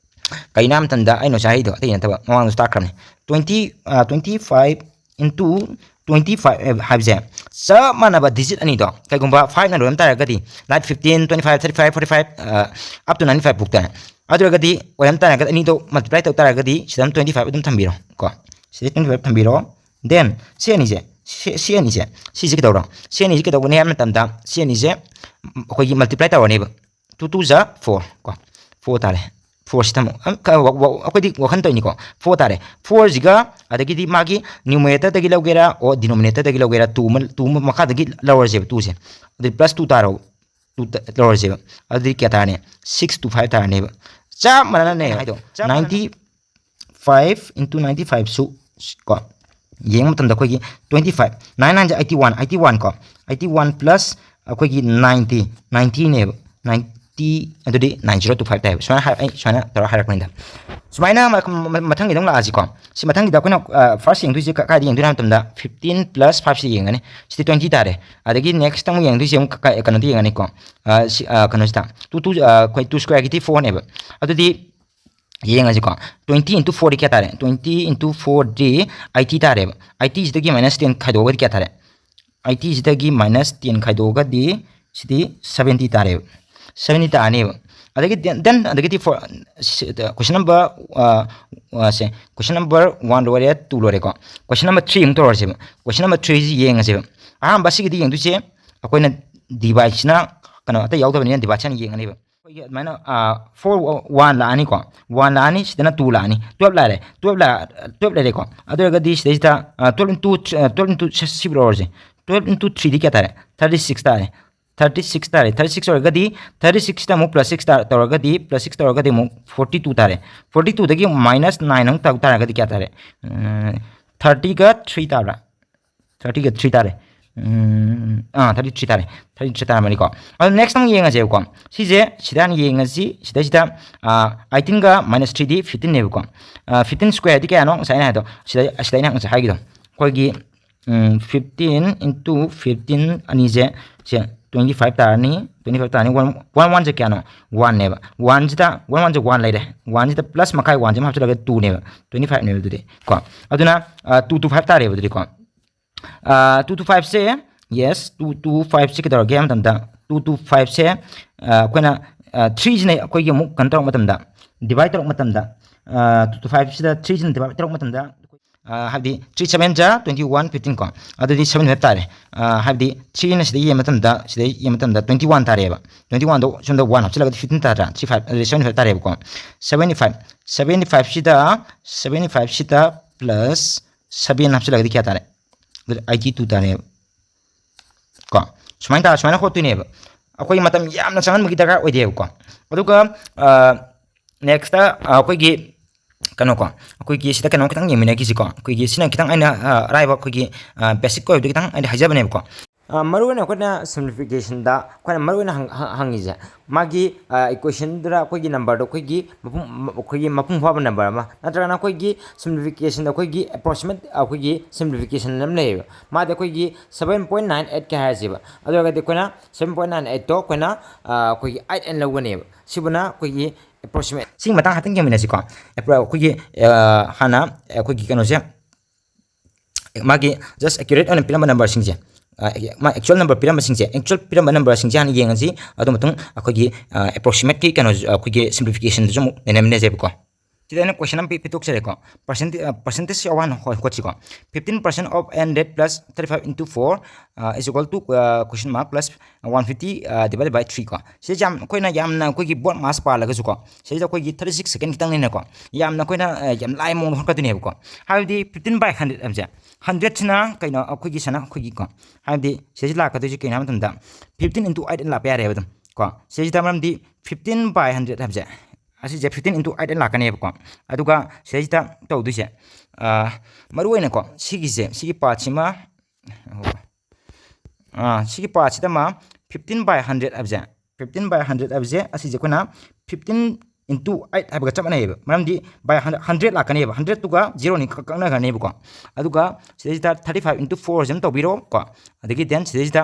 ꯀꯩꯅꯣ ꯍꯥꯏꯕ ꯃꯇꯝꯗ ꯑꯩꯅ ꯉꯁꯥꯏ ꯍꯥꯏꯗꯣ ꯑꯇꯩ ꯅꯠꯇꯕ, ꯃꯃꯥꯡꯗꯁꯨ ꯇꯥꯛꯈ꯭ꯔꯕꯅꯤ꯫ Twenty, twenty five into twenty five ꯍꯥꯏꯕꯁꯦ ꯆꯞ ꯃꯥꯟꯅꯕ digit ꯑꯅꯤꯗꯣ, ꯀꯩꯒꯨꯝꯕ fiveꯅ ꯂꯣꯏꯔꯝ ꯇꯥꯔꯒꯗꯤ, like fifteen, twenty five, thirty five, forty five, up to ninety five ꯐꯥꯎꯇ꯫ ꯑꯗꯨ ꯑꯣꯏꯔꯒꯗꯤ ꯑꯣꯏꯔꯝ ꯇꯥꯔꯒꯗꯤ ꯑꯅꯤꯗꯣ multiply ꯇꯧ ꯇꯥꯔꯒꯗꯤ ꯁꯤꯗ ꯑꯗꯨꯝ twenty five ꯑꯗꯨꯝ ꯊꯝꯕꯤꯔꯣ ꯀꯣ꯫ ꯁꯤꯗ twenty five ꯊꯝꯕꯤꯔꯣ꯫ Then ꯁꯤ ꯑꯅꯤꯁꯦ, ꯁꯤ, ꯁꯤ ꯑꯅꯤꯁꯦ, ꯁꯤꯁꯦ ꯀꯩꯗꯧꯔꯣ? ꯁꯤ ꯑꯅꯤꯁꯦ ꯀꯩꯗꯧꯒꯅꯤ ꯍꯥꯏꯕ ꯃꯇꯝꯗ ꯁꯤ ꯑꯅꯤꯁꯦ ꯑꯩꯈꯣꯏꯒꯤ multiply ꯇꯧꯔꯅꯦꯕ꯫ Two two ꯖ four ꯀꯣ, four ꯇꯥꯔꯦ꯫ Fourꯁꯤ ꯊꯝꯃꯣ꯫ ꯑꯩꯈꯣꯏꯗꯤ ꯋꯥꯈꯜ ꯇꯧꯔꯤꯅꯤꯀꯣ꯫ Four ꯇꯥꯔꯦ꯫ Fourꯁꯤꯒ ꯑꯗꯒꯤꯗꯤ ꯃꯥꯒꯤ numeratorꯗꯒꯤ ꯂꯧꯒꯦꯔꯥ ꯑꯣ denominatorꯗꯒꯤ ꯂꯧꯒꯦꯔꯥ, two ꯑꯃ, two ꯑꯃ ꯃꯈꯥꯗꯒꯤ ꯂꯧꯔꯁꯦꯕ, twoꯁꯦ꯫ ꯑꯗꯨꯗꯤ plus two ꯇꯥꯔꯣ꯫ Two ꯂꯧꯔꯁꯦꯕ꯫ ꯑꯗꯨꯗꯤ ꯀꯌꯥ ꯇꯥꯔꯅꯤ? Six to five ꯇꯥꯔꯅꯦꯕ꯫ ꯆꯞ ꯃꯥꯟꯅꯅꯅꯦ ꯍꯥꯏꯗꯣ꯫ Ninety five into ninety fiveꯁꯨ ꯀꯣ, ꯌꯦꯡꯕ ꯃꯇꯝꯗ ꯑꯩꯈꯣꯏꯒꯤ twenty five, nine nineꯁꯦ eighty one, eighty one ꯀꯣ, eighty one plus ꯑꯩꯈꯣꯏꯒꯤ ninety, ninetyꯅꯦꯕ꯫ Ninety ꯑꯗꯨꯗꯤ nine zero two five ꯇꯥꯏꯕ꯫ ꯁꯨꯃꯥꯏꯅ ꯍꯥꯏ-, ꯑꯩ ꯁꯨꯃꯥꯏꯅ ꯇꯧꯔ ꯍꯥꯏꯔꯛꯄꯅꯤꯗ꯫ ꯁꯨꯃꯥꯏꯅ ꯃ-, ꯃ-, ꯃꯊꯪꯒꯤꯗ ꯑꯃꯨꯛ ꯂꯥꯛꯑꯁꯤꯀꯣ꯫ ꯁꯤ ꯃꯊꯪꯒꯤꯗ ꯑꯩꯈꯣꯏꯅ first ꯌꯦꯡꯗꯣꯏꯁꯦ ꯀ-, ꯀꯥꯏꯗ ꯌꯦꯡꯗꯣꯏꯅꯣ ꯍꯥꯏꯕ ꯃꯇꯝꯗ fifteen plus fiveꯁꯤ ꯌꯦꯡꯒꯅꯤ꯫ ꯁꯤꯗꯤ twenty ꯇꯥꯔꯦ꯫ ꯑꯗꯒꯤ next ꯑꯃꯨꯛ ꯌꯦꯡꯗꯣꯏꯁꯦ ꯑꯃꯨꯛ ꯀ-, ꯀꯩꯅꯣꯗ ꯌꯦꯡꯒꯅꯤꯀꯣ꯫ ꯁꯤ, ꯀꯩꯅꯣꯁꯤꯗ, two two, ꯑꯩꯈꯣꯏ two squareꯒꯤꯗꯤ fourꯅꯦꯕ꯫ ꯑꯗꯨꯗꯤ ꯌꯦꯡꯉꯁꯤꯀꯣ꯫ Twenty into fourꯗꯤ ꯀꯌꯥ ꯇꯥꯔꯦ? Twenty into fourꯗꯤ eighty ꯇꯥꯔꯦꯕ꯫ Eightyꯁꯤꯗꯒꯤ minus ten ꯈꯥꯏꯗꯣꯛꯑꯒꯗꯤ ꯀꯌꯥ ꯇꯥꯔꯦ? Eightyꯁꯤꯗꯒꯤ minus ten ꯈꯥꯏꯗꯣꯛꯑꯒꯗꯤ ꯁꯤꯗꯤ seventy ꯇꯥꯔꯦꯕ꯫ Seventy ꯇꯥꯔꯅꯦꯕ꯫ ꯑꯗꯒꯤ then ꯑꯗꯒꯤꯗꯤ for question number say, question number one ꯂꯣꯏꯔꯦ, two ꯂꯣꯏꯔꯦꯀꯣ꯫ Question number three ꯑꯃꯨꯛ ꯇꯧꯔꯁꯦꯕ꯫ Question number threeꯁꯤ ꯌꯦꯡꯉꯁꯦꯕ꯫ ꯑꯍꯥꯟꯕ ꯁꯤꯒꯤꯗꯤ ꯌꯦꯡꯗꯣꯏꯁꯦ ꯑꯩꯈꯣꯏꯅ divideꯁꯤꯅ ꯀꯩꯅꯣ ꯑꯇꯩ ꯌꯥꯎꯗꯕꯅꯤꯅ divideꯁꯤꯅ ꯌꯦꯡꯉꯅꯦꯕ꯫ ꯑꯩꯈꯣꯏꯒꯤ ꯑꯗꯨꯃꯥꯏꯅ four one ꯂꯥꯛꯑꯅꯤꯀꯣ, one ꯂꯥꯛꯑꯅꯤ, ꯁꯤꯗꯅ two ꯂꯥꯛꯑꯅꯤ, twelve ꯂꯥꯛ twelve ꯂꯩꯔꯦꯀꯣ꯫ ꯑꯗꯨ ꯑꯣꯏꯔꯒꯗꯤ ꯁꯤꯗꯩꯁꯤꯗ twelve into twelve into ꯁꯤꯕꯨ ꯂꯧꯔꯁꯦ꯫ Twelve into threeꯗꯤ ꯀꯌꯥ ꯇꯥꯔꯦ? Thirty six ꯇꯥꯔꯦ꯫ Thirty six ꯇꯥꯔꯦ꯫ Thirty six ꯑꯣꯏꯔꯒꯗꯤ thirty sixꯇ ꯑꯃꯨꯛ plus six ꯇꯧꯔꯒꯗꯤ, plus six ꯇꯧꯔꯒꯗꯤ ꯑꯃꯨꯛ forty two ꯇꯥꯔꯦ꯫ Forty twoꯗꯒꯤ minus nine ꯑꯃꯨꯛ ꯇꯧ ꯇꯥꯔꯒꯗꯤ ꯀꯌꯥ ꯇꯥꯔꯦ? Thirtyꯒ three ꯇꯥꯕ꯭ꯔꯥ? Thirtyꯒ three ꯇꯥꯔꯦ꯫ ꯑꯥ, thirty three ꯇꯥꯔꯦ꯫ Thirty three ꯇꯥꯔꯝꯃꯅꯤꯀꯣ꯫ ꯑꯗꯣ next ꯑꯃꯨꯛ ꯌꯦꯡꯉꯁꯦꯕꯀꯣ꯫ ꯁꯤꯁꯦ ꯁꯤꯗ ꯍꯥꯟꯅ ꯌꯦꯡꯉꯁꯤ꯫ ꯁꯤꯗꯩꯁꯤꯗ eightꯒ minus threeꯗꯤ fifteenꯅꯦꯕꯀꯣ꯫ Fifteen squareꯗꯤ ꯀꯌꯥꯅꯣ? ꯉꯁꯥꯏ ꯑꯩꯅ ꯍꯥꯏꯗꯣ, ꯁꯤꯗ, ꯁꯤꯗ ꯑꯩꯅ ꯉꯁꯥꯏ ꯍꯥꯏꯒꯤꯗꯣ, ꯑꯩꯈꯣꯏꯒꯤ fifteen into fifteen ꯑꯅꯤꯁꯦ, ꯁꯦ twenty five ꯇꯥꯔꯅꯤ꯫ Twenty five ꯇꯥꯔꯅꯤ꯫ One, one oneꯁꯦ ꯀꯌꯥꯅꯣ? Oneꯅꯦꯕ꯫ Oneꯁꯤꯗ, one oneꯁꯦ one ꯂꯩꯔꯦ꯫ Oneꯁꯤꯗ plus ꯃꯈꯥꯏ oneꯁꯦ ꯑꯃ ꯍꯥꯞꯆꯤꯜꯂꯒ twoꯅꯦꯕ꯫ Twenty fiveꯅꯦꯕ ꯑꯗꯨꯗꯤ ꯀꯣ꯫ ꯑꯗꯨꯅ two two five ꯇꯥꯔꯦꯕ ꯑꯗꯨꯗꯤ ꯀꯣ꯫ Two two fiveꯁꯦ, yes, two two fiveꯁꯦ ꯀꯩꯗꯧꯔꯒꯦ ꯍꯥꯏꯕ ꯃꯇꯝꯗ, two two fiveꯁꯦ ꯑꯩꯈꯣꯏꯅ threeꯁꯤꯅ ꯑꯩꯈꯣꯏꯒꯤ ꯑꯃꯨꯛ ꯀꯩꯅꯣ ꯇꯧꯔꯛꯄ ꯃꯇꯝꯗ, divide ꯇꯧꯔꯛꯄ ꯃꯇꯝꯗ, two two fiveꯁꯤꯗ threeꯁꯤꯅ divide ꯇꯧꯔꯛꯄ ꯃꯇꯝꯗ, ꯍꯥꯏꯕꯗꯤ three seven ꯖꯥ twenty one, fifteen ꯀꯣ, ꯑꯗꯨꯗꯤ seventy five ꯇꯥꯔꯦ꯫ ꯍꯥꯏꯕꯗꯤ threeꯅ ꯁꯤꯗ ꯌꯦꯡꯕ ꯃꯇꯝꯗ, ꯁꯤꯗ ꯌꯦꯡꯕ ꯃꯇꯝꯗ twenty one ꯇꯥꯔꯦꯕ꯫ Twenty oneꯗꯣ ꯁꯣꯝꯗ one ꯍꯥꯞꯆꯤꯜꯂꯒꯗꯤ fifteen ꯇꯥꯗ꯭ꯔꯥ? Three five, ꯑꯗꯨꯗꯤ seventy five ꯇꯥꯔꯦꯕꯀꯣ꯫ Seventy five, seventy fiveꯁꯤꯗ, seventy fiveꯁꯤꯗ plus seven ꯍꯥꯞꯆꯤꯜꯂꯒꯗꯤ ꯀꯌꯥ ꯇꯥꯔꯦ? ꯑꯗꯨꯗꯤ eighty two ꯇꯥꯔꯦꯕ ꯀꯣ꯫ ꯁꯨꯃꯥꯏꯅ ꯇꯥ-, ꯁꯨꯃꯥꯏꯅ ꯍꯣꯠꯇꯣꯏꯅꯦꯕ꯫ ꯑꯩꯈꯣꯏ ꯃꯇꯝ ꯌꯥꯝꯅ ꯆꯪꯍꯟꯕꯒꯤ ꯗꯔꯀꯥꯔ ꯑꯣꯏꯗꯦꯕꯀꯣ꯫ ꯑꯗꯨꯒ next ꯑꯩꯈꯣꯏꯒꯤ ꯀꯩꯅꯣꯀꯣ, ꯑꯩꯈꯣꯏꯒꯤ ꯁꯤꯗ ꯀꯩꯅꯣꯝ ꯈꯤꯇꯪ ꯌꯦꯡꯃꯤꯟꯅꯈꯤꯁꯤꯀꯣ꯫ ꯑꯩꯈꯣꯏꯒꯤ ꯁꯤꯅ ꯈꯤꯇꯪ ꯑꯩꯅ ꯑꯔꯥꯏꯕ, ꯑꯩꯈꯣꯏꯒꯤ basic ꯑꯣꯏꯕꯗ ꯈꯤꯇꯪ ꯑꯩꯅ ꯍꯥꯏꯖꯕꯅꯦꯕꯀꯣ꯫ ꯃꯔꯨ ꯑꯣꯏꯅ ꯑꯩꯈꯣꯏꯅ simplificationꯗ ꯑꯩꯈꯣꯏꯅ ꯃꯔꯨ ꯑꯣꯏꯅ ꯍꯪ-, ꯍꯪ-, ꯍꯪꯉꯤꯁꯦ, ꯃꯥꯒꯤ equationꯗꯨꯗ ꯑꯩꯈꯣꯏꯒꯤ numberꯗꯣ ꯑꯩꯈꯣꯏꯒꯤ ꯃꯄꯨꯡ, ꯑꯩꯈꯣꯏꯒꯤ ꯃꯄꯨꯡ ꯐꯥꯕ number ꯑꯃ, ꯅꯠꯇ꯭ꯔꯒꯅ ꯑꯩꯈꯣꯏꯒꯤ simplificationꯗ ꯑꯩꯈꯣꯏꯒꯤ approximate ꯑꯩꯈꯣꯏꯒꯤ simplification ꯑꯃ ꯂꯩꯌꯦꯕ꯫ ꯃꯥꯗꯤ ꯑꯩꯈꯣꯏꯒꯤ seven point nine eight ꯀ ꯍꯥꯏꯔꯁꯦꯕ꯫ ꯑꯗꯨ ꯑꯣꯏꯔꯒꯗꯤ ꯑꯩꯈꯣꯏꯅ seven point nine eightꯇꯣ ꯑꯩꯈꯣꯏꯅ ꯑꯩꯈꯣꯏꯒꯤ eight ꯑꯅ ꯂꯧꯒꯅꯦꯕ꯫ ꯁꯤꯕꯨꯅ ꯑꯩꯈꯣꯏꯒꯤ approximate꯫ ꯁꯤꯒꯤ ꯃꯇꯥꯡ ꯍꯥꯏꯐꯦꯠꯇꯪ ꯌꯦꯡꯃꯤꯟꯅꯁꯤꯀꯣ꯫ ꯑꯩꯈꯣꯏꯒꯤ ꯍꯥꯟꯅ ꯑꯩꯈꯣꯏꯒꯤ ꯀꯩꯅꯣꯁꯦ, ꯃꯥꯒꯤ just accurate ꯑꯣꯏꯅ ꯄꯤꯔꯝꯕ numberꯁꯤꯡꯁꯦ, ꯃꯥ actual number ꯄꯤꯔꯝꯕꯁꯤꯡꯁꯦ, actual ꯄꯤꯔꯝꯕ numberꯁꯤꯡꯁꯦ ꯍꯥꯟꯅ ꯌꯦꯡꯉꯁꯤ꯫ ꯑꯗꯨ ꯃꯇꯨꯡ ꯑꯩꯈꯣꯏꯒꯤ approximateꯀꯤ ꯀꯩꯅꯣ, ꯑꯩꯈꯣꯏꯒꯤ simplificationꯗꯨꯁꯨ ꯑꯃꯨꯛ ꯅꯩꯅꯃꯤꯟꯅꯁꯦꯕꯀꯣ꯫ ꯁꯤꯗ ꯑꯩꯅ question ꯑꯃ ꯄꯤ-, ꯄꯤꯊꯣꯛꯆꯔꯦꯀꯣ꯫ Percent, percentage ꯑꯋꯥ ꯍꯣꯏ ꯍꯣꯠꯁꯤꯀꯣ꯫ Fifteen percent of hundred plus thirty five into four is equal to question mark plus one fifty divided by three ꯀꯣ꯫ ꯁꯤꯗ ꯌꯥꯝ, ꯑꯩꯈꯣꯏꯅ ꯌꯥꯝꯅ ꯑꯩꯈꯣꯏꯒꯤ board mass ꯄꯥꯜꯂꯒꯁꯨꯀꯣ, ꯁꯤꯗ ꯑꯩꯈꯣꯏꯒꯤ thirty six second ꯈꯤꯇꯪꯅꯤꯅꯀꯣ, ꯌꯥꯝꯅ ꯑꯩꯈꯣꯏꯅ ꯌꯥꯝ ꯂꯥꯏ ꯃꯑꯣꯡꯗ ꯍꯣꯠꯀꯗꯣꯏꯅꯦꯕꯀꯣ꯫ ꯍꯥꯏꯕꯗꯤ fifteen by hundred ꯍꯥꯏꯕꯁꯦ, hundredꯁꯤꯅ ꯀꯩꯅꯣ, ꯑꯩꯈꯣꯏꯒꯤ ꯁꯅ ꯑꯩꯈꯣꯏꯒꯤꯀꯣ, ꯍꯥꯏꯕꯗꯤ ꯁꯤꯗ ꯂꯥꯛꯀꯗꯣꯏꯁꯦ ꯀꯩꯅꯣ ꯍꯥꯏꯕ ꯃꯇꯝꯗ fifteen into eight ꯂꯥꯛꯄ ꯌꯥꯔꯦꯕ ꯑꯗꯨꯝ ꯀꯣ꯫ ꯁꯤꯗꯩꯁꯤꯗ ꯃꯔꯝꯗꯤ fifteen by hundred ꯍꯥꯏꯕꯁꯦ, ꯑꯁꯤꯁꯦ fifteen into eight ꯂꯥꯛꯀꯅꯦꯕꯀꯣ꯫ ꯑꯗꯨꯒ ꯁꯤꯗꯩꯁꯤꯗ ꯇꯧꯗꯣꯏꯁꯦ, ꯃꯔꯨ ꯑꯣꯏꯅꯀꯣ, ꯁꯤꯒꯤꯁꯦ, ꯁꯤꯒꯤ partꯁꯤꯃ, ꯁꯤꯒꯤ partꯁꯤꯗ ꯑꯃ fifteen by hundred ꯍꯥꯏꯕꯁꯦ, fifteen by hundred ꯍꯥꯏꯕꯁꯦ, ꯑꯁꯤꯁꯦ ꯑꯩꯈꯣꯏꯅ fifteen into eight ꯍꯥꯏꯕꯒ ꯆꯞ ꯃꯥꯟꯅꯩꯌꯦꯕ꯫ ꯃꯔꯝꯗꯤ by hundred ꯂꯥꯛꯀꯅꯦꯕ, hundredꯇꯨꯒ zeroꯅꯤ ꯀꯛꯅꯈ꯭ꯔꯅꯦꯕꯀꯣ꯫ ꯑꯗꯨꯒ ꯁꯤꯗꯩꯁꯤꯗ thirty five into four ꯁꯤ ꯑꯃ ꯇꯧꯕꯤꯔꯣ ꯀꯣ꯫ ꯑꯗꯒꯤ then ꯁꯤꯗꯩꯁꯤꯗ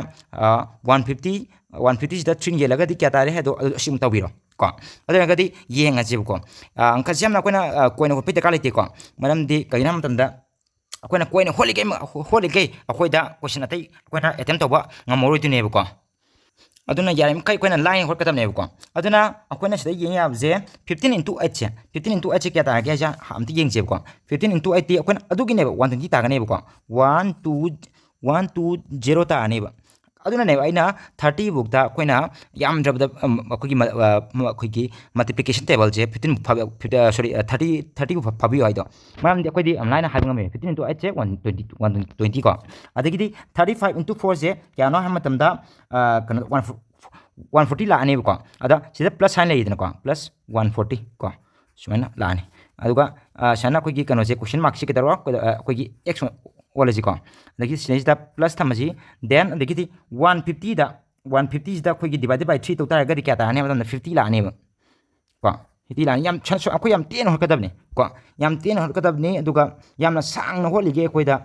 one fifty, one fiftyꯁꯤꯗ three ꯌꯦꯜꯂꯒꯗꯤ ꯀꯌꯥ ꯇꯥꯔꯦ ꯍꯥꯏꯗꯣ, ꯑꯗꯨ ꯑꯁꯤ ꯑꯃꯨꯛ ꯇꯧꯕꯤꯔꯣ ꯀꯣ꯫ ꯑꯗꯨ ꯑꯣꯏꯔꯒꯗꯤ ꯌꯦꯡꯉꯁꯦꯕꯀꯣ꯫ ꯑꯪꯀꯁꯦ ꯌꯥꯝꯅ ꯑꯩꯈꯣꯏꯅ coin ꯍꯣꯠꯄꯒꯤ ꯗꯔꯀꯥꯔ ꯂꯩꯇꯦꯀꯣ꯫ ꯃꯔꯝꯗꯤ ꯀꯩꯒꯤꯅꯣ ꯍꯥꯏꯕ ꯃꯇꯝꯗ ꯑꯩꯈꯣꯏꯅ coin ꯍꯣꯠꯂꯤꯈꯩ, ꯍꯣꯠꯂꯤꯈꯩ ꯑꯩꯈꯣꯏꯗ question ꯑꯇꯩ ꯑꯩꯈꯣꯏꯅ attempt ꯇꯧꯕ ꯉꯝꯃꯔꯣꯏꯗꯣꯏꯅꯦꯕꯀꯣ꯫ ꯑꯗꯨꯅ ꯌꯥꯔꯤꯃꯈꯩ ꯑꯩꯈꯣꯏꯅ line ꯍꯣꯠꯀꯗꯕꯅꯦꯕꯀꯣ꯫ ꯑꯗꯨꯅ ꯑꯩꯈꯣꯏꯅ ꯁꯤꯗ ꯌꯦꯡ ꯌꯥꯕꯁꯦ fifteen into eightꯁꯦ, fifteen into eightꯁꯦ ꯀꯌꯥ ꯇꯥꯔꯒꯦ ꯍꯥꯏꯁꯦ ꯑꯝꯇ ꯌꯦꯡꯁꯦꯕꯀꯣ꯫ Fifteen into eightꯇꯤ ꯑꯩꯈꯣꯏꯅ ꯑꯗꯨꯒꯤꯅꯦꯕ, one twenty ꯇꯥꯒꯅꯦꯕꯀꯣ꯫ One two, one two zero ꯇꯥꯔꯅꯦꯕ꯫ ꯑꯗꯨꯅꯅꯦꯕ ꯑꯩꯅ thirty ꯐꯥꯎꯗ ꯑꯩꯈꯣꯏꯅ ꯌꯥꯝꯗ꯭ꯔꯕꯗ, ꯑꯩꯈꯣꯏꯒꯤ, ꯑꯩꯈꯣꯏꯒꯤ multiplication tableꯁꯦ fifteen, sorry, thirty, thirty ꯐꯥꯎ ꯐꯥꯕꯤꯌꯨ ꯍꯥꯏꯗꯣ꯫ ꯃꯔꯝꯗꯤ ꯑꯩꯈꯣꯏꯗꯤ ꯌꯥꯝ ꯂꯥꯏꯅ ꯍꯥꯏꯕ ꯉꯝꯃꯦ, fifteen into eightꯁꯦ one twenty, one twenty ꯀꯣ꯫ ꯑꯗꯒꯤꯗꯤ thirty five into fourꯁꯦ ꯀꯌꯥꯅꯣ ꯍꯥꯏꯕ ꯃꯇꯝꯗ, ꯀꯩꯅꯣ, one forty ꯂꯥꯛꯑꯅꯦꯕꯀꯣ꯫ ꯑꯗ ꯁꯤꯗ plus sign ꯂꯩꯔꯤꯗꯅꯀꯣ, plus one forty ꯀꯣ, ꯁꯨꯃꯥꯏꯅ ꯂꯥꯛꯑꯅꯤ꯫ ꯑꯗꯨꯒ ꯁꯨꯃꯥꯏꯅ ꯑꯩꯈꯣꯏꯒꯤ ꯀꯩꯅꯣꯁꯦ, question markꯁꯦ ꯀꯩꯗꯧꯔꯣ, ꯑꯩꯈꯣꯏꯒꯤ X ꯑꯣꯜꯂꯁꯤꯀꯣ꯫ ꯑꯗꯒꯤ ꯁꯤꯗꯩꯁꯤꯗ plus ꯊꯝꯃꯁꯤ, then ꯑꯗꯒꯤꯗꯤ one fiftyꯗ, one fiftyꯁꯤꯗ ꯑꯩꯈꯣꯏꯒꯤ divided by three ꯇꯧ ꯇꯥꯔꯒꯗꯤ ꯀꯌꯥ ꯇꯥꯔꯅꯤ ꯍꯥꯏꯕ ꯃꯇꯝꯗ fifty ꯂꯥꯛꯑꯅꯦꯕ ꯀꯣ꯫ Fifty ꯂꯥꯛꯑꯅꯤ꯫ ꯌꯥꯝ ꯁ-, ꯁ-, ꯑꯩꯈꯣꯏ ꯌꯥꯝ ꯇꯦꯟꯅ ꯍꯣꯠꯀꯗꯕꯅꯤ ꯀꯣ, ꯌꯥꯝ ꯇꯦꯟꯅ ꯍꯣꯠꯀꯗꯕꯅꯤ꯫ ꯑꯗꯨꯒ ꯌꯥꯝꯅ ꯁꯥꯡꯅ ꯍꯣꯠꯂꯤꯒꯦ ꯑꯩꯈꯣꯏꯗ,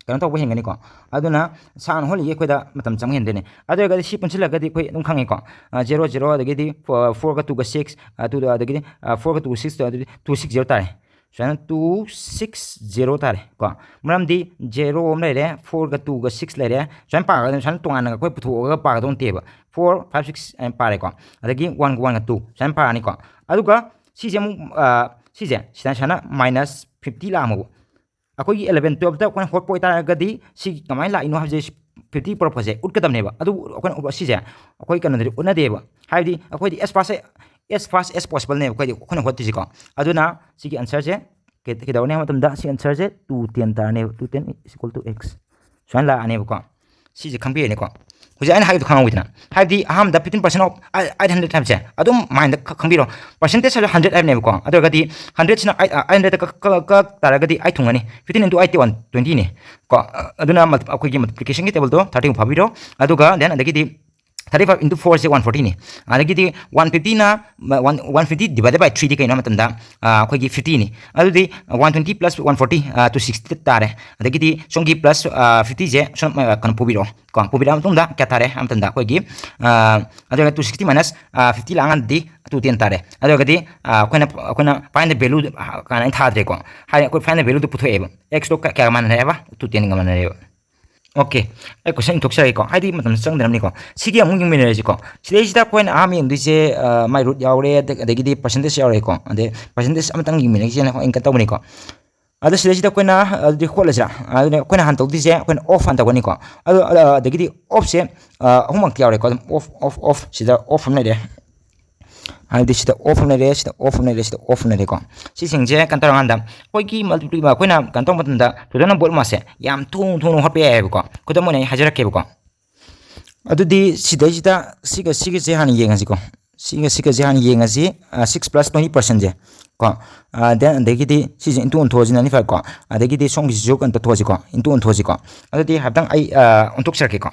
ꯀꯩꯅꯣ ꯇꯧꯕ ꯍꯦꯟꯒꯅꯤꯀꯣ꯫ ꯑꯗꯨꯅ ꯁꯥꯡꯅ ꯍꯣꯠꯂꯤꯒꯦ ꯑꯩꯈꯣꯏꯗ ꯃꯇꯝ ꯆꯪꯕ ꯍꯦꯟꯗꯣꯏꯅꯦ꯫ ꯑꯗꯨ ꯑꯣꯏꯔꯒꯗꯤ ꯁꯤ ꯄꯨꯟꯁꯤꯜꯂꯒꯗꯤ ꯑꯩꯈꯣꯏ ꯑꯗꯨꯝ ꯈꯪꯉꯦꯀꯣ, zero zero, ꯑꯗꯒꯤꯗꯤ fourꯒ twoꯒ six, ꯑꯗꯨꯗ ꯑꯗꯒꯤꯗꯤ fourꯒ twoꯒ six, ꯑꯗꯨꯗꯤ two six zero ꯇꯥꯔꯦ꯫ ꯁꯨꯃꯥꯏꯅ two six zero ꯇꯥꯔꯦ ꯀꯣ꯫ ꯃꯔꯝꯗꯤ zero ꯑꯃ ꯂꯩꯔꯦ, fourꯒ twoꯒ six ꯂꯩꯔꯦ꯫ ꯁꯨꯃꯥꯏꯅ ꯄꯥꯒꯗꯕꯅꯤ, ꯁꯨꯃꯥꯏꯅ ꯇꯣꯉꯥꯟꯅ ꯑꯩꯈꯣꯏ ꯄꯨꯊꯣꯛꯑꯒ ꯄꯥꯒꯗꯧ ꯅꯠꯇꯦꯕ꯫ Four, five, six ꯍꯥꯏꯅ ꯄꯥꯔꯦꯀꯣ꯫ ꯑꯗꯒꯤ oneꯒ oneꯒ two ꯁꯨꯃꯥꯏꯅ ꯄꯥꯔꯅꯤꯀꯣ꯫ ꯑꯗꯨꯒ ꯁꯤꯁꯦ ꯑꯃꯨꯛ, ꯑ, ꯁꯤꯁꯦ ꯁꯤꯗ ꯁꯨꯃꯥꯏꯅ minus fifty ꯂꯥꯛꯑꯝꯃꯕ꯫ ꯑꯩꯈꯣꯏꯒꯤ eleven twelveꯇ ꯑꯩꯈꯣꯏꯅ ꯍꯣꯠꯄ ꯑꯣꯏꯇꯥꯔꯒꯗꯤ ꯁꯤ ꯀꯃꯥꯏꯅ ꯂꯥꯛꯏꯅꯣ ꯍꯥꯏꯕꯁꯦ fifty ꯄꯨꯔꯛꯄꯁꯦ ꯎꯠꯀꯗꯕꯅꯦꯕ꯫ ꯑꯗꯨ ꯑꯩꯈꯣꯏꯅ ꯎꯠꯄ-, ꯁꯤꯁꯦ ꯑꯩꯈꯣꯏ ꯀꯩꯅꯣꯗꯗꯤ ꯎꯠꯅꯗꯦꯕ꯫ ꯍꯥꯏꯕꯗꯤ ꯑꯩꯈꯣꯏꯗꯤ as fast, as fast as possibleꯅꯦꯕ ꯑꯩꯈꯣꯏꯗꯤ, ꯑꯩꯈꯣꯏꯅ ꯍꯣꯠꯇꯣꯏꯁꯤꯀꯣ꯫ ꯑꯗꯨꯅ ꯁꯤꯒꯤ answerꯁꯦ ꯀꯩ-, ꯀꯩꯗꯧꯔꯅꯤ ꯍꯥꯏꯕ ꯃꯇꯝꯗ ꯁꯤ answerꯁꯦ two ten ꯇꯥꯔꯅꯦꯕ, two ten is equal to x ꯁꯨꯃꯥꯏꯅ ꯂꯥꯛꯑꯅꯦꯕꯀꯣ꯫ ꯁꯤꯁꯦ ꯈꯪꯕꯤꯔꯦꯅꯦꯀꯣ꯫ ꯍꯧꯖꯤꯛ ꯑꯩꯅ ꯍꯥꯏꯕꯗꯣ ꯈꯪꯍꯧꯋꯤꯗꯅ, ꯍꯥꯏꯕꯗꯤ ꯑꯍꯥꯟꯕꯗ fifteen percent off eight hundred ꯍꯥꯏꯕꯁꯦ ꯑꯗꯨꯝ mindꯗ ꯈ-, ꯈꯪꯕꯤꯔꯣ꯫ Percentage ꯍꯥꯏꯕ hundred ꯍꯥꯏꯕꯅꯦꯕꯀꯣ, ꯑꯗꯨ ꯑꯣꯏꯔꯒꯗꯤ hundredꯁꯤꯅ eight, eight hundredꯇ ꯀꯛ-, ꯀꯛ-, ꯀꯛ ꯇꯥꯔꯒꯗꯤ eight ꯊꯨꯡꯒꯅꯤ, fifteen into eight one twentyꯅꯦ ꯀꯣ꯫ ꯑ-, ꯑꯗꯨꯅ ꯃꯜ-, ꯑꯩꯈꯣꯏꯒꯤ multiplicationꯒꯤ tableꯗꯣ thirty ꯐꯥꯕꯤꯔꯣ꯫ ꯑꯗꯨꯒ then ꯑꯗꯒꯤꯗꯤ thirty five into fourꯁꯦ one fortyꯅꯤ꯫ ꯑꯗꯒꯤꯗꯤ one fiftyꯅ, ꯃ-, one, one fifty divided by threeꯗꯤ ꯀꯩꯅꯣ ꯍꯥꯏꯕ ꯃꯇꯝꯗ, ꯑ, ꯑꯩꯈꯣꯏꯒꯤ fiftyꯅꯤ꯫ ꯑꯗꯨꯗꯤ one twenty plus one forty, ꯑ, two sixty ꯇꯥꯔꯦ꯫ ꯑꯗꯒꯤꯗꯤ ꯁꯣꯝꯒꯤ plus, ꯑ, fiftyꯁꯦ ꯁꯣꯝ, ꯑ, ꯀꯩꯅꯣ ꯄꯨꯕꯤꯔꯛꯑꯣ ꯀꯣ꯫ ꯄꯨꯕꯤꯔꯛꯑ ꯃꯇꯨꯡꯗ ꯀꯌꯥ ꯇꯥꯔꯦ ꯍꯥꯏꯕ ꯃꯇꯝꯗ ꯑꯩꯈꯣꯏꯒꯤ, ꯑ, ꯑꯗꯨꯒ two sixty minus, ꯑ, fifty ꯂꯥꯛꯑꯀꯥꯟꯗꯗꯤ two ten ꯇꯥꯔꯦ꯫ ꯑꯗꯨ ꯑꯣꯏꯔꯒꯗꯤ, ꯑ, ꯑꯩꯈꯣꯏꯅ, ꯑꯩꯈꯣꯏꯅ find the value ꯀꯥꯏꯅ ꯑꯩꯅ ꯊꯥꯗ꯭ꯔꯦꯀꯣ꯫ ꯍꯥꯏꯗꯤ ꯑꯩꯈꯣꯏ find the valueꯗꯨ ꯄꯨꯊꯣꯛꯑꯦꯕ꯫ Xꯇꯣ ꯀ-, ꯀꯌꯥꯒ ꯃꯥꯟꯅꯔꯦ ꯍꯥꯏꯕ? Two tenꯒ ꯃꯥꯟꯅꯔꯦꯕ꯫ Okay, ꯑꯩ question ꯏꯊꯣꯛꯆꯔꯒꯦꯀꯣ, ꯍꯥꯏꯗꯤ ꯃꯇꯝꯁꯨ ꯆꯪꯗꯅꯕꯅꯤꯀꯣ꯫ ꯁꯤꯒꯤ ꯑꯃꯨꯛ ꯌꯦꯡꯃꯤꯟꯅꯔꯁꯤꯀꯣ꯫ ꯁꯤꯗꯩꯁꯤꯗ ꯑꯩꯈꯣꯏꯅ ꯑꯍꯥꯟꯕ ꯌꯦꯡꯗꯣꯏꯁꯦ, ꯑ, ꯃꯥꯏ root ꯌꯥꯎꯔꯦ, ꯑꯗ-, ꯑꯗꯒꯤꯗꯤ percentage ꯌꯥꯎꯔꯦꯀꯣ꯫ ꯑꯗꯩ percentage ꯑꯃꯇꯪ ꯌꯦꯡꯃꯤꯟꯅꯔꯤꯁꯦꯅ ꯑꯩꯅ ꯀꯩꯅꯣ ꯇꯧꯕꯅꯤꯀꯣ꯫ ꯑꯗꯣ ꯁꯤꯗꯩꯁꯤꯗ ꯑꯩꯈꯣꯏꯅ ꯑꯗꯨꯗꯤ ꯍꯣꯠꯂꯁꯤꯔꯥ? ꯑꯗꯨꯅ ꯑꯩꯈꯣꯏꯅ ꯍꯥꯟꯅ ꯇꯧꯗꯣꯏꯁꯦ ꯑꯩꯈꯣꯏꯅ off ꯍꯥꯟꯅ ꯇꯧꯒꯅꯤꯀꯣ꯫ ꯑꯗꯣ, ꯑ, ꯑꯗꯒꯤꯗꯤ offꯁꯦ, ꯑ, ꯑꯍꯨꯝꯃꯛꯇꯤ ꯌꯥꯎꯔꯦꯀꯣ꯫ ꯑꯗꯨꯝ off, off, off, ꯁꯤꯗ off ꯑꯃ ꯂꯩꯔꯦ꯫ ꯍꯥꯏꯗꯤ ꯁꯤꯗ off ꯑꯃ ꯂꯩꯔꯦ, ꯁꯤꯗ off ꯑꯃ ꯂꯩꯔꯦ, ꯁꯤꯗ off ꯑꯃ ꯂꯩꯔꯦꯀꯣ꯫ ꯁꯤꯁꯤꯡꯁꯦ ꯀꯩꯅꯣ ꯇꯧꯔꯀꯥꯟꯗ ꯑꯩꯈꯣꯏꯒꯤ multiply, ꯑꯩꯈꯣꯏꯅ ꯀꯩꯅꯣ ꯇꯧꯕ ꯃꯇꯝꯗ total number ꯃꯥꯁꯦ ꯌꯥꯝ ꯊꯨꯅ ꯊꯨꯅ ꯍꯣꯠꯄ ꯌꯥꯏꯑꯕꯀꯣ꯫ ꯈꯨꯗꯝ ꯑꯣꯏꯅ ꯑꯩ ꯍꯥꯏꯖꯔꯛꯀꯦꯕꯀꯣ꯫ ꯑꯗꯨꯗꯤ ꯁꯤꯗꯩꯁꯤꯗ ꯁꯤꯒ ꯁꯤꯒꯁꯦ ꯍꯥꯟꯅ ꯌꯦꯡꯉꯁꯤꯀꯣ꯫ ꯁꯤꯒ ꯁꯤꯒꯁꯦ ꯍꯥꯟꯅ ꯌꯦꯡꯉꯁꯤ꯫ ꯑ, six plus twenty percentꯁꯦ ꯀꯣ꯫ ꯑ, then ꯑꯗꯒꯤꯗꯤ ꯁꯤꯁꯦ into ꯑꯣꯟꯊꯣꯛꯑꯁꯤ ninety five ꯀꯣ꯫ ꯑꯗꯒꯤꯗꯤ ꯁꯣꯝꯒꯤꯁꯤꯁꯨ ꯀꯩꯅꯣ ꯇꯧꯊꯣꯛꯑꯁꯤꯀꯣ, into ꯑꯣꯟꯊꯣꯛꯑꯁꯤꯀꯣ꯫ ꯑꯗꯨꯗꯤ ꯍꯥꯏꯐꯦꯠꯇꯪ ꯑꯩ, ꯑ, ꯑꯣꯟꯊꯣꯛꯆꯔꯛꯀꯦꯀꯣ꯫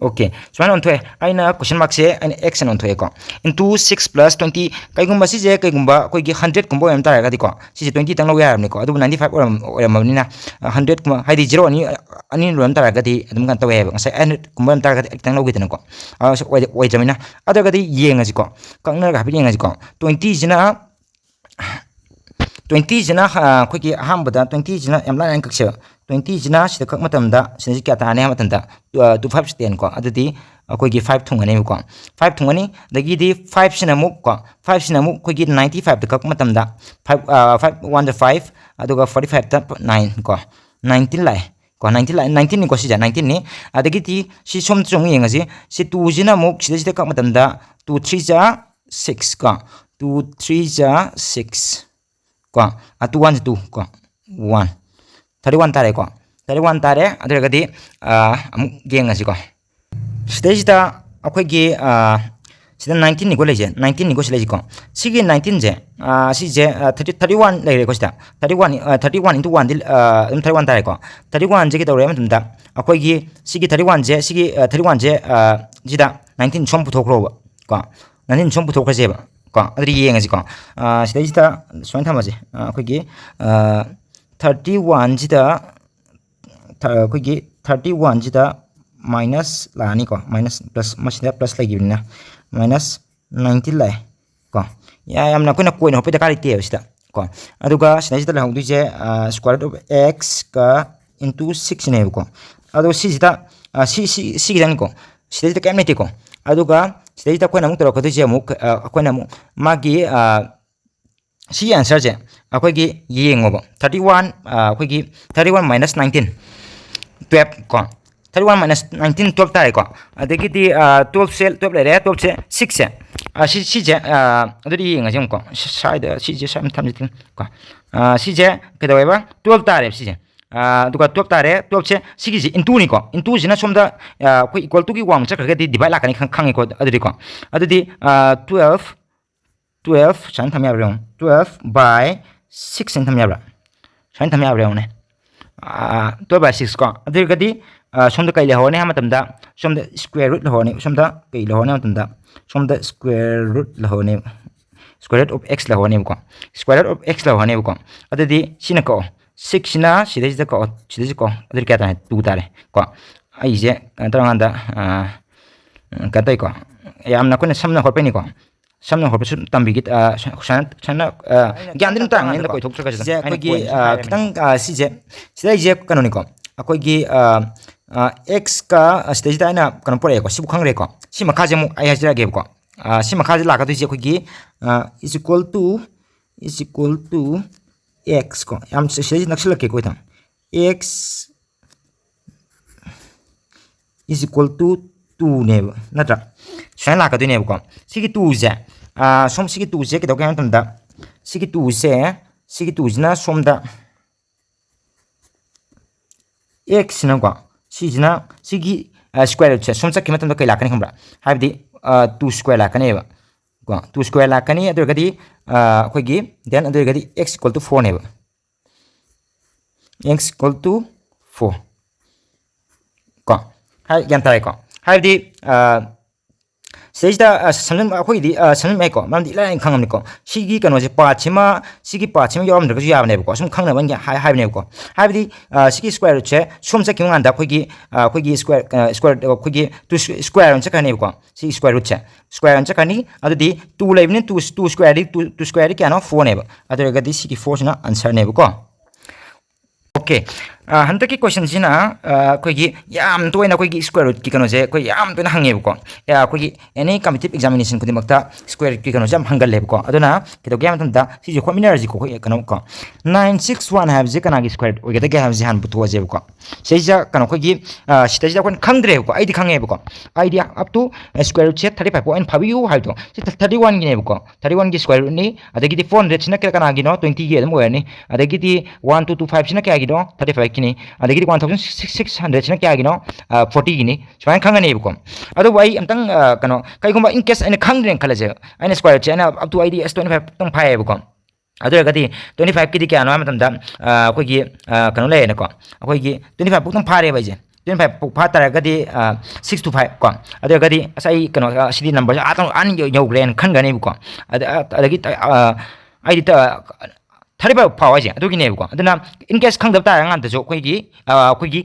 Okay, ꯁꯨꯃꯥꯏꯅ ꯑꯣꯟꯊꯣꯛꯑꯦ꯫ ꯑꯩꯅ question markꯁꯦ ꯑꯩꯅ X ꯑꯅ ꯑꯣꯟꯊꯣꯛꯑꯦꯀꯣ꯫ Into six plus twenty, ꯀꯩꯒꯨꯝꯕ ꯁꯤꯁꯦ ꯀꯩꯒꯨꯝꯕ ꯑꯩꯈꯣꯏꯒꯤ hundredꯀꯨꯝꯕ ꯑꯣꯏꯔꯝ ꯇꯥꯔꯒꯗꯤꯀꯣ, ꯁꯤꯁꯦ twentyꯇꯪ ꯂꯧ ꯌꯥꯔꯕꯅꯤꯀꯣ꯫ ꯑꯗꯨꯕꯨ ninety five ꯑꯣꯏꯔꯝ-, ꯑꯣꯏꯔꯝꯃꯕꯅꯤꯅ, ꯑ, hundredꯀꯨꯝꯕ, ꯍꯥꯏꯗꯤ zero ꯑꯅꯤ, ꯑꯅꯤ ꯂꯣꯏꯔꯝ ꯇꯥꯔꯒꯗꯤ ꯑꯗꯨꯝ ꯀꯩꯅꯣ ꯇꯧꯋꯦ ꯍꯥꯏꯕ꯫ ꯉꯁꯥꯏ hundredꯀꯨꯝꯕ ꯑꯣꯏꯔꯝ ꯇꯥꯔꯒꯗꯤ ꯑꯩ ꯈꯤꯇꯪ ꯂꯧꯈꯤꯗꯅꯀꯣ꯫ ꯑ, ꯑꯣꯏꯗ-, ꯑꯣꯏꯗ꯭ꯔꯕꯅꯤꯅ꯫ ꯑꯗꯨ ꯑꯣꯏꯔꯒꯗꯤ ꯌꯦꯡꯉꯁꯤꯀꯣ, ꯀꯛꯅꯔꯒ ꯍꯥꯏꯐꯦꯠ ꯌꯦꯡꯉꯁꯤꯀꯣ꯫ Twentyꯁꯤꯅ ꯇ꯭ꯋꯦꯟꯇꯤꯁꯤꯅ ꯑꯩꯈꯣꯏꯒꯤ ꯑꯍꯥꯟꯕꯗ ꯇ꯭ꯋꯦꯟꯇꯤꯁꯤꯅ ꯌꯥꯝ ꯂꯥꯏꯅ ꯂꯥꯏꯅ ꯀꯛꯁꯦꯕ꯫ ꯇ꯭ꯋꯦꯟꯇꯤꯁꯤꯅ ꯁꯤꯗ ꯀꯛ ꯃꯇꯝꯗ ꯁꯤꯗ ꯀꯌꯥ ꯇꯥꯔꯅꯤ ꯍꯥꯏꯕ ꯃꯇꯝꯗ, two five ten ꯀꯣ, ꯑꯗꯨꯗꯤ ꯑꯩꯈꯣꯏꯒꯤ ꯐꯥꯏꯚ ꯊꯨꯡꯒꯅꯦꯕꯀꯣ꯫ ꯐꯥꯏꯚ ꯊꯨꯡꯒꯅꯤ꯫ ꯑꯗꯒꯤꯗꯤ ꯐꯥꯏꯚꯁꯤꯅ ꯑꯃꯨꯛ ꯀꯣ, ꯐꯥꯏꯚꯁꯤꯅ ꯑꯃꯨꯛ ꯑꯩꯈꯣꯏꯒꯤ ꯅꯥꯏꯟꯇꯤ ꯐꯥꯏꯚꯇ ꯀꯛꯄ ꯃꯇꯝꯗ, ꯐꯥꯏꯚ ꯐꯥꯏꯚ ꯋꯥꯟꯗ ꯐꯥꯏꯚ, ꯑꯗꯨꯒ ꯐꯣꯔꯇꯤ ꯐꯥꯏꯚꯇ ꯅꯥꯏꯟ ꯀꯣ, ꯅꯥꯏꯟꯇꯤꯟ ꯂꯥꯛꯑꯦ ꯀꯣ꯫ ꯅꯥꯏꯟꯇꯤꯟ ꯂꯥꯛꯑꯦ, ꯅꯥꯏꯟꯇꯤꯟꯅꯤꯀꯣ ꯁꯤꯁꯦ, ꯅꯥꯏꯟꯇꯤꯟꯅꯤ꯫ ꯑꯗꯒꯤꯗꯤ ꯁꯤ ꯁꯣꯝꯗꯁꯨ ꯑꯃꯨꯛ ꯌꯦꯡꯉꯁꯤ꯫ ꯁꯤ ꯇꯨꯁꯤꯅ ꯑꯃꯨꯛ ꯁꯤꯗꯩꯁꯤꯗ ꯀꯛ ꯃꯇꯝꯗ, two three ꯖꯥ six ꯀꯣ, two three ꯖꯥ six ꯀꯣ, two ones two ꯀꯣ, one, thirty one ꯇꯥꯔꯦꯀꯣ꯫ Thirty one ꯇꯥꯔꯦ꯫ ꯑꯗꯨ ꯑꯣꯏꯔꯒꯗꯤ ꯑꯃꯨꯛ ꯌꯦꯡꯉꯁꯤꯀꯣ꯫ ꯁꯤꯗꯩꯁꯤꯗ ꯑꯩꯈꯣꯏꯒꯤ ꯁꯤꯗ ꯅꯥꯏꯟꯇꯤꯟꯅꯤꯀꯣ ꯂꯩꯁꯦ, ꯅꯥꯏꯟꯇꯤꯟꯅꯤꯀꯣ ꯁꯤ ꯂꯩꯁꯤꯀꯣ꯫ ꯁꯤꯒꯤ ꯅꯥꯏꯟꯇꯤꯟꯁꯦ, ꯁꯤꯁꯦ ꯊꯥꯔꯇꯤ ꯊꯥꯔꯇꯤ ꯋꯥꯟ ꯂꯩꯔꯦꯀꯣ ꯁꯤꯗ꯫ Thirty one, thirty one into ꯋꯥꯟꯗꯤ ꯑꯗꯨꯝ ꯊꯥꯔꯇꯤ ꯋꯥꯟ ꯇꯥꯔꯦꯀꯣ꯫ ꯊꯥꯔꯇꯤ ꯋꯥꯟꯁꯦ ꯀꯩꯗꯧꯔꯦ ꯍꯥꯏꯕ ꯃꯇꯝꯗ, ꯑꯩꯈꯣꯏꯒꯤ ꯁꯤꯒꯤ ꯊꯥꯔꯇꯤ ꯋꯥꯟꯁꯦ, ꯁꯤꯒꯤ ꯊꯥꯔꯇꯤ ꯋꯥꯟꯁꯦ ꯁꯤꯗ ꯅꯥꯏꯟꯇꯤꯟ ꯁꯣꯝ ꯄꯨꯊꯣꯛꯈ꯭ꯔꯣꯕ ꯀꯣ꯫ ꯅꯥꯏꯟꯇꯤꯟ ꯁꯣꯝ ꯄꯨꯊꯣꯛꯈ꯭ꯔꯁꯦꯕ ꯀꯣ꯫ ꯑꯗꯨꯗꯤ ꯌꯦꯡꯉꯁꯤꯀꯣ꯫ ꯁꯤꯗꯩꯁꯤꯗ ꯁꯨꯃꯥꯏꯅ ꯊꯝꯃꯁꯦ꯫ ꯑꯩꯈꯣꯏꯒꯤ ꯊꯥꯔꯇꯤ ꯋꯥꯟꯁꯤꯗ, ꯑꯩꯈꯣꯏꯒꯤ ꯊꯥꯔꯇꯤ ꯋꯥꯟꯁꯤꯗ ꯃꯥꯏꯅꯁ ꯂꯥꯛꯑꯅꯤꯀꯣ, ꯃꯥꯏꯅꯁ ꯄ꯭ꯂꯁ, ꯃꯁꯤꯗ ꯄ꯭ꯂꯁ ꯂꯩꯈꯤꯕꯅꯤꯅ ꯃꯥꯏꯅꯁ ꯅꯥꯏꯟꯇꯤꯟ ꯂꯥꯛꯑꯦ ꯀꯣ꯫ ꯌꯥꯝꯅ ꯑꯩꯈꯣꯏꯅ ꯀꯣꯏꯅ ꯍꯣꯠꯄꯩ ꯗꯔꯀꯥꯔ ꯂꯩꯇꯦꯕ ꯁꯤꯗ ꯀꯣ꯫ ꯑꯗꯨꯒ ꯁꯤꯗꯩꯁꯤꯗ ꯂꯩꯍꯧꯗꯣꯏꯁꯦ square root of x ꯀ into six ꯅꯦꯕꯀꯣ꯫ ꯑꯗꯣ ꯁꯤꯁꯤꯗ, ꯁꯤ, ꯁꯤ, ꯁꯤ ꯈꯤꯇꯪꯅꯤꯀꯣ꯫ ꯁꯤꯗꯩꯁꯤꯗ ꯀꯔꯤꯝ ꯂꯩꯇꯦꯀꯣ꯫ ꯑꯗꯨꯒ ꯁꯤꯗꯩꯁꯤꯗ ꯑꯩꯈꯣꯏꯅ ꯑꯃꯨꯛ ꯇꯧꯔꯛꯀꯗꯣꯏꯁꯦ ꯑꯃꯨꯛ, ꯑꯩꯈꯣꯏꯅ ꯑꯃꯨꯛ ꯃꯥꯒꯤ ꯁꯤꯒꯤ answerꯁꯦ ꯑꯩꯈꯣꯏꯒꯤ ꯌꯦꯡꯉꯣꯕ꯫ Thirty one, ꯑꯩꯈꯣꯏꯒꯤ thirty one minus nineteen, twelve ꯀꯣ꯫ Thirty one minus nineteen, twelve ꯇꯥꯔꯦꯀꯣ꯫ ꯑꯗꯒꯤꯗꯤ twelveꯁꯦ, twelve ꯂꯩꯔꯦ, twelveꯁꯦ, sixꯁꯦ, ꯁꯤ, ꯁꯤꯁꯦ, ꯑꯗꯨꯗꯤ ꯌꯦꯡꯉꯁꯤ ꯑꯃꯨꯛꯀꯣ꯫ ꯁ꯭ꯋꯥꯏꯗ ꯁꯤꯁꯦ ꯁ꯭ꯋꯥꯏꯗ ꯊꯝꯖꯤꯟ ꯀꯣ꯫ ꯁꯤꯁꯦ ꯀꯩꯗꯧꯋꯦꯕ? Twelve ꯇꯥꯔꯦꯕ ꯁꯤꯁꯦ꯫ ꯑꯗꯨꯒ twelve ꯇꯥꯔꯦ, twelveꯁꯦ ꯁꯤꯒꯤꯁꯦ intoꯅꯤꯀꯣ꯫ Intoꯁꯤꯅ ꯁꯣꯝꯗ ꯑꯩꯈꯣꯏ equal toꯒꯤ ꯋꯥꯡꯃ ꯆꯠꯈ꯭ꯔꯒꯗꯤ divide ꯂꯥꯛꯀꯅꯤ ꯈꯪꯉꯦꯀꯣ꯫ ꯑꯗꯨꯗꯤꯀꯣ, ꯑꯗꯨꯗꯤ twelve, twelve ꯁꯨꯃꯥꯏꯅ ꯊꯝ ꯌꯥꯕ꯭ꯔꯥ ꯌꯦꯡꯉꯣ꯫ Twelve by six ꯍꯥꯏꯅ ꯊꯝ ꯌꯥꯕ꯭ꯔꯥ? ꯁꯨꯃꯥꯏꯅ ꯊꯝ ꯌꯥꯕ꯭ꯔꯥ ꯌꯦꯡꯉꯨꯅꯦ꯫ Twelve by six ꯀꯣ꯫ ꯑꯗꯨ ꯑꯣꯏꯔꯒꯗꯤ ꯁꯣꯝꯗ ꯀꯩ ꯂꯩꯍꯧꯔꯅꯤ ꯍꯥꯏꯕ ꯃꯇꯝꯗ, ꯁꯣꯝꯗ square root ꯂꯩꯍꯧꯔꯅꯤ꯫ ꯁꯣꯝꯗ ꯀꯩ ꯂꯩꯍꯧꯔꯅꯤ ꯍꯥꯏꯕ ꯃꯇꯝꯗ, ꯁꯣꯝꯗ square root ꯂꯩꯍꯧꯔꯅꯦꯕ꯫ Square root of x ꯂꯩꯍꯧꯔꯅꯦꯕꯀꯣ꯫ Square root of x ꯂꯩꯍꯧꯔꯅꯦꯕꯀꯣ꯫ ꯑꯗꯨꯗꯤ ꯁꯤꯅ ꯀꯛꯑꯣ꯫ Sixꯁꯤꯅ ꯁꯤꯗꯩꯁꯤꯗ ꯀꯛꯑꯣ꯫ ꯁꯤꯗꯩꯁꯤꯗ ꯀꯛꯑꯣ꯫ ꯑꯗꯨꯗꯤ ꯀꯌꯥ ꯇꯥꯔꯦ? Two ꯇꯥꯔꯦ ꯀꯣ꯫ ꯑꯩꯁꯦ ꯀꯩꯅꯣ ꯇꯧꯔꯀꯥꯟꯗ, ꯀꯩꯅꯣ ꯇꯧꯋꯤꯀꯣ꯫ ꯌꯥꯝꯅ ꯑꯩꯈꯣꯏꯅ ꯁꯝꯅ ꯍꯣꯠꯄꯩꯅꯤꯀꯣ꯫ ꯁꯝꯅ ꯍꯣꯠꯄꯁꯨ ꯇꯝꯕꯤꯒꯦ꯫ ꯑ, ꯁꯨ-, ꯁꯨꯃꯥꯏꯅ, ꯁꯨꯃꯥꯏꯅ, ꯑ, ꯑꯩꯅ ꯒ꯭ꯌꯥꯟꯗꯤ ꯑꯗꯨꯝ ꯈꯤꯇꯪ ꯇꯥꯔꯝꯒꯅꯤ, ꯇꯥꯡꯅꯀꯣ, ꯀꯣꯏꯊꯣꯛꯇ꯭ꯔꯒꯁꯨ ꯁꯤꯁꯦ ꯑꯩꯅ ꯑꯩꯈꯣꯏꯒꯤ, ꯀꯣꯏꯅ ꯑ, ꯁꯨꯝ ꯍꯥꯏꯔꯕꯅꯤꯀꯣ꯫ ꯈꯤꯇꯪ, ꯑ, ꯁꯤꯁꯦ, ꯁꯤꯗ ꯑꯩꯁꯦ ꯀꯩꯅꯣꯅꯤꯀꯣ, ꯑꯩꯈꯣꯏꯒꯤ, ꯑ, ꯑ, x ꯀ, ꯑ, ꯁꯤꯗꯩꯁꯤꯗ ꯑꯩꯅ ꯀꯩꯅꯣ ꯄꯨꯔꯛꯑꯦꯀꯣ, ꯁꯤꯕꯨ ꯈꯪꯈ꯭ꯔꯦꯀꯣ꯫ ꯁꯤ ꯃꯈꯥꯁꯦ ꯑꯃꯨꯛ ꯑꯩ ꯍꯥꯏꯖꯔꯛꯑꯒꯦꯕꯀꯣ꯫ ꯑ, ꯁꯤ ꯃꯈꯥꯁꯦ ꯂꯥꯛꯀꯗꯣꯏꯁꯦ ꯑꯩꯈꯣꯏꯒꯤ, ꯑ, is equal to, is equal to x ꯀꯣ꯫ ꯌꯥꯝ ꯁꯤ-, ꯁꯤꯗꯩꯁꯤ ꯅꯛꯁꯤꯜꯂꯛꯀꯦꯀꯣ ꯈꯤꯇꯪ꯫ X is equal to two ꯅꯦꯕ, ꯅꯠꯇ꯭ꯔꯥ? ꯁꯨꯃꯥꯏꯅ ꯂꯥꯛꯀꯗꯣꯏꯅꯦꯕꯀꯣ꯫ ꯁꯤꯒꯤ twoꯁꯦ, ꯑ, ꯁꯣꯝ ꯁꯤꯒꯤ twoꯁꯦ ꯀꯩꯗꯧꯒꯦ ꯍꯥꯏꯕ ꯃꯇꯝꯗ, ꯁꯤꯒꯤ twoꯁꯦ, ꯁꯤꯒꯤ twoꯁꯤꯅ ꯁꯣꯝꯗ x ꯁꯤꯅꯀꯣ, ꯁꯤꯁꯤꯅ, ꯁꯤꯒꯤ, ꯑ, square rootꯁꯦ ꯁꯨꯝ ꯆꯠꯈꯤꯕ ꯃꯇꯝꯗ ꯀꯩ ꯂꯥꯛꯀꯅꯤ ꯈꯪꯕ꯭ꯔꯥ? ꯍꯥꯏꯕꯗꯤ, ꯑ, two square ꯂꯥꯛꯀꯅꯦꯕ ꯀꯣ, two square ꯂꯥꯛꯀꯅꯤ꯫ ꯑꯗꯨ ꯑꯣꯏꯔꯒꯗꯤ, ꯑ, ꯑꯩꯈꯣꯏꯒꯤ, then ꯑꯗꯨ ꯑꯣꯏꯔꯒꯗꯤ x equal to four ꯅꯦꯕ꯫ X equal to four ꯀꯣ꯫ ꯍꯥꯏ, ꯒ꯭ꯌꯥꯟ ꯇꯥꯔꯦꯀꯣ? ꯍꯥꯏꯕꯗꯤ, ꯑ, ꯁꯤꯗꯩꯁꯤꯗ, ꯑ, ꯁꯝꯖꯤꯟ-, ꯑꯩꯈꯣꯏꯒꯤꯗꯤ, ꯑ, ꯁꯝꯖꯤꯟꯕ ꯌꯥꯏꯀꯣ, ꯃꯔꯝꯗꯤ ꯏꯂꯥꯏ ꯂꯥꯏꯅ ꯈꯪꯉꯕꯅꯤꯀꯣ꯫ ꯁꯤꯒꯤ ꯀꯩꯅꯣꯁꯦ, partꯁꯤꯃ, ꯁꯤꯒꯤ partꯁꯤꯃ ꯌꯥꯎꯔꯝꯗ꯭ꯔꯒꯁꯨ ꯌꯥꯕꯅꯦꯕꯀꯣ, ꯁꯨꯝ ꯈꯪꯅꯕ ꯑꯩꯅ ꯍꯥꯏ-, ꯍꯥꯏꯕꯅꯦꯕꯀꯣ꯫ ꯍꯥꯏꯕꯗꯤ, ꯑ, ꯁꯤꯒꯤ square rootꯁꯦ ꯁꯣꯝ ꯆꯠꯈꯤꯕ ꯀꯥꯟꯗ ꯑꯩꯈꯣꯏꯒꯤ, ꯑ, ꯑꯩꯈꯣꯏꯒꯤ square, ꯑ, square, ꯑꯩꯈꯣꯏꯒꯤ two square ꯑꯣꯏꯅ ꯆꯠꯈ꯭ꯔꯅꯦꯕꯀꯣ꯫ ꯁꯤꯒꯤ square rootꯁꯦ square ꯑꯣꯏꯅ ꯆꯠꯈ꯭ꯔꯅꯤ꯫ ꯑꯗꯨꯗꯤ two ꯂꯩꯕꯅꯤ, two, two squareꯗꯤ, two, two squareꯗꯤ ꯀꯌꯥꯅꯣ? Fourꯅꯦꯕ꯫ ꯑꯗꯨ ꯑꯣꯏꯔꯒꯗꯤ ꯁꯤꯒꯤ fourꯁꯤꯅ answerꯅꯦꯕꯀꯣ꯫ Okay, ꯑ, ꯍꯟꯗꯛꯀꯤ questionꯁꯤꯅ, ꯑ, ꯑꯩꯈꯣꯏꯒꯤ ꯌꯥꯝ ꯇꯣꯏꯅ ꯑꯩꯈꯣꯏꯒꯤ square rootꯀꯤ ꯀꯩꯅꯣꯁꯦ ꯑꯩꯈꯣꯏ ꯌꯥꯝ ꯇꯣꯏꯅ ꯍꯪꯉꯦꯕꯀꯣ꯫ ꯑ, ꯑꯩꯈꯣꯏꯒꯤ any competitive examination ꯈꯨꯗꯤꯡꯃꯛꯇ square rootꯀꯤ ꯀꯩꯅꯣꯁꯦ ꯌꯥꯝ ꯍꯪꯒꯜꯂꯦꯕꯀꯣ꯫ ꯑꯗꯨꯅ ꯀꯩꯗꯧꯒꯦ ꯍꯥꯏꯕ ꯃꯇꯝꯗ ꯁꯤꯁꯦ ꯍꯣꯠꯃꯤꯟꯅꯔꯁꯤꯀꯣ, ꯑꯩꯈꯣꯏ ꯀꯩꯅꯣ ꯀꯣ, nine six one ꯍꯥꯏꯕꯁꯦ ꯀꯅꯥꯒꯤ square root ꯑꯣꯏꯒꯗꯒꯦ ꯍꯥꯏꯕꯁꯦ ꯍꯥꯟꯅ ꯄꯨꯊꯣꯛꯑꯁꯦꯕꯀꯣ꯫ ꯁꯤꯗꯩꯁꯤꯗ ꯀꯩꯅꯣ ꯑꯩꯈꯣꯏꯒꯤ, ꯑ, ꯁꯤꯗꯩꯁꯤꯗ ꯑꯩꯈꯣꯏꯅ ꯈꯪꯗ꯭ꯔꯦꯕꯀꯣ, ꯑꯩꯗꯤ ꯈꯪꯉꯦꯕꯀꯣ꯫ ꯑꯩꯗꯤ up to square rootꯁꯦ thirty five ꯐꯥꯎ ꯑꯩꯅ ꯐꯥꯕꯤꯌꯨ ꯍꯥꯏꯕꯗꯣ, ꯁꯤ thirty oneꯒꯤꯅꯦꯕꯀꯣ꯫ Thirty oneꯒꯤ square rootꯅꯤ꯫ ꯑꯗꯒꯤꯗꯤ four hundredꯁꯤꯅ ꯀꯅꯥꯒꯤꯅꯣ? Twentyꯒꯤ ꯑꯗꯨꯝ ꯑꯣꯏꯔꯅꯤ꯫ ꯑꯗꯒꯤꯗꯤ one two two fiveꯁꯤꯅ ꯀꯌꯥꯒꯤꯅꯣ? Thirty fiveꯀꯤꯅꯤ꯫ ꯑꯗꯒꯤꯗꯤ one thousand six hundredꯁꯤꯅ ꯀꯌꯥꯒꯤꯅꯣ? ꯑ, fortyꯒꯤꯅꯤ꯫ ꯁꯨꯃꯥꯏꯅ ꯈꯪꯒꯅꯦꯕꯀꯣ꯫ ꯑꯗꯨꯕꯨ ꯑꯩ ꯑꯝꯇꯪ, ꯑ, ꯀꯩꯅꯣ, ꯀꯩꯒꯨꯝꯕ in case ꯑꯩꯅ ꯈꯪꯗ꯭ꯔꯦꯅ ꯈꯜꯂꯁꯦ, ꯑꯩꯅ square rootꯁꯦ ꯑꯩꯅ up to ꯑꯩꯗꯤ S twenty five ꯈꯛꯇꯪ ꯐꯥꯏꯌꯦꯕꯀꯣ꯫ ꯑꯗꯨ ꯑꯣꯏꯔꯒꯗꯤ twenty fiveꯀꯤꯗꯤ ꯀꯌꯥꯅꯣ ꯍꯥꯏꯕ ꯃꯇꯝꯗ, ꯑ, ꯑꯩꯈꯣꯏꯒꯤ, ꯑ, ꯀꯩꯅꯣ ꯂꯩꯔꯦꯅꯀꯣ, ꯑꯩꯈꯣꯏꯒꯤ twenty five ꯐꯥꯎꯇꯪ ꯐꯥꯔꯦꯕ ꯑꯩꯁꯦ꯫ Twenty five ꯐꯥꯎ ꯐꯥ ꯇꯥꯔꯒꯗꯤ, ꯑ, six two five ꯀꯣ꯫ ꯑꯗꯨ ꯑꯣꯏꯔꯒꯗꯤ ꯑꯁ ꯑꯩ ꯀꯩꯅꯣ, ꯑ, ꯁꯤꯗꯤ numberꯁꯦ ꯑꯥ ꯇꯧ-, ꯑꯥ ꯌꯧ-, ꯌꯧꯈ꯭ꯔꯦꯅ ꯈꯟꯈ꯭ꯔꯅꯦꯕꯀꯣ꯫ ꯑꯗ, ꯑ, ꯑꯗꯒꯤ, ꯑ, ꯑꯩꯗꯤ ꯇ-, ꯊꯥꯔꯇꯤ ꯐꯥꯏꯚ ꯐꯥꯎ ꯍꯥꯏꯁꯦ ꯑꯗꯨꯒꯤꯅꯦꯕꯀꯣ꯫ ꯑꯗꯨꯅ in case ꯈꯪꯗꯕ ꯇꯥꯔꯀꯥꯟꯗꯁꯨ ꯑꯩꯈꯣꯏꯒꯤ ꯑꯩꯈꯣꯏꯒꯤ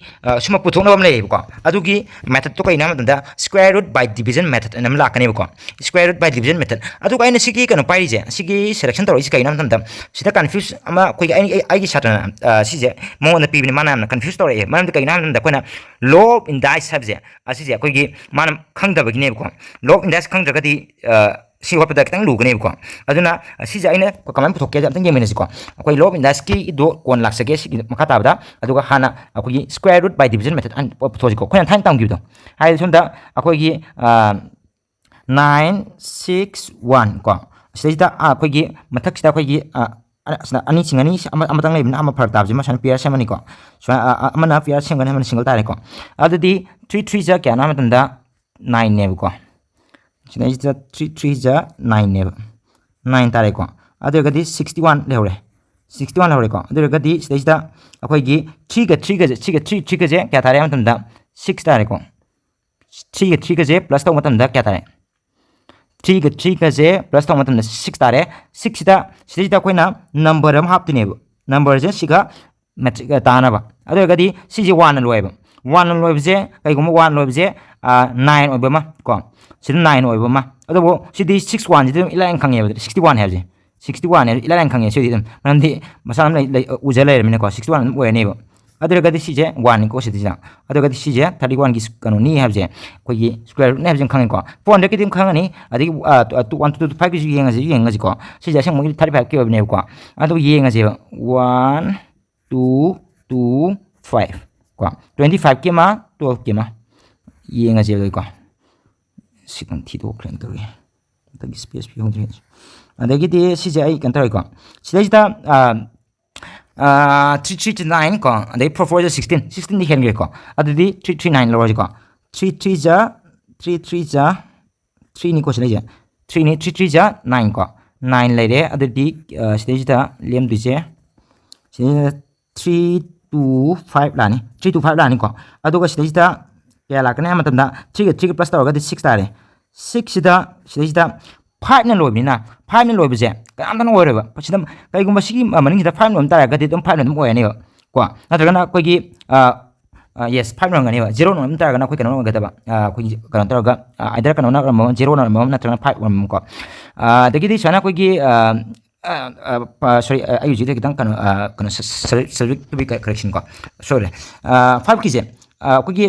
ꯁꯨꯝꯕ ꯄꯨꯊꯣꯛꯅꯕ ꯑꯃ ꯂꯩꯌꯦꯕꯀꯣ꯫ ꯑꯗꯨꯒꯤ methodꯇꯣ ꯀꯩꯅꯣ ꯍꯥꯏꯕ ꯃꯇꯝꯗ square root by division method ꯑꯅ ꯑꯃ ꯂꯥꯛꯀꯅꯦꯕꯀꯣ꯫ Square root by division method꯫ ꯑꯗꯨꯒ ꯑꯩꯅ ꯁꯤꯒꯤ ꯀꯩꯅꯣ ꯄꯥꯏꯔꯤꯁꯦ, ꯁꯤꯒꯤ selection ꯇꯧꯔꯛꯏꯁꯦ ꯀꯩꯅꯣ ꯍꯥꯏꯕ ꯃꯇꯝꯗ, ꯁꯤꯗ confuse ꯑꯃ ꯑꯩꯈꯣꯏꯒꯤ ꯑꯩ- ꯑꯩꯒꯤ ꯁꯥꯇ꯭ꯔꯅ ꯁꯤꯁꯦ ꯃꯉꯣꯟꯗ ꯄꯤꯕꯅꯤ, ꯃꯥꯅ ꯌꯥꯝꯅ confuse ꯇꯧꯔꯛꯑꯦ꯫ ꯃꯔꯝꯗꯤ ꯀꯩꯅꯣ ꯍꯥꯏꯕ ꯃꯇꯝꯗ ꯑꯩꯈꯣꯏꯅ law of indice ꯍꯥꯏꯕꯁꯦ, ꯑꯁꯤꯁꯦ ꯑꯩꯈꯣꯏꯒꯤ ꯃꯥꯅ ꯈꯪꯗꯕꯒꯤꯅꯦꯕꯀꯣ꯫ Law of indice ꯈꯪꯗ꯭ꯔꯒꯗꯤ ꯁꯤ ꯍꯣꯠꯄꯗ ꯈꯤꯇꯪ ꯂꯨꯒꯅꯦꯕꯀꯣ꯫ ꯑꯗꯨꯅ ꯁꯤꯁꯦ ꯑꯩꯅ ꯀꯃꯥꯏꯅ ꯄꯨꯊꯣꯛꯀꯦ ꯑꯝꯇꯪ ꯌꯦꯡꯃꯤꯟꯅꯁꯤꯀꯣ꯫ ꯑꯩꯈꯣꯏ law of indiceꯀꯤꯗꯣ ꯀꯣꯟ ꯂꯥꯛꯆꯒꯦ ꯁꯤꯒꯤ ꯃꯈꯥ ꯇꯥꯕꯗ꯫ ꯑꯗꯨꯒ ꯍꯥꯟꯅ ꯑꯩꯈꯣꯏꯒꯤ square root by division method ꯍꯥꯟꯅ ꯄꯨꯊꯣꯛꯁꯤꯀꯣ꯫ ꯑꯩꯈꯣꯏꯅ ꯊꯥꯏꯅ ꯇꯝꯈꯤꯕꯗꯣ, ꯍꯥꯏꯗꯤ ꯁꯣꯝꯗ ꯑꯩꯈꯣꯏꯒꯤ nine six one ꯀꯣ, ꯁꯤꯗꯩꯁꯤꯗ ꯑꯩꯈꯣꯏꯒꯤ ꯃꯊꯛꯁꯤꯗ ꯑꯩꯈꯣꯏꯒꯤ ꯑꯁꯤꯅ ꯑꯅꯤ ꯆꯤꯡꯒꯅꯤ, ꯑꯃ ꯑꯃꯇꯪ ꯂꯩꯕꯅꯤꯅ ꯑꯃ ꯐꯔꯛ ꯇꯥꯕꯁꯤꯃ ꯁꯨꯃꯥꯏꯅ pair ꯁꯦꯝꯃꯅꯤꯀꯣ꯫ ꯁꯨꯃꯥꯏꯅ ꯑꯃꯅ pair ꯁꯦꯝꯒꯅꯤ, ꯑꯃꯅ single ꯇꯥꯔꯦꯀꯣ꯫ ꯑꯗꯨꯗꯤ three three ꯖ ꯀꯌꯥꯅꯣ ꯍꯥꯏꯕ ꯃꯇꯝꯗ nineꯅꯦꯕꯀꯣ꯫ ꯁꯤꯗꯩꯁꯤꯗ three three ꯖ nineꯅꯦꯕ, nine ꯇꯥꯔꯦꯀꯣ꯫ ꯑꯗꯨ ꯑꯣꯏꯔꯒꯗꯤ sixty one ꯂꯩꯍꯧꯔꯦ, sixty one ꯂꯩꯍꯧꯔꯦꯀꯣ꯫ ꯑꯗꯨ ꯑꯣꯏꯔꯒꯗꯤ ꯁꯤꯗꯩꯁꯤꯗ ꯑꯩꯈꯣꯏꯒꯤ threeꯒ threeꯒꯁꯦ, threeꯒ threeꯒꯁꯦ ꯀꯌꯥ ꯇꯥꯔꯦ ꯍꯥꯏꯕ ꯃꯇꯝꯗ six ꯇꯥꯔꯦꯀꯣ꯫ Threeꯒ threeꯒꯁꯦ plus ꯇꯧꯕ ꯃꯇꯝꯗ ꯀꯌꯥ ꯇꯥꯔꯦ? Threeꯒ threeꯒꯁꯦ plus ꯇꯧꯕ ꯃꯇꯝꯗ six ꯇꯥꯔꯦ꯫ Sixꯁꯤꯗ, ꯁꯤꯗꯩꯁꯤꯗ ꯑꯩꯈꯣꯏꯅ number ꯑꯃ ꯍꯥꯞꯇꯣꯏꯅꯦꯕ꯫ Numberꯁꯦ ꯁꯤꯒ matrix ꯇꯥꯅꯕ꯫ ꯑꯗꯨ ꯑꯣꯏꯔꯒꯗꯤ ꯁꯤꯁꯦ oneꯅ ꯂꯣꯏꯕ꯫ Oneꯅ ꯂꯣꯏꯕꯁꯦ, ꯀꯩꯒꯨꯝꯕ one ꯂꯣꯏꯕꯁꯦ nine ꯑꯣꯏꯕ ꯑꯃ ꯀꯣ, ꯁꯤꯗ nine ꯑꯣꯏꯕ ꯑꯃ꯫ ꯑꯗꯨꯕꯨ ꯁꯤꯗꯤ six oneꯁꯤꯗꯤ ꯑꯗꯨꯝ ꯏꯂꯥꯏ ꯂꯥꯏꯅ ꯈꯪꯉꯦꯕ, sixty one ꯍꯥꯏꯕꯁꯦ꯫ Sixty one ꯍꯥꯏꯕꯁꯦ ꯏꯂꯥꯏ ꯂꯥꯏꯅ ꯈꯪꯉꯦ ꯁꯤꯗꯤ ꯑꯗꯨꯝ, ꯃꯔꯝꯗꯤ ꯃꯁꯥ ꯑꯗꯨꯝ ꯂꯩ- ꯂꯩ- ꯎꯖ ꯂꯩꯔꯕꯅꯤꯅꯀꯣ꯫ Sixty one ꯑꯗꯨꯝ ꯑꯣꯏꯔꯅꯦꯕ꯫ ꯑꯗꯨ ꯑꯣꯏꯔꯒꯗꯤ ꯁꯤꯁꯦ oneꯅꯤꯀꯣ, ꯁꯤꯗ꯫ ꯑꯗꯨ ꯑꯣꯏꯔꯒꯗꯤ ꯁꯤꯁꯦ thirty oneꯒꯤ ꯀꯩꯅꯣꯅꯤ ꯍꯥꯏꯕꯁꯦ ꯑꯩꯈꯣꯏꯒꯤ square rootꯅꯤ ꯍꯥꯏꯕꯁꯦ ꯑꯗꯨꯝ ꯈꯪꯉꯦꯀꯣ꯫ Four hundredꯀꯤꯗꯤ ꯑꯗꯨꯝ ꯈꯪꯉꯅꯤ꯫ ꯑꯗꯒꯤ one two two fiveꯀꯤꯁꯨ ꯌꯦꯡꯉꯁꯤ, ꯌꯦꯡꯉꯁꯤꯀꯣ꯫ ꯁꯤꯁꯦ ꯑꯁꯦꯡꯕꯒꯤ thirty fiveꯀꯤ ꯑꯣꯏꯕꯅꯦꯕꯀꯣ꯫ ꯑꯗꯨ ꯌꯦꯡꯉꯁꯦꯕ꯫ One two two five ꯀꯣ, twenty fiveꯀꯤ ꯑꯃ, twelveꯀꯤ ꯑꯃ ꯌꯦꯡꯉꯁꯦꯕꯀꯣ꯫ ꯁꯤ ꯀꯩꯅꯣ ꯊꯤꯗꯣꯛꯈ꯭ꯔꯦꯅ ꯇꯧꯔꯤ꯫ ꯑꯗꯒꯤ space ꯄꯤꯍꯧꯗ꯭ꯔꯦ꯫ ꯑꯗꯒꯤꯗꯤ ꯁꯤꯁꯦ ꯑꯩ ꯀꯩꯅꯣ ꯇꯧꯔꯦꯀꯣ꯫ ꯁꯤꯗꯩꯁꯤꯗ three three nine ꯀꯣ, ꯑꯗꯩ four four sixteen, sixteenꯗꯤ ꯍꯦꯟꯈ꯭ꯔꯦꯀꯣ꯫ ꯑꯗꯨꯗꯤ three three nine ꯂꯧꯔꯁꯤꯀꯣ꯫ Three three ꯖ, three three ꯖ, threeꯅꯤꯀꯣ ꯁꯤꯗꯩꯁꯦ꯫ Threeꯅꯤ, three three ꯖ nine ꯀꯣ꯫ Nine ꯂꯩꯔꯦ꯫ ꯑꯗꯨꯗꯤ ꯁꯤꯗꯩꯁꯤꯗ ꯂꯦꯝꯗꯣꯏꯁꯦ, ꯁꯤꯗꯩꯁꯤꯗ three two five ꯂꯥꯛꯑꯅꯤ, three two five ꯂꯥꯛꯑꯅꯤꯀꯣ꯫ ꯑꯗꯨꯒ ꯁꯤꯗꯩꯁꯤꯗ ꯀꯌꯥ ꯂꯥꯛꯀꯅꯤ ꯍꯥꯏꯕ ꯃꯇꯝꯗ, threeꯒ threeꯒ plus ꯇꯧꯔꯒꯗꯤ six ꯇꯥꯔꯦ꯫ Sixꯁꯤꯗ, ꯁꯤꯗꯩꯁꯤꯗ ꯐꯥꯏꯚꯅ ꯂꯣꯏꯕꯅꯤꯅ, ꯐꯥꯏꯚꯅ ꯂꯣꯏꯕꯁꯦ ꯀꯅꯥꯝꯇꯅ ꯑꯣꯏꯔꯣꯏꯕ꯫ ꯁꯤꯗ ꯀꯩꯒꯨꯝꯕ ꯁꯤꯒꯤ ꯃꯅꯤꯡꯁꯤꯗ ꯐꯥꯏꯚ ꯂꯣꯏꯕ ꯇꯥꯔꯒꯗꯤ ꯑꯗꯨꯝ ꯐꯥꯏꯚꯅ ꯑꯗꯨꯝ ꯑꯣꯏꯔꯅꯦꯕ ꯀꯣ꯫ ꯅꯠꯇ꯭ꯔꯒꯅ ꯑꯩꯈꯣꯏꯒꯤ, yes, ꯐꯥꯏꯚ ꯂꯣꯏꯔꯝꯒꯅꯦꯕ꯫ ꯖꯦꯔꯣ ꯂꯣꯏꯔꯝ ꯇꯥꯔꯒꯅ ꯑꯩꯈꯣꯏ ꯀꯩꯅꯣ ꯑꯣꯏꯒꯗꯕ, ꯑꯩꯈꯣꯏꯒꯤ ꯀꯩꯅꯣ ꯇꯧꯔꯒ, either ꯀꯩꯅꯣꯅ ꯑꯣꯏꯔꯝꯕ, ꯖꯦꯔꯣꯅ ꯑꯣꯏꯔꯝꯕ ꯅꯠꯇ꯭ꯔꯒꯅ ꯐꯥꯏꯚ ꯑꯣꯏꯔꯝꯕꯀꯣ꯫ ꯑꯗꯒꯤꯗꯤ ꯁꯨꯃꯥꯏꯅ ꯑꯩꯈꯣꯏꯒꯤ, sorry, ꯑꯩ ꯍꯧꯖꯤꯛꯇꯤ ꯈꯤꯇꯪ ꯀꯩꯅꯣ, ꯀꯩꯅꯣ, subject to be correction ꯀꯣ, ꯁꯣꯏꯔꯦ꯫ ꯐꯥꯏꯚꯀꯤꯁꯦ ꯑꯩꯈꯣꯏꯒꯤ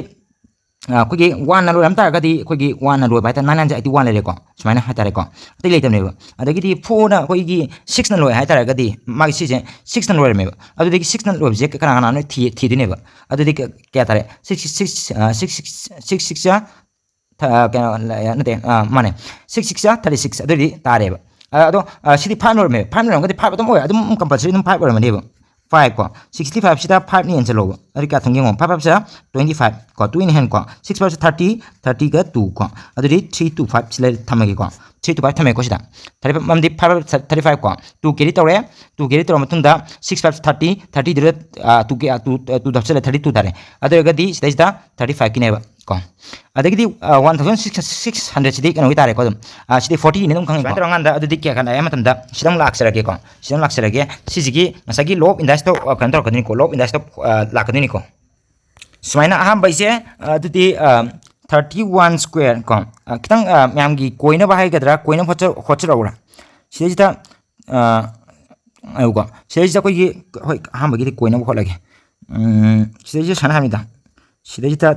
ꯑꯩꯈꯣꯏꯒꯤ ꯋꯥꯟꯅ ꯂꯣꯏꯔꯝ ꯇꯥꯔꯒꯗꯤ ꯑꯩꯈꯣꯏꯒꯤ ꯋꯥꯟꯅ ꯂꯣꯏꯕ ꯍꯥꯏꯇꯥꯔꯦ, ꯅꯥꯏꯟ ꯅꯥꯏꯟ ꯑꯩꯠꯇꯤ ꯋꯥꯟ ꯂꯩꯔꯦꯀꯣ, ꯁꯨꯃꯥꯏꯅ ꯍꯥꯏꯇꯥꯔꯦꯀꯣ, ꯑꯇꯩ ꯂꯩꯇꯕꯅꯦꯕ꯫ ꯑꯗꯒꯤꯗꯤ ꯐꯣꯔꯅ ꯑꯩꯈꯣꯏꯒꯤ ꯁꯤꯛꯁꯅ ꯂꯣꯏ ꯍꯥꯏꯇꯥꯔꯒꯗꯤ ꯃꯥꯒꯤ ꯁꯤꯁꯦ ꯁꯤꯛꯁꯅ ꯂꯣꯏꯔꯝꯃꯦꯕ꯫ ꯑꯗꯨꯗꯒꯤ ꯁꯤꯛꯁꯅ ꯂꯣꯏꯕꯁꯦ ꯀꯅꯥ ꯀꯅꯥꯅꯣ ꯊꯤ-, ꯊꯤꯗꯣꯏꯅꯦꯕ꯫ ꯑꯗꯨꯗꯤ ꯀ-, ꯀꯌꯥ ꯇꯥꯔꯦ? Six, six, six, six, six, ꯀꯩꯅꯣ, ꯅꯠꯇꯦ, ꯃꯥꯅꯦ, ꯁꯤꯛꯁ ꯁꯤꯛꯁ ꯊꯥꯔꯇꯤ ꯁꯤꯛꯁ ꯑꯗꯨꯗꯤ ꯇꯥꯔꯦꯕ꯫ ꯑꯗꯣ ꯁꯤꯗꯤ ꯐꯥꯏꯚ ꯂꯣꯏꯔꯝꯃꯦꯕ꯫ ꯐꯥꯏꯚ ꯂꯣꯏꯔꯝꯃꯒꯗꯤ ꯐꯥꯏꯚ ꯑꯗꯨꯝ ꯑꯣꯏ, ꯑꯗꯨꯝ compulsory ꯑꯗꯨꯝ ꯐꯥꯏꯚ ꯑꯣꯏꯔꯝꯃꯅꯦꯕ꯫ ꯐꯥꯏꯚ ꯀꯣ, ꯁꯤꯛꯁꯇꯤ ꯐꯥꯏꯚꯁꯤꯗ ꯐꯥꯏꯚꯅ ꯌꯦꯡꯁꯤꯜꯂꯣꯕ꯫ ꯑꯗꯨꯗꯤ ꯀꯌꯥ ꯊꯝꯒꯦ ꯌꯦꯡꯉꯣ, ꯐꯥꯏꯚ ꯐꯥꯏꯚꯁꯤꯗ ꯇ꯭ꯋꯦꯟꯇꯤ ꯐꯥꯏꯚ ꯀꯣ, ꯇꯨ in hand ꯀꯣ, ꯁꯤꯛꯁ ꯐꯥꯏꯚꯁꯤꯗ ꯊꯥꯔꯇꯤ, ꯊꯥꯔꯇꯤꯒ ꯇꯨ ꯀꯣ, ꯑꯗꯨꯗꯤ ꯊ꯭ꯔꯤ ꯇꯨ ꯐꯥꯏꯚ ꯁꯤꯗ ꯊꯝꯃꯒꯦꯀꯣ꯫ ꯊ꯭ꯔꯤ ꯇꯨ ꯐꯥꯏꯚ ꯊꯝꯃꯦꯀꯣ ꯁꯤꯗ꯫ ꯊꯥꯔꯇꯤ ꯐꯥꯏꯚ ꯃꯔꯝꯗꯤ ꯐꯥꯏꯚ ꯐꯥꯏꯚ ꯊꯥꯔꯇꯤ ꯐꯥꯏꯚ ꯀꯣ, ꯇꯨ carry ꯇꯧꯔꯦ꯫ ꯇꯨ carry ꯇꯧꯔ ꯃꯇꯨꯡꯗ ꯁꯤꯛꯁ ꯐꯥꯏꯚ ꯊꯥꯔꯇꯤ, ꯊꯥꯔꯇꯤꯗꯨꯗ ꯇꯨ, ꯇꯨ ꯍꯥꯞꯆꯤꯜꯂꯦ, ꯊꯥꯔꯇꯤ ꯇꯨ ꯇꯥꯔꯦ꯫ ꯑꯗꯨ ꯑꯣꯏꯔꯒꯗꯤ ꯁꯤꯗꯩꯁꯤꯗ ꯊꯥꯔꯇꯤ ꯐꯥꯏꯚꯀꯤꯅꯦꯕ ꯀꯣ꯫ ꯑꯗꯒꯤꯗꯤ ꯋꯥꯟ ꯊꯥꯎꯖꯟ ꯁꯤꯛꯁ ꯍꯟꯗ꯭ꯔꯦꯗꯁꯤꯗꯤ ꯀꯩꯅꯣꯒꯤ ꯇꯥꯔꯦꯀꯣ ꯑꯗꯨꯝ꯫ ꯁꯤꯗꯤ ꯐꯣꯔꯇꯤꯅꯤ ꯑꯗꯨꯝ ꯈꯪꯉꯤꯀꯣ꯫ ꯁꯨꯃꯥꯏꯅ ꯇꯧꯔꯀꯥꯟꯗ ꯑꯗꯨꯗꯤ ꯀꯌꯥ ꯈꯟ ꯍꯥꯏ ꯃꯇꯝꯗ ꯁꯤꯗ ꯑꯃꯨꯛ ꯂꯥꯛꯆꯔꯒꯦꯀꯣ꯫ ꯁꯤꯗ ꯑꯃꯨꯛ ꯂꯥꯛꯆꯔꯒꯦ꯫ ꯁꯤꯁꯤꯒꯤ ꯉꯁꯥꯏꯒꯤ law of indices ꯇꯣ ꯀꯩꯅꯣ ꯇꯧꯔꯛꯀꯗꯣꯏꯅꯤꯀꯣ, law of indices ꯇꯣ ꯂꯥꯛꯀꯗꯣꯏꯅꯤꯀꯣ꯫ ꯁꯨꯃꯥꯏꯅ ꯑꯍꯥꯟꯕꯩꯁꯦ ꯑꯗꯨꯗꯤ ꯊꯥꯔꯇꯤ ꯋꯥꯟ ꯁ꯭ꯀ꯭ꯋꯦꯔ ꯀꯣ, ꯈꯤꯇꯪ ꯃꯌꯥꯝꯒꯤ ꯀꯣꯏꯅꯕ ꯍꯥꯏꯒꯗ꯭ꯔꯥ, ꯀꯣꯏꯅꯕ ꯍꯣꯠꯆ-, ꯍꯣꯠꯆꯔꯛꯎꯔꯥ? ꯁꯤꯗꯩꯁꯤꯗ ꯉꯥꯏꯈꯣꯀꯣ꯫ ꯁꯤꯗꯩꯁꯤꯗ ꯑꯩꯈꯣꯏꯒꯤ, ꯍꯣꯏ, ꯑꯍꯥꯟꯕꯒꯤꯗꯤ ꯀꯣꯏꯅꯕ ꯍꯣꯠꯂꯒꯦ꯫ ꯁꯤꯗꯩꯁꯤꯗ ꯁꯨꯃꯥꯏꯅ ꯍꯥꯏꯕꯅꯤꯗ, ꯁꯤꯗꯩꯁꯤꯗ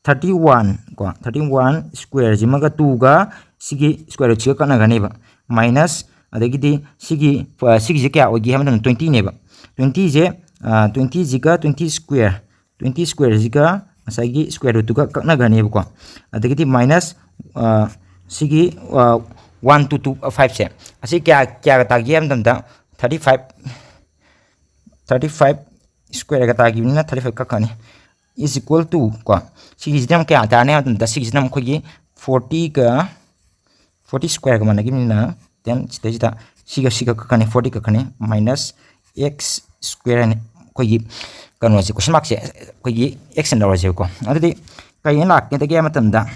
ꯊꯥꯔꯇꯤ ꯋꯥꯟ ꯀꯣ, ꯊꯥꯔꯇꯤ ꯋꯥꯟ ꯁ꯭ꯀ꯭ꯋꯦꯔꯁꯤꯃꯒ ꯇꯨꯒ ꯁꯤꯒꯤ ꯁ꯭ꯀ꯭ꯋꯦꯔ ꯔꯨꯠꯁꯤꯒ ꯀꯛꯅꯒꯅꯦꯕ꯫ ꯃꯥꯏꯅꯁ ꯑꯗꯒꯤꯗꯤ ꯁꯤꯒꯤ, ꯁꯤꯒꯤꯁꯦ ꯀꯌꯥ ꯑꯣꯏꯒꯦ ꯍꯥꯏꯕ ꯃꯇꯝꯗ ꯇ꯭ꯋꯦꯟꯇꯤꯅꯦꯕ꯫ ꯇ꯭ꯋꯦꯟꯇꯤꯁꯦ, ꯇ꯭ꯋꯦꯟꯇꯤꯁꯤꯒ ꯇ꯭ꯋꯦꯟꯇꯤ ꯁ꯭ꯀ꯭ꯋꯦꯔ, ꯇ꯭ꯋꯦꯟꯇꯤ ꯁ꯭ꯀ꯭ꯋꯦꯔꯁꯤꯒ ꯉꯁꯥꯏꯒꯤ ꯁ꯭ꯀ꯭ꯋꯦꯔ ꯔꯨꯠꯇꯨꯒ ꯀꯛꯅꯒꯅꯦꯕꯀꯣ꯫ ꯑꯗꯒꯤꯗꯤ ꯃꯥꯏꯅꯁ ꯁꯤꯒꯤ ꯋꯥꯟ ꯇꯨ ꯇꯨ ꯐꯥꯏꯚꯁꯦ, ꯑꯁꯤ ꯀꯌꯥ, ꯀꯌꯥꯒ ꯇꯥꯒꯦ ꯍꯥꯏꯕ ꯃꯇꯝꯗ ꯊꯥꯔꯇꯤ ꯐꯥꯏꯚ, ꯊꯥꯔꯇꯤ ꯐꯥꯏꯚ ꯁ꯭ꯀ꯭ꯋꯦꯔꯒ ꯇꯥꯈꯤꯕꯅꯤꯅ ꯊꯥꯔꯇꯤ ꯐꯥꯏꯚ ꯀꯛꯈ꯭ꯔꯅꯤ꯫ Is equal to ꯀꯣ, ꯁꯤꯒꯤꯁꯤꯗ ꯑꯃꯨꯛ ꯀꯌꯥ ꯇꯥꯔꯅꯤ ꯍꯥꯏꯕ ꯃꯇꯝꯗ ꯁꯤꯒꯤꯁꯤꯅ ꯑꯃꯨꯛ ꯑꯩꯈꯣꯏꯒꯤ ꯐꯣꯔꯇꯤꯒ, ꯐꯣꯔꯇꯤ ꯁ꯭ꯀ꯭ꯋꯦꯔꯒ ꯃꯥꯟꯅꯈꯤꯕꯅꯤꯅ, then ꯁꯤꯗꯩꯁꯤꯗ ꯁꯤꯒ ꯁꯤꯒ ꯀꯛꯈ꯭ꯔꯅꯤ, ꯐꯣꯔꯇꯤ ꯀꯛꯈ꯭ꯔꯅꯤ, ꯃꯥꯏꯅꯁ ꯑꯦꯛꯁ ꯁ꯭ꯀ꯭ꯋꯦꯔ ꯍꯥꯏꯅ ꯑꯩꯈꯣꯏꯒꯤ ꯀꯩꯅꯣꯁꯦ, ꯀꯣꯏꯁꯟ ꯃꯥꯔꯛꯁꯦ ꯑꯩꯈꯣꯏꯒꯤ ꯑꯦꯛꯁ ꯑꯣꯏꯅ ꯂꯧꯔꯁꯦꯕꯀꯣ꯫ ꯑꯗꯨꯗꯤ ꯀꯩ ꯑꯣꯏꯅ ꯂꯥꯛꯀꯗꯒꯦ ꯍꯥꯏꯕ ꯃꯇꯝꯗ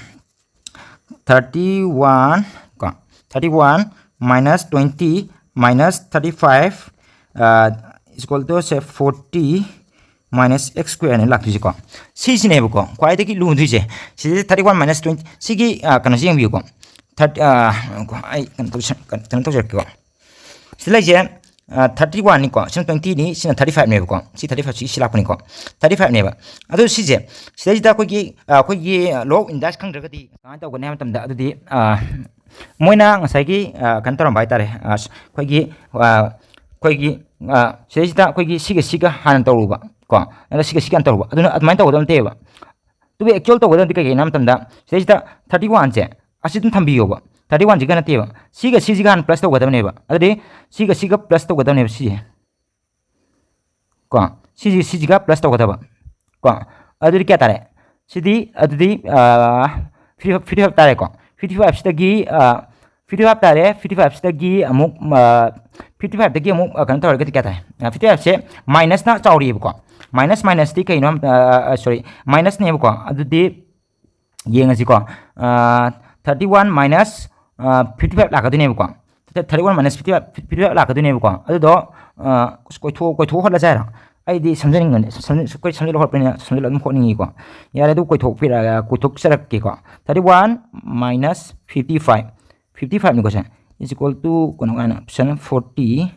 ꯊꯥꯔꯇꯤ ꯋꯥꯟ ꯀꯣ, thirty one minus twenty minus thirty five is equal to, say, forty minus x square ꯅꯦ ꯂꯥꯛꯇꯣꯏꯁꯦꯀꯣ꯫ ꯁꯤꯁꯤꯅꯦꯕꯀꯣ ꯈ꯭ꯋꯥꯏꯗꯒꯤ ꯂꯨꯗꯣꯏꯁꯦ꯫ ꯁꯤꯗꯩꯁꯤꯗ thirty one minus twenty, ꯁꯤꯒꯤ ꯀꯩꯅꯣꯁꯦ ꯌꯦꯡꯕꯤꯌꯨꯀꯣ꯫ ꯊꯥꯔꯇꯤ ꯑꯩ ꯀꯩꯅꯣ ꯇꯧꯖꯔꯛꯀꯦꯀꯣ꯫ ꯁꯤꯗ ꯂꯩꯁꯦ ꯊꯥꯔꯇꯤ ꯋꯥꯟꯅꯤꯀꯣ, ꯁꯤꯅ ꯇ꯭ꯋꯦꯟꯇꯤꯅꯤ, ꯁꯤꯅ ꯊꯥꯔꯇꯤ ꯐꯥꯏꯚꯅꯦꯕꯀꯣ꯫ ꯁꯤ ꯊꯥꯔꯇꯤ ꯐꯥꯏꯚꯁꯤ ꯁꯤ ꯂꯥꯛꯄꯅꯤꯀꯣ, ꯊꯥꯔꯇꯤ ꯐꯥꯏꯚꯅꯦꯕ꯫ ꯑꯗꯨ ꯁꯤꯁꯦ, ꯁꯤꯗꯩꯁꯤꯗ ꯑꯩꯈꯣꯏꯒꯤ ꯑꯩꯈꯣꯏꯒꯤ law of inverse ꯈꯪꯗ꯭ꯔꯒꯗꯤ ꯀꯃꯥꯏꯅ ꯇꯧꯒꯅꯤ ꯍꯥꯏꯕ ꯃꯇꯝꯗ, ꯑꯗꯨꯗꯤ ꯃꯣꯏꯅ ꯉꯁꯥꯏꯒꯤ ꯀꯩꯅꯣ ꯇꯧꯔꯝꯕ ꯍꯥꯏꯇꯥꯔꯦ꯫ ꯑꯩꯈꯣꯏꯒꯤ ꯑꯩꯈꯣꯏꯒꯤ ꯁꯤꯗꯩꯁꯤꯗ ꯑꯩꯈꯣꯏꯒꯤ ꯁꯤꯒ ꯁꯤꯒ ꯍꯥꯟꯅ ꯇꯧꯔꯨꯕ ꯀꯣ, ꯑꯗ ꯁꯤꯒ ꯁꯤꯒ ꯍꯥꯟꯅ ꯇꯧꯔꯨꯕ, ꯑꯗꯨꯅ ꯑꯗꯨꯃꯥꯏꯅ ꯇꯧꯒꯗꯕ ꯅꯠꯇꯦꯕ꯫ ꯑꯗꯨꯕꯨ actual ꯇꯧꯒꯗꯕꯗꯤ ꯀꯩ ꯀꯩꯅꯣ ꯍꯥꯏꯕ ꯃꯇꯝꯗ, ꯁꯤꯗꯩꯁꯤꯗ ꯊꯥꯔꯇꯤ ꯋꯥꯟꯁꯦ ꯑꯁꯤ ꯑꯗꯨꯝ ꯊꯝꯕꯤꯌꯣꯕ꯫ ꯊꯥꯔꯇꯤ ꯋꯥꯟꯁꯤꯒ ꯅꯠꯇꯦꯕ, ꯁꯤꯒ ꯁꯤꯁꯤꯒ ꯍꯥꯟꯅ plus ꯇꯧꯒꯗꯕꯅꯦꯕ꯫ ꯑꯗꯨꯗꯤ ꯁꯤꯒ ꯁꯤꯒ plus ꯇꯧꯒꯗꯕꯅꯦꯕ ꯁꯤꯁꯦ ꯀꯣ꯫ ꯁꯤꯁꯤ ꯁꯤꯁꯤꯒ plus ꯇꯧꯒꯗꯕ ꯀꯣ꯫ ꯑꯗꯨꯗꯤ ꯀꯌꯥ ꯇꯥꯔꯦ? ꯁꯤꯗꯤ ꯑꯗꯨꯗꯤ ꯐꯤꯐꯇꯤ ꯐꯥꯏꯚ ꯇꯥꯔꯦꯀꯣ꯫ ꯐꯤꯐꯇꯤ ꯐꯥꯏꯚꯁꯤꯗꯒꯤ ꯐꯤꯐꯇꯤ ꯐꯥꯏꯚ ꯇꯥꯔꯦ꯫ ꯐꯤꯐꯇꯤ ꯐꯥꯏꯚꯁꯤꯗꯒꯤ ꯑꯃꯨꯛ ꯐꯤꯐꯇꯤ ꯐꯥꯏꯚꯇꯒꯤ ꯑꯃꯨꯛ ꯀꯩꯅꯣ ꯇꯧꯔꯒꯗꯤ ꯀꯌꯥ ꯇꯥꯏ? ꯐꯤꯐꯇꯤ ꯐꯥꯏꯚꯁꯦ minusꯅ ꯆꯥꯎꯔꯤꯑꯕꯀꯣ꯫ Minus minusꯇꯤ ꯀꯩꯅꯣ? Sorry, minusꯅꯦꯕꯀꯣ꯫ ꯑꯗꯨꯗꯤ ꯌꯦꯡꯉꯁꯤꯀꯣ꯫ Thirty one minus fifty five ꯂꯥꯛꯀꯗꯣꯏꯅꯦꯕꯀꯣ꯫ Thirty one minus fifty five, fifty five ꯂꯥꯛꯀꯗꯣꯏꯅꯦꯕꯀꯣ꯫ ꯑꯗꯨꯗꯣ ꯀꯣꯏꯊꯣꯛ ꯀꯣꯏꯊꯣꯛ ꯍꯣꯠꯂꯁꯦ ꯍꯥꯏꯔꯣ? ꯑꯩꯗꯤ ꯁꯝꯖꯅꯤꯡꯕꯅꯤ, ꯑꯩꯈꯣꯏ ꯁꯝꯖꯜꯂ ꯍꯣꯠꯄꯅꯤꯅ ꯁꯝꯖꯜꯂ ꯑꯗꯨꯝ ꯍꯣꯠꯅꯤꯡꯉꯤꯀꯣ꯫ ꯌꯥꯔꯦ, ꯑꯗꯨ ꯀꯣꯏꯊꯣꯛꯄꯤꯔꯛꯑꯒ ꯀꯣꯏꯊꯣꯛꯆꯔꯛꯀꯦꯀꯣ꯫ Thirty one minus fifty five, fifty fiveꯅꯤꯀꯣ say, is equal to ꯀꯩꯅꯣ ꯀꯥꯏꯅ option forty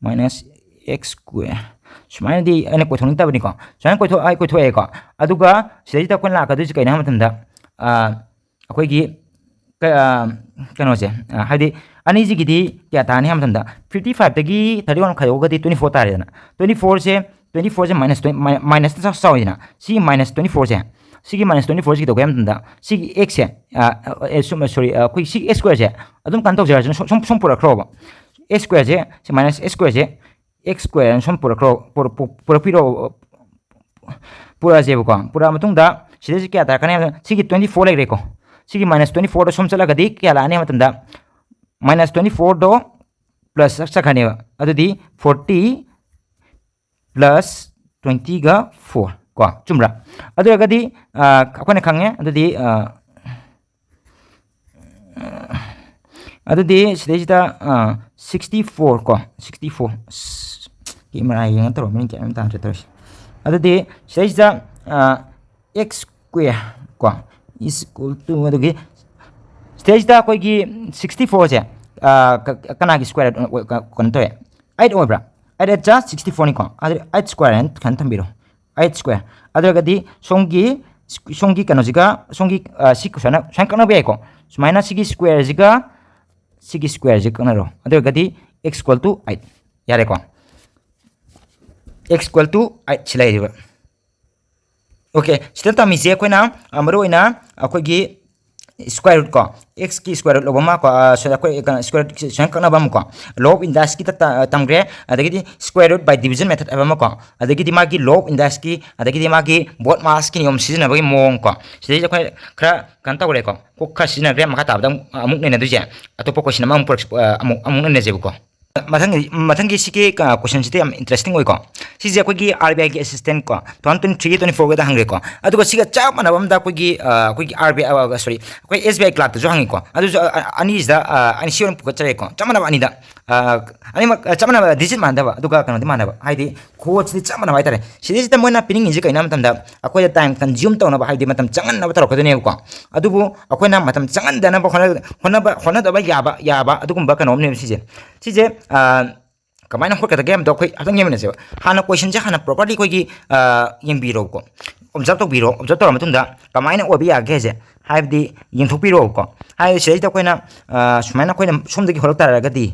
minus x square꯫ ꯁꯨꯃꯥꯏꯅꯗꯤ ꯑꯩꯅ ꯀꯣꯏꯊꯣꯛꯅꯤꯡꯗꯕꯅꯤꯀꯣ꯫ ꯁꯨꯃꯥꯏꯅ ꯀꯣꯏꯊꯣꯛ ꯑꯩ ꯀꯣꯏꯊꯣꯛꯑꯦꯀꯣ꯫ ꯑꯗꯨꯒ ꯁꯤꯗꯩꯁꯤꯗ ꯑꯩꯈꯣꯏꯅ ꯂꯥꯛꯀꯗꯣꯏꯁꯦ ꯀꯩꯅꯣ ꯍꯥꯏꯕ ꯃꯇꯝꯗ, ꯑꯩꯈꯣꯏꯒꯤ ꯀꯩꯅꯣꯁꯦ, ꯍꯥꯏꯗꯤ ꯑꯅꯤꯁꯤꯒꯤꯗꯤ ꯀꯌꯥ ꯇꯥꯅꯤ ꯍꯥꯏꯕ ꯃꯇꯝꯗ, fifty fiveꯇꯒꯤ thirty one ꯈꯥꯏꯗꯣꯛꯑꯒꯗꯤ twenty four ꯇꯥꯔꯦꯗꯅ꯫ Twenty fourꯁꯦ, twenty fourꯁꯦ minus minusꯇ ꯆꯥꯎ ꯆꯥꯎꯋꯤꯗꯅ꯫ ꯁꯤꯒꯤ minus twenty fourꯁꯦ, ꯁꯤꯒꯤ minus twenty fourꯁꯤ ꯀꯩꯗꯧꯒꯦ ꯍꯥꯏꯕ ꯃꯇꯝꯗ, ꯁꯤꯒꯤ xꯁꯦ, sorry, ꯑꯩꯈꯣꯏ ꯁꯤꯒꯤ x squareꯁꯦ ꯑꯗꯨꯝ ꯀꯩꯅꯣ ꯇꯧꯖꯔꯁꯨ ꯁꯨꯝ ꯁꯨꯝ ꯄꯨꯔꯛꯈ꯭ꯔꯣꯕ꯫ X squareꯁꯦ, ꯁꯤ minus x squareꯁꯦ x square ꯁꯨꯝ ꯄꯨꯔꯛꯈ꯭ꯔꯣ, ꯄꯨꯔꯛꯄꯤꯔꯣ, ꯄꯨꯔꯛꯑꯁꯦꯕꯀꯣ꯫ ꯄꯨꯔꯛꯑ ꯃꯇꯨꯡꯗ ꯁꯤꯗꯩꯁꯤ ꯀꯌꯥ ꯇꯥꯔꯛꯀꯅꯤ ꯍꯥꯏꯕꯗ, ꯁꯤꯒꯤ twenty four ꯂꯩꯈ꯭ꯔꯦꯀꯣ꯫ ꯁꯤꯒꯤ minus twenty fourꯗꯣ ꯁꯣꯝ ꯆꯠꯂꯒꯗꯤ ꯀꯌꯥ ꯂꯥꯛꯑꯅꯤ ꯍꯥꯏꯕ ꯃꯇꯝꯗ, minus twenty fourꯗꯣ plus ꯆꯠꯈ꯭ꯔꯅꯦꯕ꯫ ꯑꯗꯨꯗꯤ forty plus twentyꯒ four ꯀꯣ, ꯆꯨꯝꯕ꯭ꯔꯥ? ꯑꯗꯨ ꯑꯣꯏꯔꯒꯗꯤ ꯑꯩꯈꯣꯏꯅ ꯈꯪꯉꯦ꯫ ꯑꯗꯨꯗꯤ ꯑꯗꯨꯗꯤ ꯁꯤꯗꯩꯁꯤꯗ ꯁꯤꯛꯁꯇꯤ ꯐꯣꯔ ꯀꯣ, ꯁꯤꯛꯁꯇꯤ ꯐꯣꯔ, ꯀꯦꯃꯦꯔꯥ ꯌꯦꯡꯉ ꯇꯧꯔꯝꯃꯤꯅ ꯒ꯭ꯌꯥꯟ ꯑꯃ ꯇꯥꯗ꯭ꯔꯦ ꯇꯧꯔꯤꯁꯦ꯫ ꯑꯗꯨꯗꯤ ꯁꯤꯗꯩꯁꯤꯗ x square ꯀꯣ is equal to, ꯑꯗꯨꯒꯤ ꯁꯤꯗꯩꯁꯤꯗ ꯑꯩꯈꯣꯏꯒꯤ ꯁꯤꯛꯁꯇꯤ ꯐꯣꯔꯁꯦ ꯀꯅꯥꯒꯤ square root ꯀꯩꯅꯣ ꯇꯧꯋꯦ? ꯑꯩꯠ ꯑꯣꯏꯕ꯭ꯔꯥ? ꯑꯩꯠ ꯑꯩꯠ ꯖꯥ ꯁꯤꯛꯁꯇꯤ ꯐꯣꯔꯅꯤꯀꯣ꯫ ꯑꯗꯨꯗꯤ ꯑꯩꯠ ꯁ꯭ꯀ꯭ꯋꯦꯔ ꯍꯥꯏꯅ ꯈꯟ ꯊꯝꯕꯤꯔꯣ, ꯑꯩꯠ ꯁ꯭ꯀ꯭ꯋꯦꯔ꯫ ꯑꯗꯨ ꯑꯣꯏꯔꯒꯗꯤ ꯁꯣꯝꯒꯤ ꯁꯣꯝꯒꯤ ꯀꯩꯅꯣꯁꯤꯒ ꯁꯣꯝꯒꯤ ꯁꯤ ꯁꯨꯃꯥꯏꯅ ꯁꯨꯃꯥꯏꯅ ꯀꯛꯅꯕ ꯌꯥꯏꯀꯣ꯫ ꯁꯨꯃꯥꯏꯅ ꯁꯤꯒꯤ ꯁ꯭ꯀ꯭ꯋꯦꯔꯁꯤꯒ ꯁꯤꯒꯤ ꯁ꯭ꯀ꯭ꯋꯦꯔꯁꯤ ꯀꯛꯅꯔꯣ꯫ ꯑꯗꯨ ꯑꯣꯏꯔꯒꯗꯤ x equal to eight꯫ ꯌꯥꯔꯦꯀꯣ? X equal to eight ꯁꯤ ꯂꯩꯔꯤꯕ꯫ ꯑꯣꯀꯦ, ꯁꯤꯗ ꯇꯝꯃꯤꯁꯦ ꯑꯩꯈꯣꯏꯅ ꯃꯔꯨ ꯑꯣꯏꯅ ꯑꯩꯈꯣꯏꯒꯤ square root ꯀꯣ, x ꯀꯤ square root ꯂꯧꯕ ꯑꯃ ꯀꯣ, ꯑꯩꯈꯣꯏ square root ꯁꯨꯃꯥꯏꯅ ꯀꯛꯅꯕ ꯑꯃ ꯀꯣ, law of indiceꯀꯤꯗ ꯇꯝꯈ꯭ꯔꯦ꯫ ꯑꯗꯒꯤꯗꯤ square root by division method ꯍꯥꯏꯕ ꯑꯃ ꯀꯣ, ꯑꯗꯒꯤꯗꯤ ꯃꯥꯒꯤ law of indiceꯀꯤ, ꯑꯗꯒꯤꯗꯤ ꯃꯥꯒꯤ BODMASꯀꯤ ꯅꯤꯌꯣꯝ ꯁꯤꯖꯤꯟꯅꯕꯒꯤ ꯃꯑꯣꯡ ꯀꯣ꯫ ꯁꯤꯗꯩꯁꯤꯗ ꯑꯩꯈꯣꯏ ꯈꯔ ꯀꯩꯅꯣ ꯇꯧꯈ꯭ꯔꯦꯀꯣ, ꯀꯣꯛ ꯈꯔ ꯁꯤꯖꯤꯟꯅꯈ꯭ꯔꯦ꯫ ꯃꯈꯥ ꯇꯥꯕꯗ ꯑꯃꯨꯛ ꯑꯃꯨꯛ ꯅꯩꯅꯗꯣꯏꯁꯦ ꯑꯇꯣꯞꯄ question ꯑꯃ ꯑꯃꯨꯛ ꯑꯃꯨꯛ ꯑꯃꯨꯛ ꯅꯩꯅꯁꯦꯕꯀꯣ꯫ ꯃꯊꯪꯒꯤ ꯃꯊꯪꯒꯤ ꯁꯤꯒꯤ questionꯁꯤꯗꯤ ꯌꯥꯝ interesting ꯑꯣꯏꯀꯣ꯫ ꯁꯤꯁꯦ ꯑꯩꯈꯣꯏꯒꯤ RBIꯒꯤ assistant ꯀꯣ, two thousand twenty three twenty fourꯒꯤꯗ ꯍꯪꯈ꯭ꯔꯦꯀꯣ꯫ ꯑꯗꯨꯒ ꯁꯤꯒ ꯆꯞ ꯃꯥꯟꯅꯕ ꯑꯝꯗ ꯑꯩꯈꯣꯏꯒꯤ ꯑꯩꯈꯣꯏꯒꯤ RBI, sorry, ꯑꯩꯈꯣꯏ SBI clerkꯇꯁꯨ ꯍꯪꯉꯤꯀꯣ꯫ ꯑꯗꯨꯁꯨ ꯑꯅꯤꯁꯤꯗ ꯑꯅꯤ ꯁꯤ ꯑꯣꯏꯅ ꯄꯨꯈꯠꯆꯔꯦꯀꯣ꯫ ꯆꯞ ꯃꯥꯟꯅꯕ ꯑꯅꯤꯗ ꯑꯅꯤꯃꯛ ꯆꯞ ꯃꯥꯟꯅꯕ, digit ꯃꯥꯟꯅꯗꯕ ꯑꯗꯨꯒ ꯀꯩꯅꯣꯗꯤ ꯃꯥꯟꯅꯕ, ꯍꯥꯏꯗꯤ codeꯁꯤꯗꯤ ꯆꯞ ꯃꯥꯟꯅꯕ ꯍꯥꯏꯇꯥꯔꯦ꯫ ꯁꯤꯗꯩꯁꯤꯗ ꯃꯣꯏꯅ ꯄꯤꯅꯤꯡꯉꯤꯁꯦ ꯀꯩꯅꯣ ꯍꯥꯏꯕ ꯃꯇꯝꯗ ꯑꯩꯈꯣꯏꯗ time consume ꯇꯧꯅꯕ, ꯍꯥꯏꯕꯗꯤ ꯃꯇꯝ ꯆꯪꯍꯟꯅꯕ ꯇꯧꯔꯛꯀꯗꯣꯏꯅꯦꯕꯀꯣ꯫ ꯑꯗꯨꯕꯨ ꯑꯩꯈꯣꯏꯅ ꯃꯇꯝ ꯆꯪꯍꯟꯗꯅꯕ ꯍꯣꯠꯅ- ꯍꯣꯠꯅꯕ ꯍꯣꯠꯅꯗꯕ ꯌꯥꯕ ꯌꯥꯕ ꯑꯗꯨꯒꯨꯝꯕ ꯀꯩꯅꯣ ꯑꯃꯅꯦꯕ ꯁꯤꯁꯦ꯫ ꯁꯤꯁꯦ ꯀꯃꯥꯏꯅ ꯍꯣꯠꯀꯗꯒꯦ ꯍꯥꯏꯕꯗꯣ ꯑꯩꯈꯣꯏ ꯍꯥꯏꯐꯦꯠꯇꯪ ꯌꯦꯡꯃꯤꯟꯅꯁꯦꯕ꯫ ꯍꯥꯟꯅ questionꯁꯦ ꯍꯥꯟꯅ properly ꯑꯩꯈꯣꯏꯒꯤ ꯌꯦꯡꯕꯤꯔꯣꯀꯣ, observe ꯇꯧꯕꯤꯔꯣ꯫ Observe ꯇꯧꯔ ꯃꯇꯨꯡꯗ ꯀꯃꯥꯏꯅ ꯑꯣꯏꯕ ꯌꯥꯒꯦ ꯍꯥꯏꯁꯦ ꯍꯥꯏꯕꯗꯤ ꯌꯦꯡꯊꯣꯛꯄꯤꯔꯣꯀꯣ꯫ ꯍꯥꯏꯗꯤ ꯁꯤꯗꯩꯗ ꯑꯩꯈꯣꯏꯅ ꯁꯨꯃꯥꯏꯅ ꯑꯩꯈꯣꯏꯅ ꯁꯣꯝꯗꯒꯤ ꯍꯣꯠꯂꯛ ꯇꯥꯔꯒꯗꯤ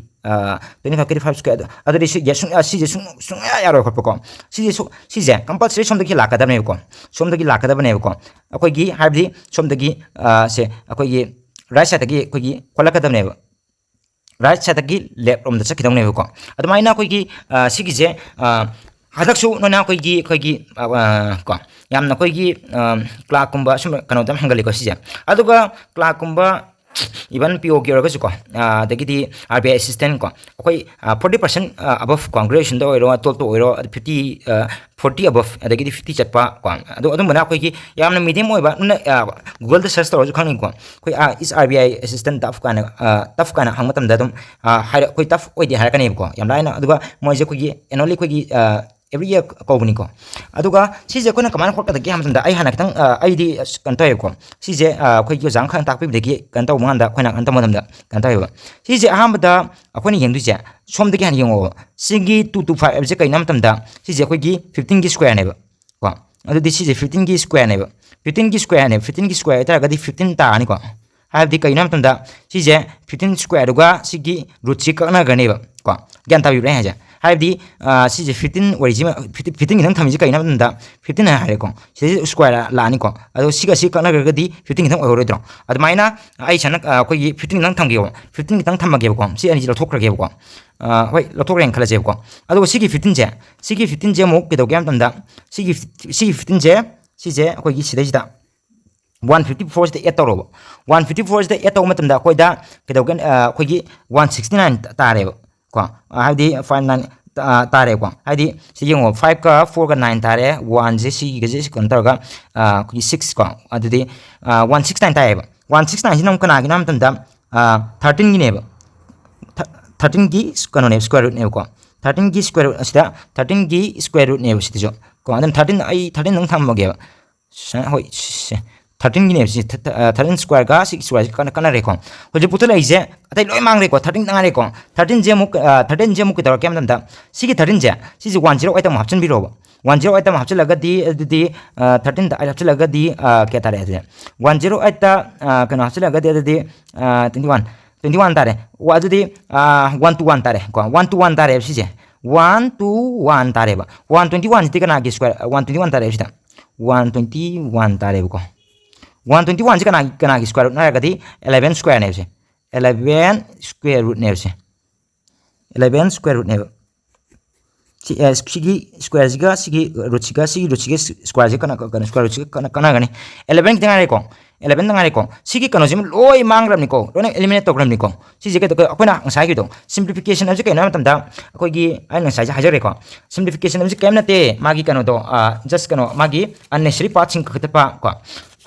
twenty five, thirty five square, ꯑꯗꯨꯗꯤ ꯁꯤ ꯁꯨꯡꯌꯥ ꯁꯤꯁꯦ ꯁꯨꯡꯌꯥ ꯌꯥꯔꯣꯏ ꯈꯣꯠꯄꯀꯣ꯫ ꯁꯤꯁꯦ ꯁꯤꯁꯦ compulsory ꯁꯣꯝꯗꯒꯤ ꯂꯥꯛꯀꯗꯕꯅꯦꯕꯀꯣ꯫ ꯁꯣꯝꯗꯒꯤ ꯂꯥꯛꯀꯗꯕꯅꯦꯕꯀꯣ꯫ ꯑꯩꯈꯣꯏꯒꯤ ꯍꯥꯏꯕꯗꯤ ꯁꯣꯝꯗꯒꯤ ꯁꯦ ꯑꯩꯈꯣꯏꯒꯤ right sideꯇꯒꯤ ꯑꯩꯈꯣꯏꯒꯤ ꯍꯣꯠꯂꯛꯀꯗꯕꯅꯦꯕ꯫ Right sideꯇꯒꯤ left ꯂꯣꯝꯗ ꯆꯠꯈꯤꯗꯧꯅꯦꯕꯀꯣ꯫ ꯑꯗꯨꯃꯥꯏꯅ ꯑꯩꯈꯣꯏꯒꯤ ꯁꯤꯒꯤꯁꯦ ꯍꯟꯗꯛꯁꯨ ꯅꯣꯏꯅ ꯑꯩꯈꯣꯏꯒꯤ ꯑꯩꯈꯣꯏꯒꯤ ꯀꯣ ꯌꯥꯝꯅ ꯑꯩꯈꯣꯏꯒꯤ clerkꯀꯨꯝꯕ ꯁꯨꯝ ꯀꯩꯅꯣꯗ ꯌꯥꯝ ꯍꯪꯒꯜꯂꯤꯀꯣ ꯁꯤꯁꯦ꯫ ꯑꯗꯨꯒ clerkꯀꯨꯝꯕ even P O ꯒꯤ ꯑꯣꯏꯔꯒꯁꯨꯀꯣ, ꯑꯗꯒꯤꯗꯤ R B I assistant ꯀꯣ, ꯑꯩꯈꯣꯏ forty percent above ꯀꯣ, graduationꯗ ꯑꯣꯏꯔꯣ, twelfthꯇ ꯑꯣꯏꯔꯣ, fifty, forty above, ꯑꯗꯒꯤꯗꯤ fifty ꯆꯠꯄ ꯀꯣ, ꯑꯗꯨ ꯑꯗꯨꯝꯕꯅ ꯑꯩꯈꯣꯏꯒꯤ ꯌꯥꯝꯅ medium ꯑꯣꯏꯕ, ꯅꯪꯅ Googleꯗ search ꯇꯧꯔꯁꯨ ꯈꯪꯅꯤꯀꯣ, ꯑꯩꯈꯣꯏ is R B I assistant tough ꯀꯥꯏꯅ, tough ꯀꯥꯏꯅ ꯍꯪꯕ ꯃꯇꯝꯗ ꯑꯗꯨꯝ ꯍꯥꯏꯔ-, ꯑꯩꯈꯣꯏ tough ꯑꯣꯏꯗꯦ ꯍꯥꯏꯔꯛꯀꯅꯦꯕꯀꯣ, ꯌꯥꯝ ꯂꯥꯏꯅ꯫ ꯑꯗꯨꯒ ꯃꯣꯏꯁꯦ ꯑꯩꯈꯣꯏꯒꯤ annually ꯑꯩꯈꯣꯏꯒꯤ every year ꯀꯧꯕꯅꯤꯀꯣ꯫ ꯑꯗꯨꯒ ꯁꯤꯁꯦ ꯑꯩꯈꯣꯏꯅ ꯀꯃꯥꯏꯅ ꯍꯣꯠꯀꯗꯒꯦ ꯍꯥꯏꯕ ꯃꯇꯝꯗ, ꯑꯩ ꯍꯥꯟꯅ ꯈꯤꯇꯪ, ꯑꯩꯗꯤ ꯀꯩꯅꯣ ꯇꯧꯋꯦꯕꯀꯣ, ꯁꯤꯁꯦ ꯑꯩꯈꯣꯏꯒꯤ ꯑꯣꯖꯥ ꯑꯃꯈꯛꯅ ꯇꯥꯛꯄꯤꯕꯗꯒꯤ ꯀꯩꯅꯣ ꯇꯧꯕ ꯀꯥꯟꯗ, ꯑꯩꯈꯣꯏꯅ ꯀꯩꯅꯣ ꯇꯧꯕ ꯃꯇꯝꯗ ꯀꯩꯅꯣ ꯇꯧꯋꯦꯕ꯫ ꯁꯤꯁꯦ ꯑꯍꯥꯟꯕꯗ ꯑꯩꯈꯣꯏꯅ ꯌꯦꯡꯗꯣꯏꯁꯦ ꯁꯣꯝꯗꯒꯤ ꯍꯥꯟꯅ ꯌꯦꯡꯉꯛꯑꯣꯕ꯫ ꯁꯤꯒꯤ two two five ꯍꯥꯏꯕꯁꯦ ꯀꯩꯅꯣ ꯍꯥꯏꯕ ꯃꯇꯝꯗ, ꯁꯤꯁꯦ ꯑꯩꯈꯣꯏꯒꯤ fifteenꯒꯤ squareꯅꯦꯕ ꯀꯣ꯫ ꯑꯗꯨꯗꯤ ꯁꯤꯁꯦ fifteenꯒꯤ squareꯅꯦꯕ꯫ Fifteenꯒꯤ squareꯅꯦꯕ꯫ Fifteenꯒꯤ square ꯍꯥꯏꯇꯥꯔꯒꯗꯤ fifteen ꯇꯥꯔꯅꯤꯀꯣ꯫ ꯍꯥꯏꯕꯗꯤ ꯀꯩꯅꯣ ꯍꯥꯏꯕ ꯃꯇꯝꯗ, ꯁꯤꯁꯦ fifteen squareꯗꯨꯒ ꯁꯤꯒꯤ rootꯁꯤ ꯀꯛꯅꯈ꯭ꯔꯅꯦꯕ ꯀꯣ꯫ ꯒ꯭ꯌꯥꯟ ꯇꯥꯕꯤꯕ꯭ꯔꯥ ꯑꯩ ꯍꯥꯏꯁꯦ? ꯍꯥꯏꯕꯗꯤ ꯁꯤꯁꯦ fifteen ꯑꯣꯏꯔꯤꯁꯤ, fifteen ꯈꯤꯇꯪ ꯊꯝꯃꯤꯁꯦ ꯀꯩꯅꯣ ꯍꯥꯏꯕ ꯃꯇꯝꯗ, fifteen ꯍꯥꯏꯔꯦꯀꯣ, ꯁꯤꯗꯩ square ꯂꯥꯛꯑꯅꯤꯀꯣ꯫ ꯑꯗꯣ ꯁꯤꯒ ꯁꯤ ꯀꯛꯅꯈ꯭ꯔꯒꯗꯤ fifteen ꯈꯤꯇꯪ ꯑꯣꯏꯍꯧꯔꯣꯏꯗ꯭ꯔꯣ? ꯑꯗꯨꯃꯥꯏꯅ ꯑꯩ ꯁꯥꯏꯅ ꯑꯩꯈꯣꯏꯒꯤ fifteen ꯈꯤꯇꯪ ꯊꯝꯒꯦꯕ, fifteen ꯈꯤꯇꯪ ꯊꯝꯃꯒꯦꯕꯀꯣ꯫ ꯁꯤ ꯑꯅꯤꯁꯤ ꯂꯧꯊꯣꯛꯈ꯭ꯔꯒꯦꯕꯀꯣ꯫ ꯍꯣꯏ, ꯂꯧꯊꯣꯛꯈ꯭ꯔꯦꯅ ꯈꯜꯂꯁꯦꯕꯀꯣ꯫ ꯑꯗꯨꯒ ꯁꯤꯒꯤ fifteenꯁꯦ, ꯁꯤꯒꯤ fifteenꯁꯦ ꯑꯃꯨꯛ ꯀꯩꯗꯧꯒꯦ ꯍꯥꯏꯕ ꯃꯇꯝꯗ, ꯁꯤꯒꯤ, ꯁꯤꯒꯤ fifteenꯁꯦ, ꯁꯤꯁꯦ ꯑꯩꯈꯣꯏꯒꯤ ꯁꯤꯗꯩꯁꯤꯗ one fifty fourꯁꯤꯗ add ꯇꯧꯔꯣꯕ꯫ One fifty fourꯁꯤꯗ add ꯇꯧꯕ ꯃꯇꯝꯗ ꯑꯩꯈꯣꯏꯗ ꯀꯩꯗꯧꯒꯦ, ꯑꯩꯈꯣꯏꯒꯤ one sixty nine ꯇꯥꯔꯦꯕ ꯀꯣ꯫ ꯍꯥꯏꯕꯗꯤ five nine ꯇꯥꯔꯦꯀꯣ꯫ ꯍꯥꯏꯗꯤ ꯁꯤ ꯌꯦꯡꯉꯣ, fiveꯀ fourꯒ nine ꯇꯥꯔꯦ, oneꯁꯦ ꯁꯤꯒꯁꯦ ꯀꯩꯅꯣ ꯇꯧꯔꯒ ꯑꯩꯈꯣꯏꯒꯤ six ꯀꯣ꯫ ꯑꯗꯨꯗꯤ one six nine ꯇꯥꯏꯌꯦꯕ꯫ One six nineꯁꯤꯅ ꯑꯃꯨꯛ ꯀꯅꯥꯒꯤꯅꯣ ꯍꯥꯏꯕ ꯃꯇꯝꯗ, thirteenꯒꯤꯅꯦꯕ꯫ Thirteenꯒꯤ ꯀꯩꯅꯣꯅꯦꯕ, square rootꯅꯦꯕꯀꯣ꯫ Thirteenꯒꯤ square root ꯑꯁꯤꯗ, thirteenꯒꯤ square rootꯅꯦꯕ ꯁꯤꯗꯁꯨ ꯀꯣ꯫ ꯑꯗꯨꯝ thirteen, ꯑꯩ thirteen ꯑꯗꯨꯝ ꯊꯝꯃꯒꯦꯕ꯫ ꯁ-, ꯍꯣꯏ, ꯁ-, thirteenꯒꯤꯅꯦꯕ ꯁꯤ, th-, th-, thirteen squareꯒ six squareꯁꯤ ꯀꯟꯅ ꯀꯟꯅꯔꯦꯀꯣ꯫ ꯍꯧꯖꯤꯛ ꯄꯨꯊꯣꯛꯂꯛꯏꯁꯦ ꯑꯇꯩ ꯂꯣꯏ ꯃꯥꯡꯈ꯭ꯔꯦꯀꯣ, thirteen ꯉꯥꯏꯔꯦꯀꯣ꯫ Thirteenꯁꯦ ꯑꯃꯨꯛ, thirteenꯁꯦ ꯑꯃꯨꯛ ꯀꯩꯗꯧꯔꯛꯀꯦ ꯍꯥꯏꯕ ꯃꯇꯝꯗ, ꯁꯤꯒꯤ thirteenꯁꯦ, ꯁꯤꯁꯦ one zero eight ꯑꯃꯨꯛ ꯍꯥꯞꯆꯤꯟꯕꯤꯔꯣꯕ꯫ One zero eight ꯑꯃꯨꯛ ꯍꯥꯞꯆꯤꯜꯂꯒꯗꯤ, ꯑꯗꯨꯗꯤ thirteenꯗ eight ꯍꯥꯞꯆꯤꯜꯂꯒꯗꯤ ꯀꯌꯥ ꯇꯥꯔꯦ? ꯑꯗꯨꯗꯤ one zero eightꯇ ꯀꯩꯅꯣ ꯍꯥꯞꯆꯤꯜꯂꯒꯗꯤ, ꯑꯗꯨꯗꯤ twenty one, twenty one ꯇꯥꯔꯦ꯫ ꯑꯗꯨꯗꯤ one to one ꯇꯥꯔꯦ ꯀꯣ, one to one ꯇꯥꯔꯦꯕ ꯁꯤꯁꯦ꯫ One to one ꯇꯥꯔꯦꯕ꯫ One twenty oneꯁꯤꯗꯤ ꯀꯅꯥꯒꯤ square? One twenty one ꯇꯥꯔꯦꯕ ꯁꯤꯗ꯫ One twenty one ꯇꯥꯔꯦꯕꯀꯣ꯫ One twenty oneꯁꯤ ꯀꯅꯥꯒꯤ, ꯀꯅꯥꯒꯤ square rootꯅꯣ ꯍꯥꯏꯔꯒꯗꯤ eleven squareꯅꯦꯕꯁꯦ꯫ Eleven square rootꯅꯦꯕꯁꯦ꯫ Eleven square rootꯅꯦꯕ꯫ ꯁꯤ, ꯁꯤꯒꯤ squareꯁꯤꯒ ꯁꯤꯒꯤ rootꯁꯤꯒ, ꯁꯤꯒꯤ rootꯁꯤꯒ squareꯁꯤꯒ ꯀꯟꯅ, ꯀꯩꯅꯣ, square rootꯁꯤꯒ ꯀꯟꯅ ꯀꯟꯅꯒꯅꯤ꯫ Eleven ꯈꯤꯇꯪ ꯉꯥꯏꯔꯦꯀꯣ꯫ eleven ꯉꯥꯏꯔꯦꯀꯣ꯫ ꯁꯤꯒꯤ ꯀꯩꯅꯣꯁꯤꯃ ꯂꯣꯏ ꯃꯥꯡꯈ꯭ꯔꯕꯅꯤꯀꯣ, ꯂꯣꯏꯅ eliminate ꯇꯧꯈ꯭ꯔꯕꯅꯤꯀꯣ꯫ ꯁꯤꯁꯦ ꯀꯩꯗꯧ-, ꯑꯩꯈꯣꯏꯅ ꯉꯁꯥꯏꯒꯤꯗꯣ simplification ꯍꯥꯏꯕꯁꯤ ꯀꯩꯅꯣ ꯍꯥꯏꯕ ꯃꯇꯝꯗ, ꯑꯩꯈꯣꯏꯒꯤ, ꯑꯩꯅ ꯉꯁꯥꯏꯁꯦ ꯍꯥꯏꯖꯈ꯭ꯔꯦꯀꯣ, simplification ꯍꯥꯏꯕꯁꯤ ꯀꯔꯤꯝ ꯅꯠꯇꯦ, ꯃꯥꯒꯤ ꯀꯩꯅꯣꯗꯣ, just ꯀꯩꯅꯣ, ꯃꯥꯒꯤ unnecessary partꯁꯤꯡ ꯀꯛꯊꯠꯄ ꯀꯣ꯫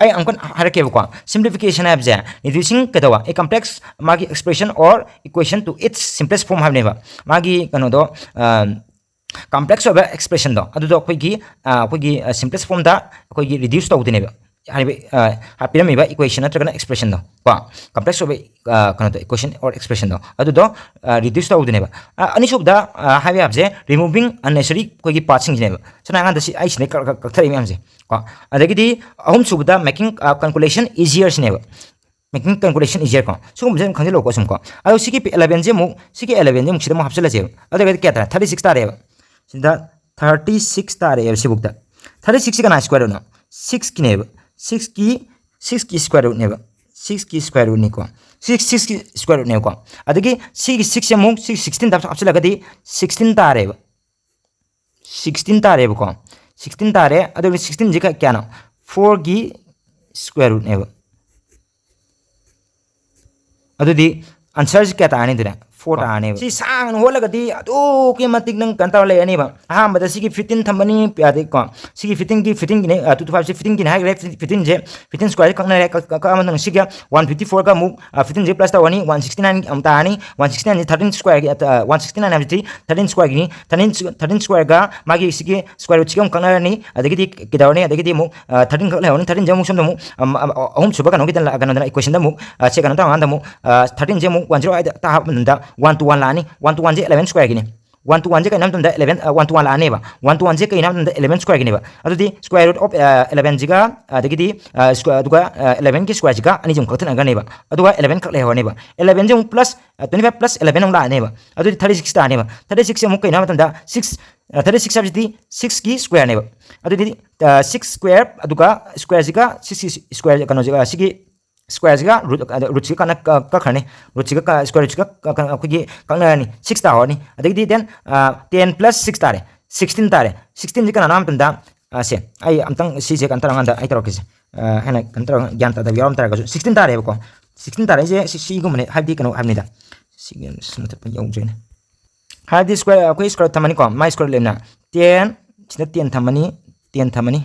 ꯑꯩ ꯑꯃꯨꯛꯀ ꯍꯥꯏꯔꯛꯀꯦꯕꯀꯣ, simplification ꯍꯥꯏꯕꯁꯦ reducing ꯀꯩꯗꯧꯕ, a complex ꯃꯥꯒꯤ expression or equation to its simplest form ꯍꯥꯏꯕꯅꯦꯕ꯫ ꯃꯥꯒꯤ ꯀꯩꯅꯣꯗꯣ, complex ꯑꯣꯏꯕ expressionꯗꯣ ꯑꯗꯨꯗꯣ ꯑꯩꯈꯣꯏꯒꯤ, ꯑꯩꯈꯣꯏꯒꯤ simplest formꯗ ꯑꯩꯈꯣꯏꯒꯤ reduce ꯇꯧꯗꯣꯏꯅꯦꯕ꯫ ꯍꯥꯏꯔꯤꯕ, ꯄꯤꯔꯝꯃꯤꯕ equation ꯅꯠꯇ꯭ꯔꯒꯅ expressionꯗꯣ ꯀꯣ, complex ꯑꯣꯏꯕ, ꯀꯩꯅꯣꯗꯣ, equation or expressionꯗꯣ ꯑꯗꯨꯗꯣ reduce ꯇꯧꯗꯣꯏꯅꯦꯕ꯫ ꯑꯅꯤꯁꯨꯕꯗ ꯍꯥꯏꯕ ꯌꯥꯕꯁꯦ removing unnecessary ꯑꯩꯈꯣꯏꯒꯤ partꯁꯤꯡꯁꯤꯅꯦꯕ꯫ ꯁꯝꯅ ꯍꯥꯏꯔꯀꯥꯟꯗ ꯁꯤ ꯑꯩ ꯁꯤꯗꯩ ꯀꯛ-, ꯀꯛ-, ꯀꯛꯊꯔꯛꯏ ꯃꯌꯥꯝꯁꯦ ꯀꯣ꯫ ꯑꯗꯒꯤꯗꯤ ꯑꯍꯨꯝꯁꯨꯕꯗ making calculation easier ꯁꯤꯅꯦꯕ꯫ Making calculation easier ꯀꯣ꯫ ꯁꯤꯒꯨꯝꯕꯁꯦ ꯑꯗꯨꯝ ꯈꯪꯖꯤꯜꯂꯣꯀꯣ ꯁꯨꯝ ꯀꯣ꯫ ꯑꯗꯣ ꯁꯤꯒꯤ elevenꯁꯦ ꯑꯃꯨꯛ, ꯁꯤꯒꯤ elevenꯁꯦ ꯑꯃꯨꯛ ꯁꯤꯗ ꯑꯃꯨꯛ ꯍꯥꯞꯆꯤꯜꯂꯁꯦꯕ꯫ ꯑꯗꯨ ꯑꯣꯏꯔꯒꯗꯤ ꯀꯌꯥ ꯇꯥꯔꯦ? Thirty six ꯇꯥꯔꯦꯕ꯫ ꯁꯤꯗ thirty six ꯇꯥꯔꯛꯑꯦꯕ ꯁꯤꯕꯨꯛꯇ꯫ Thirty sixꯁꯤ ꯀꯅꯥ square rootꯅꯣ? Sixꯀꯤꯅꯦꯕ꯫ Sixꯀꯤ, sixꯀꯤ square rootꯅꯦꯕ꯫ Sixꯀꯤ square rootꯅꯤꯀꯣ꯫ Six, sixꯀꯤ square rootꯅꯦꯕꯀꯣ꯫ ꯑꯗꯒꯤ ꯁꯤꯒꯤ sixꯁꯦ ꯑꯃꯨꯛ ꯁꯤ sixteenꯗ ꯍꯥꯞꯆꯤꯜꯂꯒꯗꯤ sixteen ꯇꯥꯔꯦꯕ꯫ Sixteen ꯇꯥꯔꯦꯕꯀꯣ꯫ Sixteen ꯇꯥꯔꯦ꯫ ꯑꯗꯨꯒ sixteenꯁꯦ ꯀ-, ꯀꯌꯥꯅꯣ? Fourꯒꯤ square rootꯅꯦꯕ꯫ ꯑꯗꯨꯗꯤ answerꯁꯤ ꯀꯌꯥ ꯇꯥꯔꯅꯤ ꯑꯗꯨꯗꯤ? Four ꯇꯥꯔꯅꯦꯕ꯫ ꯁꯤ ꯁꯥꯡꯅ ꯍꯣꯠꯂꯒꯗꯤ ꯑꯗꯨꯛꯀꯤ ꯃꯇꯤꯛ ꯅꯪ ꯀꯩꯅꯣ ꯇꯧꯔ ꯂꯩꯔꯅꯦꯕ꯫ ꯑꯍꯥꯟꯕꯗ ꯁꯤꯒꯤ fifteen ꯊꯝꯕꯅꯤ, ꯑꯗꯩꯀꯣ, ꯁꯤꯒꯤ fifteenꯒꯤ, fifteenꯒꯤꯅꯦ, two to fiveꯁꯦ fifteenꯒꯤꯅꯦ ꯍꯥꯏꯈ꯭ꯔꯦ, fifteen, fifteenꯁꯦ, fifteen squareꯁꯦ ꯀꯛꯅꯔꯦ, ꯀꯛ-, ꯀꯛ-, ꯀꯛꯑ ꯃꯇꯨꯡꯗ ꯁꯤꯒ one fifty fourꯒ ꯑꯃꯨꯛ, fifteen square plus ꯇꯧꯔꯅꯤ, one sixty nine ꯑꯃꯨꯛ ꯇꯥꯔꯅꯤ, one sixty nine ꯍꯥꯏꯁꯦ thirteen squareꯒꯤ, one sixty nine ꯍꯥꯏꯕꯁꯤ thirteen squareꯒꯤꯅꯤ, thirteen, thirteen squareꯒ ꯃꯥꯒꯤ ꯁꯤꯒꯤ square rootꯁꯤꯒ ꯑꯃꯨꯛ ꯀꯛꯅꯔꯅꯤ, ꯑꯗꯒꯤꯗꯤ ꯀꯩꯗꯧꯔꯅꯤ, ꯑꯗꯒꯤꯗꯤ ꯑꯃꯨꯛ, thirteen ꯈꯛ ꯂꯩꯍꯧꯔꯅꯤ, thirteenꯁꯦ ꯑꯃꯨꯛ ꯁꯣꯝꯗ ꯑꯃꯨꯛ, ꯑꯍꯨꯝꯁꯨꯕ ꯀꯩꯅꯣꯒꯤꯗ, ꯀꯩꯅꯣꯗꯅ equationꯗ ꯑꯃꯨꯛ, ꯁꯦ ꯀꯩꯅꯣ ꯇꯧꯔꯀꯥꯟꯗ ꯑꯃꯨꯛ, thirteenꯁꯦ ꯑꯃꯨꯛ one zero ꯍꯥꯞꯄ ꯃꯇꯝꯗ one to one ꯂꯥꯛꯑꯅꯤ, one to oneꯁꯦ eleven squareꯒꯤꯅꯤ꯫ One to oneꯁꯦ ꯀꯩꯅꯣ ꯍꯥꯏꯕ ꯃꯇꯝꯗ eleven, one to one ꯂꯥꯛꯑꯅꯦꯕ꯫ One to oneꯁꯦ ꯀꯩꯅꯣ ꯍꯥꯏꯕ ꯃꯇꯝꯗ eleven squareꯒꯤꯅꯦꯕ꯫ ꯑꯗꯨꯗꯤ square root of elevenꯁꯤꯒ, ꯑꯗꯒꯤꯗꯤ, ꯑ, square, ꯑꯗꯨꯒ, ꯑ, elevenꯒꯤ squareꯁꯤꯒ ꯑꯅꯤꯁꯦ ꯑꯃꯨꯛ ꯀꯛꯊꯠꯅꯈ꯭ꯔꯅꯦꯕ꯫ ꯑꯗꯨꯒ eleven ꯈꯛ ꯂꯩꯍꯧꯔꯅꯦꯕ꯫ Elevenꯁꯦ ꯑꯃꯨꯛ plus, ꯑ, twenty five plus eleven ꯑꯃꯨꯛ ꯂꯥꯛꯑꯅꯦꯕ꯫ ꯑꯗꯨꯗꯤ thirty six ꯇꯥꯔꯅꯦꯕ꯫ Thirty sixꯁꯦ ꯑꯃꯨꯛ ꯀꯩꯅꯣ ꯍꯥꯏꯕ ꯃꯇꯝꯗ six, ꯑ, thirty six ꯍꯥꯏꯕꯁꯤꯗꯤ sixꯀꯤ squareꯅꯦꯕ꯫ ꯑꯗꯨꯗꯤ, ꯑ, six square ꯑꯗꯨꯒ squareꯁꯤꯒ sixꯀꯤ square ꯀꯩꯅꯣꯁꯤꯒ, ꯁꯤꯒꯤ squareꯁꯤꯒ root, ꯑꯗ rootꯁꯤꯒ ꯀꯅ-, ꯀ-, ꯀꯛꯈ꯭ꯔꯅꯤ꯫ Rootꯁꯤꯒ ꯀ-, square rootꯁꯤꯒ ꯀ-, ꯀ-, ꯑꯩꯈꯣꯏꯒꯤ ꯀꯛꯅꯔꯅꯤ꯫ Six ꯇꯥꯍꯧꯔꯅꯤ꯫ ꯑꯗꯒꯤꯗꯤ then, ꯑ, ten plus six ꯇꯥꯔꯦ꯫ Sixteen ꯇꯥꯔꯦ꯫ Sixteenꯁꯤ ꯀꯅꯥꯅꯣ ꯍꯥꯏꯕ ꯃꯇꯝꯗ ꯑ, ꯁꯦ, ꯑꯩ ꯑꯝꯇꯪ ꯁꯤꯁꯦ ꯀꯩꯅꯣ ꯇꯧꯔꯀꯥꯟꯗ ꯑꯩ ꯇꯧꯔꯛꯀꯦꯁꯦ꯫ ꯑ, ꯍꯥꯏꯅ ꯀꯩꯅꯣ ꯇꯧꯔꯒ ꯒ꯭ꯌꯥꯟ ꯇꯥꯗꯕ ꯌꯥꯎꯔꯝ ꯇꯥꯔꯒꯁꯨ, sixteen ꯇꯥꯔꯦꯕꯀꯣ꯫ Sixteen ꯇꯥꯔꯛꯏꯁꯦ ꯁꯤ, ꯁꯤꯒꯨꯝꯕꯅꯦ, ꯍꯥꯏꯕꯗꯤ ꯀꯩꯅꯣ ꯍꯥꯏꯕꯅꯤꯗ꯫ ꯁꯤꯒꯤ ꯃꯊꯛꯇ ꯌꯧꯗ꯭ꯔꯦꯅꯦ꯫ ꯍꯥꯏꯕꯗꯤ square, ꯑꯩꯈꯣꯏ square root ꯊꯝꯃꯅꯤꯀꯣ, ꯃꯥꯏ square root ꯂꯩꯅ ten, ꯁꯤꯗ ten ꯊꯝꯃꯅꯤ, ten ꯊꯝꯃꯅꯤ꯫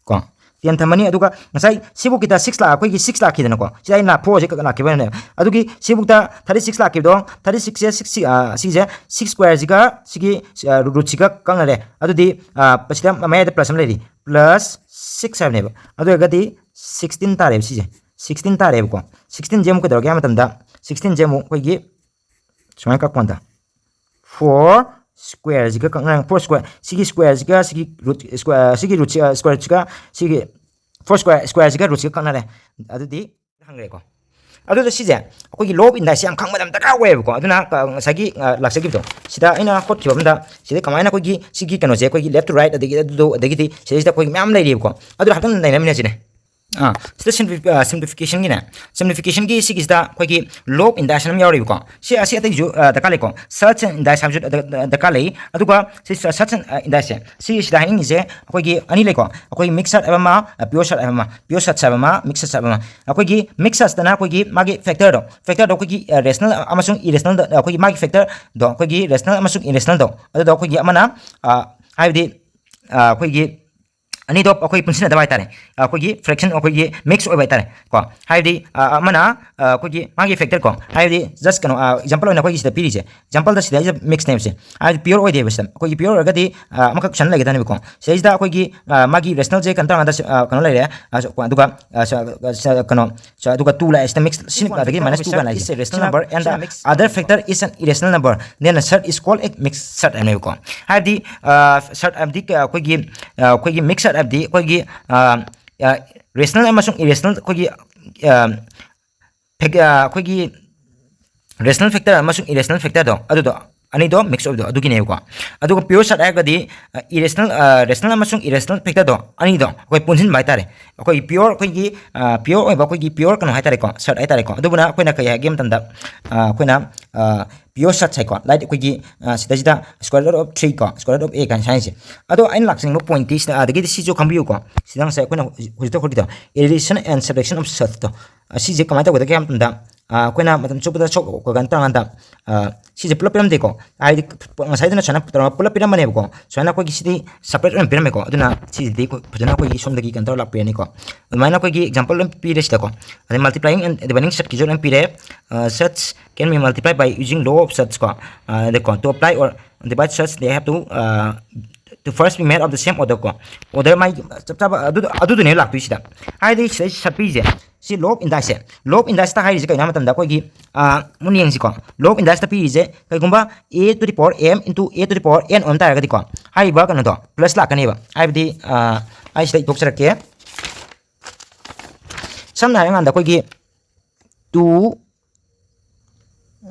ꯀꯣ, ten ꯊꯝꯃꯅꯤ꯫ ꯑꯗꯨꯒ ꯉꯁꯥꯏ ꯁꯤꯐꯧꯀꯤꯗ six ꯂꯥꯛ-, ꯑꯩꯈꯣꯏꯒꯤ six ꯂꯥꯛꯈꯤꯗꯅꯀꯣ, ꯁꯤꯗ ꯑꯩꯅ four ꯁꯦ ꯀꯛ-, ꯂꯥꯛꯈꯤꯕꯅꯦꯕ꯫ ꯑꯗꯨꯒꯤ ꯁꯤꯐꯧꯗ thirty six ꯂꯥꯛꯈꯤꯕꯗꯣ, thirty six ꯁꯦ six, ꯁꯤ, ꯑ, ꯁꯤꯁꯦ six square ꯁꯤꯒ ꯁꯤꯒꯤ, ꯑ, root ꯁꯤꯒ ꯀꯛꯅꯔꯦ꯫ ꯑꯗꯨꯗꯤ, ꯑ, ꯁꯤꯗ ꯃꯌꯥꯏꯗ plus ꯑꯃ ꯂꯩꯔꯤ, plus six ꯍꯥꯏꯕꯅꯦꯕ꯫ ꯑꯗꯨ ꯑꯣꯏꯔꯒꯗꯤ sixteen ꯇꯥꯔꯦꯕ ꯁꯤꯁꯦ, sixteen ꯇꯥꯔꯦꯕꯀꯣ꯫ Sixteen ꯁꯦ ꯑꯃꯨꯛ ꯀꯩꯗꯧꯔꯒꯦ ꯍꯥꯏꯕ ꯃꯇꯝꯗ, sixteen ꯁꯦ ꯑꯃꯨꯛ ꯑꯩꯈꯣꯏꯒꯤ ꯁꯨꯃꯥꯏꯅ ꯀꯛꯄ ꯀꯥꯟꯗ, four square ꯁꯤꯒ ꯀꯛꯅꯔꯦ, four square, ꯁꯤꯒꯤ square ꯁꯤꯒ ꯁꯤꯒꯤ root square, ꯁꯤꯒꯤ root ꯁꯤ, ꯑ, square ꯁꯤꯒ ꯁꯤꯒꯤ four square, square ꯁꯤꯒ root ꯁꯤꯒ ꯀꯛꯅꯔꯦ꯫ ꯑꯗꯨꯗꯤ ꯍꯪꯈ꯭ꯔꯦꯀꯣ꯫ ꯑꯗꯨꯗ ꯁꯤꯁꯦ ꯑꯩꯈꯣꯏꯒꯤ law of indices ꯌꯥꯝ ꯈꯪꯕ ꯌꯥꯝ ꯗꯔꯀꯥꯔ ꯑꯣꯏꯌꯦꯕꯀꯣ꯫ ꯑꯗꯨꯅ ꯀ-, ꯉꯁꯥꯏꯒꯤ, ꯑ, ꯂꯥꯛꯆꯈꯤꯕꯗꯣ, ꯁꯤꯗ ꯑꯩꯅ ꯍꯣꯠꯈꯤꯕ ꯑꯃꯗ, ꯁꯤꯗ ꯀꯃꯥꯏꯅ ꯑꯩꯈꯣꯏꯒꯤ ꯁꯤꯒꯤ ꯀꯩꯅꯣꯁꯦ, ꯑꯩꯈꯣꯏꯒꯤ left to right, ꯑꯗꯒꯤ ꯑꯗꯨꯗꯣ, ꯑꯗꯒꯤꯗꯤ ꯁꯤꯗꯩꯁꯤꯗ ꯑꯩꯈꯣꯏꯒꯤ ꯃꯌꯥꯝ ꯂꯩꯔꯤꯕꯀꯣ꯫ ꯑꯗꯨꯗ ꯍꯥꯏꯐꯦꯠꯇꯪ ꯅꯩꯅꯃꯤꯟꯅꯁꯤꯅꯦ꯫ ꯑꯥ, ꯁꯤꯗ simplif-, ꯑ, simplification ꯒꯤꯅꯦ, simplification ꯒꯤ ꯁꯤꯒꯤꯁꯤꯗ ꯑꯩꯈꯣꯏꯒꯤ law of indices ꯑꯃ ꯌꯥꯎꯔꯤꯕꯀꯣ꯫ ꯁꯤ, ꯑꯁꯤ ꯑꯇꯩꯁꯨ, ꯑ, ꯗꯔꯀꯥꯔ ꯂꯩꯀꯣ꯫ Such an indices ꯍꯥꯏꯕꯁꯨ ꯗ-, ꯗ-, ꯗꯔꯀꯥꯔ ꯂꯩ꯫ ꯑꯗꯨꯒ ꯁꯤ ꯁ-, such an, ꯑ, indices ꯁꯦ, ꯁꯤꯁꯤꯗ ꯍꯥꯏꯅꯤꯡꯉꯤꯁꯦ ꯑꯩꯈꯣꯏꯒꯤ ꯑꯅꯤ ꯂꯩꯀꯣ꯫ ꯑꯩꯈꯣꯏꯒꯤ mixed set ꯍꯥꯏꯕ ꯑꯃ, ꯑ, pure set ꯍꯥꯏꯕ ꯑꯃ, pure sets ꯍꯥꯏꯕ ꯑꯃ, mixed sets ꯍꯥꯏꯕ ꯑꯃ꯫ ꯑꯩꯈꯣꯏꯒꯤ mixed sets ꯇꯅ ꯑꯩꯈꯣꯏꯒꯤ ꯃꯥꯒꯤ factor ꯗꯣ, factor ꯗꯣ ꯑꯩꯈꯣꯏꯒꯤ, ꯑ, rational ꯑꯃꯁꯨꯡ irrational ꯗ, ꯑꯩꯈꯣꯏꯒꯤ ꯃꯥꯒꯤ factor ꯗꯣ, ꯑꯩꯈꯣꯏꯒꯤ rational ꯑꯃꯁꯨꯡ irrational ꯗꯣ, ꯑꯗꯨꯗꯣ ꯑꯩꯈꯣꯏꯒꯤ ꯑꯃꯅ, ꯑ, ꯍꯥꯏꯕꯗꯤ, ꯑ, ꯑꯩꯈꯣꯏꯒꯤ ꯑꯅꯤꯗꯣ ꯑꯩꯈꯣꯏ ꯄꯨꯟꯁꯤꯟꯅꯗꯕ ꯍꯥꯏꯇꯥꯔꯦ꯫ ꯑꯩꯈꯣꯏꯒꯤ fraction, ꯑꯩꯈꯣꯏꯒꯤ mix ꯑꯣꯏꯕ ꯍꯥꯏꯇꯥꯔꯦ ꯀꯣ꯫ ꯍꯥꯏꯕꯗꯤ, ꯑ, ꯑꯃꯅ, ꯑ, ꯑꯩꯈꯣꯏꯒꯤ ꯃꯥꯒꯤ factor ꯀꯣ, ꯍꯥꯏꯕꯗꯤ just ꯀꯩꯅꯣ, ꯑ, example ꯑꯣꯏꯅ ꯑꯩꯈꯣꯏꯒꯤ ꯁꯤꯗ ꯄꯤꯔꯤꯁꯦ, example ꯗ ꯁꯤꯗꯩꯁꯤꯗ mix ꯅꯦꯕꯁꯦ, ꯍꯥꯏꯕꯗꯤ pure ꯑꯣꯏꯗꯦꯕ ꯁꯤꯗ꯫ ꯑꯩꯈꯣꯏꯒꯤ pure ꯑꯣꯏꯔꯒꯗꯤ, ꯑ, ꯑꯃꯈꯛ ꯁꯟ ꯂꯩꯒꯗꯕꯅꯦꯕꯀꯣ꯫ ꯁꯤꯗꯩꯁꯤꯗ ꯑꯩꯈꯣꯏꯒꯤ, ꯑ, ꯃꯥꯒꯤ rational ꯁꯦ ꯀꯩꯅꯣ ꯇꯧꯔꯀꯥꯟꯗ, ꯑ, ꯀꯩꯅꯣ ꯂꯩꯔꯦ, ꯑ, ꯁ-, ꯑꯗꯨꯒ, ꯑ, ꯁ-, ꯑ, ꯁ-, ꯀꯩꯅꯣ, ꯁ-, ꯑꯗꯨꯒ two ꯂꯥꯛꯑꯦ ꯁꯤꯗ, mix ꯁꯤ, ꯑꯗꯒꯤ minus two ꯀꯥꯏꯅ ꯂꯩꯁꯦ꯫ Is a rational number and the other factor is an irrational number, then a set is called a mixed set ꯍꯥꯏꯅꯦꯕꯀꯣ꯫ ꯍꯥꯏꯕꯗꯤ, ꯑ, set ꯍꯥꯏꯕꯗꯤ ꯑꯩꯈꯣꯏꯒꯤ, ꯑ, ꯑꯩꯈꯣꯏꯒꯤ mixed set ꯍꯥꯏꯕꯗꯤ ꯑꯩꯈꯣꯏꯒꯤ, ꯑ, ꯑ, rational ꯑꯃꯁꯨꯡ irrational ꯑꯩꯈꯣꯏꯒꯤ, ꯑ, fac-, ꯑ, ꯑꯩꯈꯣꯏꯒꯤ rational factor ꯑꯃꯁꯨꯡ irrational factor ꯗꯣ, ꯑꯗꯨꯗꯣ ꯑꯅꯤꯗꯣ mix ꯑꯣꯏꯕꯗꯣ ꯑꯗꯨꯒꯤꯅꯦꯕꯀꯣ꯫ ꯑꯗꯨꯒ pure set ꯍꯥꯏꯔꯒꯗꯤ, ꯑ, irrational, ꯑ, rational ꯑꯃꯁꯨꯡ irrational factor ꯗꯣ ꯑꯅꯤꯗꯣ ꯑꯩꯈꯣꯏ ꯄꯨꯟꯁꯤꯟꯕ ꯍꯥꯏꯇꯥꯔꯦ꯫ ꯑꯩꯈꯣꯏ pure, ꯑꯩꯈꯣꯏꯒꯤ, ꯑ, pure ꯑꯣꯏꯕ ꯑꯩꯈꯣꯏꯒꯤ pure ꯀꯩꯅꯣ ꯍꯥꯏꯇꯥꯔꯦꯀꯣ, set ꯍꯥꯏꯇꯥꯔꯦꯀꯣ꯫ ꯑꯗꯨꯕꯨꯅ ꯑꯩꯈꯣꯏꯅ ꯀꯩ ꯍꯥꯏꯒꯦ ꯃꯇꯝꯗ, ꯑ, ꯑꯩꯈꯣꯏꯅ, ꯑ, Pure search ꯍꯥꯏꯀꯣ, ꯂꯥꯏꯛ ꯑꯩꯈꯣꯏꯒꯤ ꯁꯤꯗꯩꯁꯤꯗ square root of three ꯀꯣ, square root of a ꯀꯥꯏꯅ ꯍꯥꯏꯁꯦ꯫ ꯑꯗꯣ ꯑꯩꯅ ꯂꯥꯛꯆꯅꯤꯡꯕ ꯄꯣꯏꯟꯠꯇꯤ ꯁꯤꯗ, ꯑꯗꯒꯤꯗꯤ ꯁꯤꯁꯨ ꯈꯪꯕꯤꯌꯨꯀꯣ꯫ ꯁꯤꯗ ꯉꯁꯥꯏ ꯑꯩꯈꯣꯏꯅ ꯍꯧꯖꯤꯛꯇ ꯍꯧꯔꯤꯗꯣ addition and subtraction of search ꯇꯣ, ꯁꯤꯁꯦ ꯀꯃꯥꯏꯅ ꯇꯧꯒꯗꯒꯦ ꯍꯥꯏꯕ ꯃꯇꯝꯗ, ꯑꯩꯈꯣꯏꯅ ꯃꯇꯝ ꯆꯨꯞꯄꯗ ꯁꯣꯛ ꯀꯩꯅꯣ ꯇꯧꯔꯀꯥꯟꯗ ꯁꯤꯁꯦ ꯄꯨꯂꯞ ꯄꯤꯔꯝꯗꯦꯀꯣ꯫ ꯍꯥꯏꯗꯤ ꯉꯁꯥꯏꯗꯨꯅ ꯁꯨꯃꯥꯏꯅ ꯇꯧꯔꯒ ꯄꯨꯂꯞ ꯄꯤꯔꯝꯕꯅꯦꯕꯀꯣ꯫ ꯁꯨꯃꯥꯏꯅ ꯑꯩꯈꯣꯏꯒꯤ ꯁꯤꯗꯤ separate ꯑꯣꯏꯅ ꯄꯤꯔꯝꯃꯦꯀꯣ꯫ ꯑꯗꯨꯅ ꯁꯤꯁꯤꯗꯤ ꯑꯩꯈꯣꯏ ꯐꯖꯅ ꯑꯩꯈꯣꯏꯒꯤ ꯁꯣꯝꯗꯒꯤ ꯀꯩꯅꯣ ꯇꯧꯔ ꯂꯥꯛꯄꯤꯔꯅꯤꯀꯣ꯫ ꯑꯗꯨꯃꯥꯏꯅ ꯑꯩꯈꯣꯏꯒꯤ example ꯂꯣꯏ ꯄꯤꯔꯦ ꯁꯤꯗꯀꯣ꯫ ꯑꯗꯩ multiplying and dividing search ꯀꯤꯁꯨ ꯂꯣꯏ ꯄꯤꯔꯦ꯫ Search can be multiplied by using law of search ꯀꯣ꯫ ꯑꯗꯩꯀꯣ, to apply or divide search, they have to to first be made of the same order ꯀꯣ꯫ Order ꯃꯥꯏ ꯆꯞ ꯆꯥꯕ ꯑꯗꯨꯗꯨꯅꯦ ꯂꯥꯛꯇꯣꯏꯁꯤꯗ꯫ ꯍꯥꯏꯗꯤ ꯁꯤꯗꯩ ꯁꯠꯄꯤꯁꯦ, ꯁꯤ law of indice say. Law of indice ꯇ ꯍꯥꯏꯔꯤꯁꯦ ꯀꯩꯅꯣ ꯍꯥꯏ ꯃꯇꯝꯗ ꯑꯩꯈꯣꯏꯒꯤ, ꯃꯨꯟꯅ ꯌꯦꯡꯁꯤꯀꯣ꯫ Law of indice ꯇ ꯄꯤꯔꯤꯁꯦ ꯀꯩꯒꯨꯝꯕ a to the power m into a to the power n ꯑꯣꯏꯔꯝ ꯇꯥꯔꯒꯗꯤꯀꯣ, ꯍꯥꯏꯔꯤꯕ ꯀꯩꯅꯣꯗꯣ plus ꯂꯥꯛꯀꯅꯦꯕ꯫ ꯍꯥꯏꯕꯗꯤ ꯑꯩ ꯁꯤꯗ ꯏꯊꯣꯛꯆꯔꯛꯀꯦ꯫ ꯁꯝꯅ ꯍꯥꯏꯔꯀꯥꯟꯗ ꯑꯩꯈꯣꯏꯒꯤ two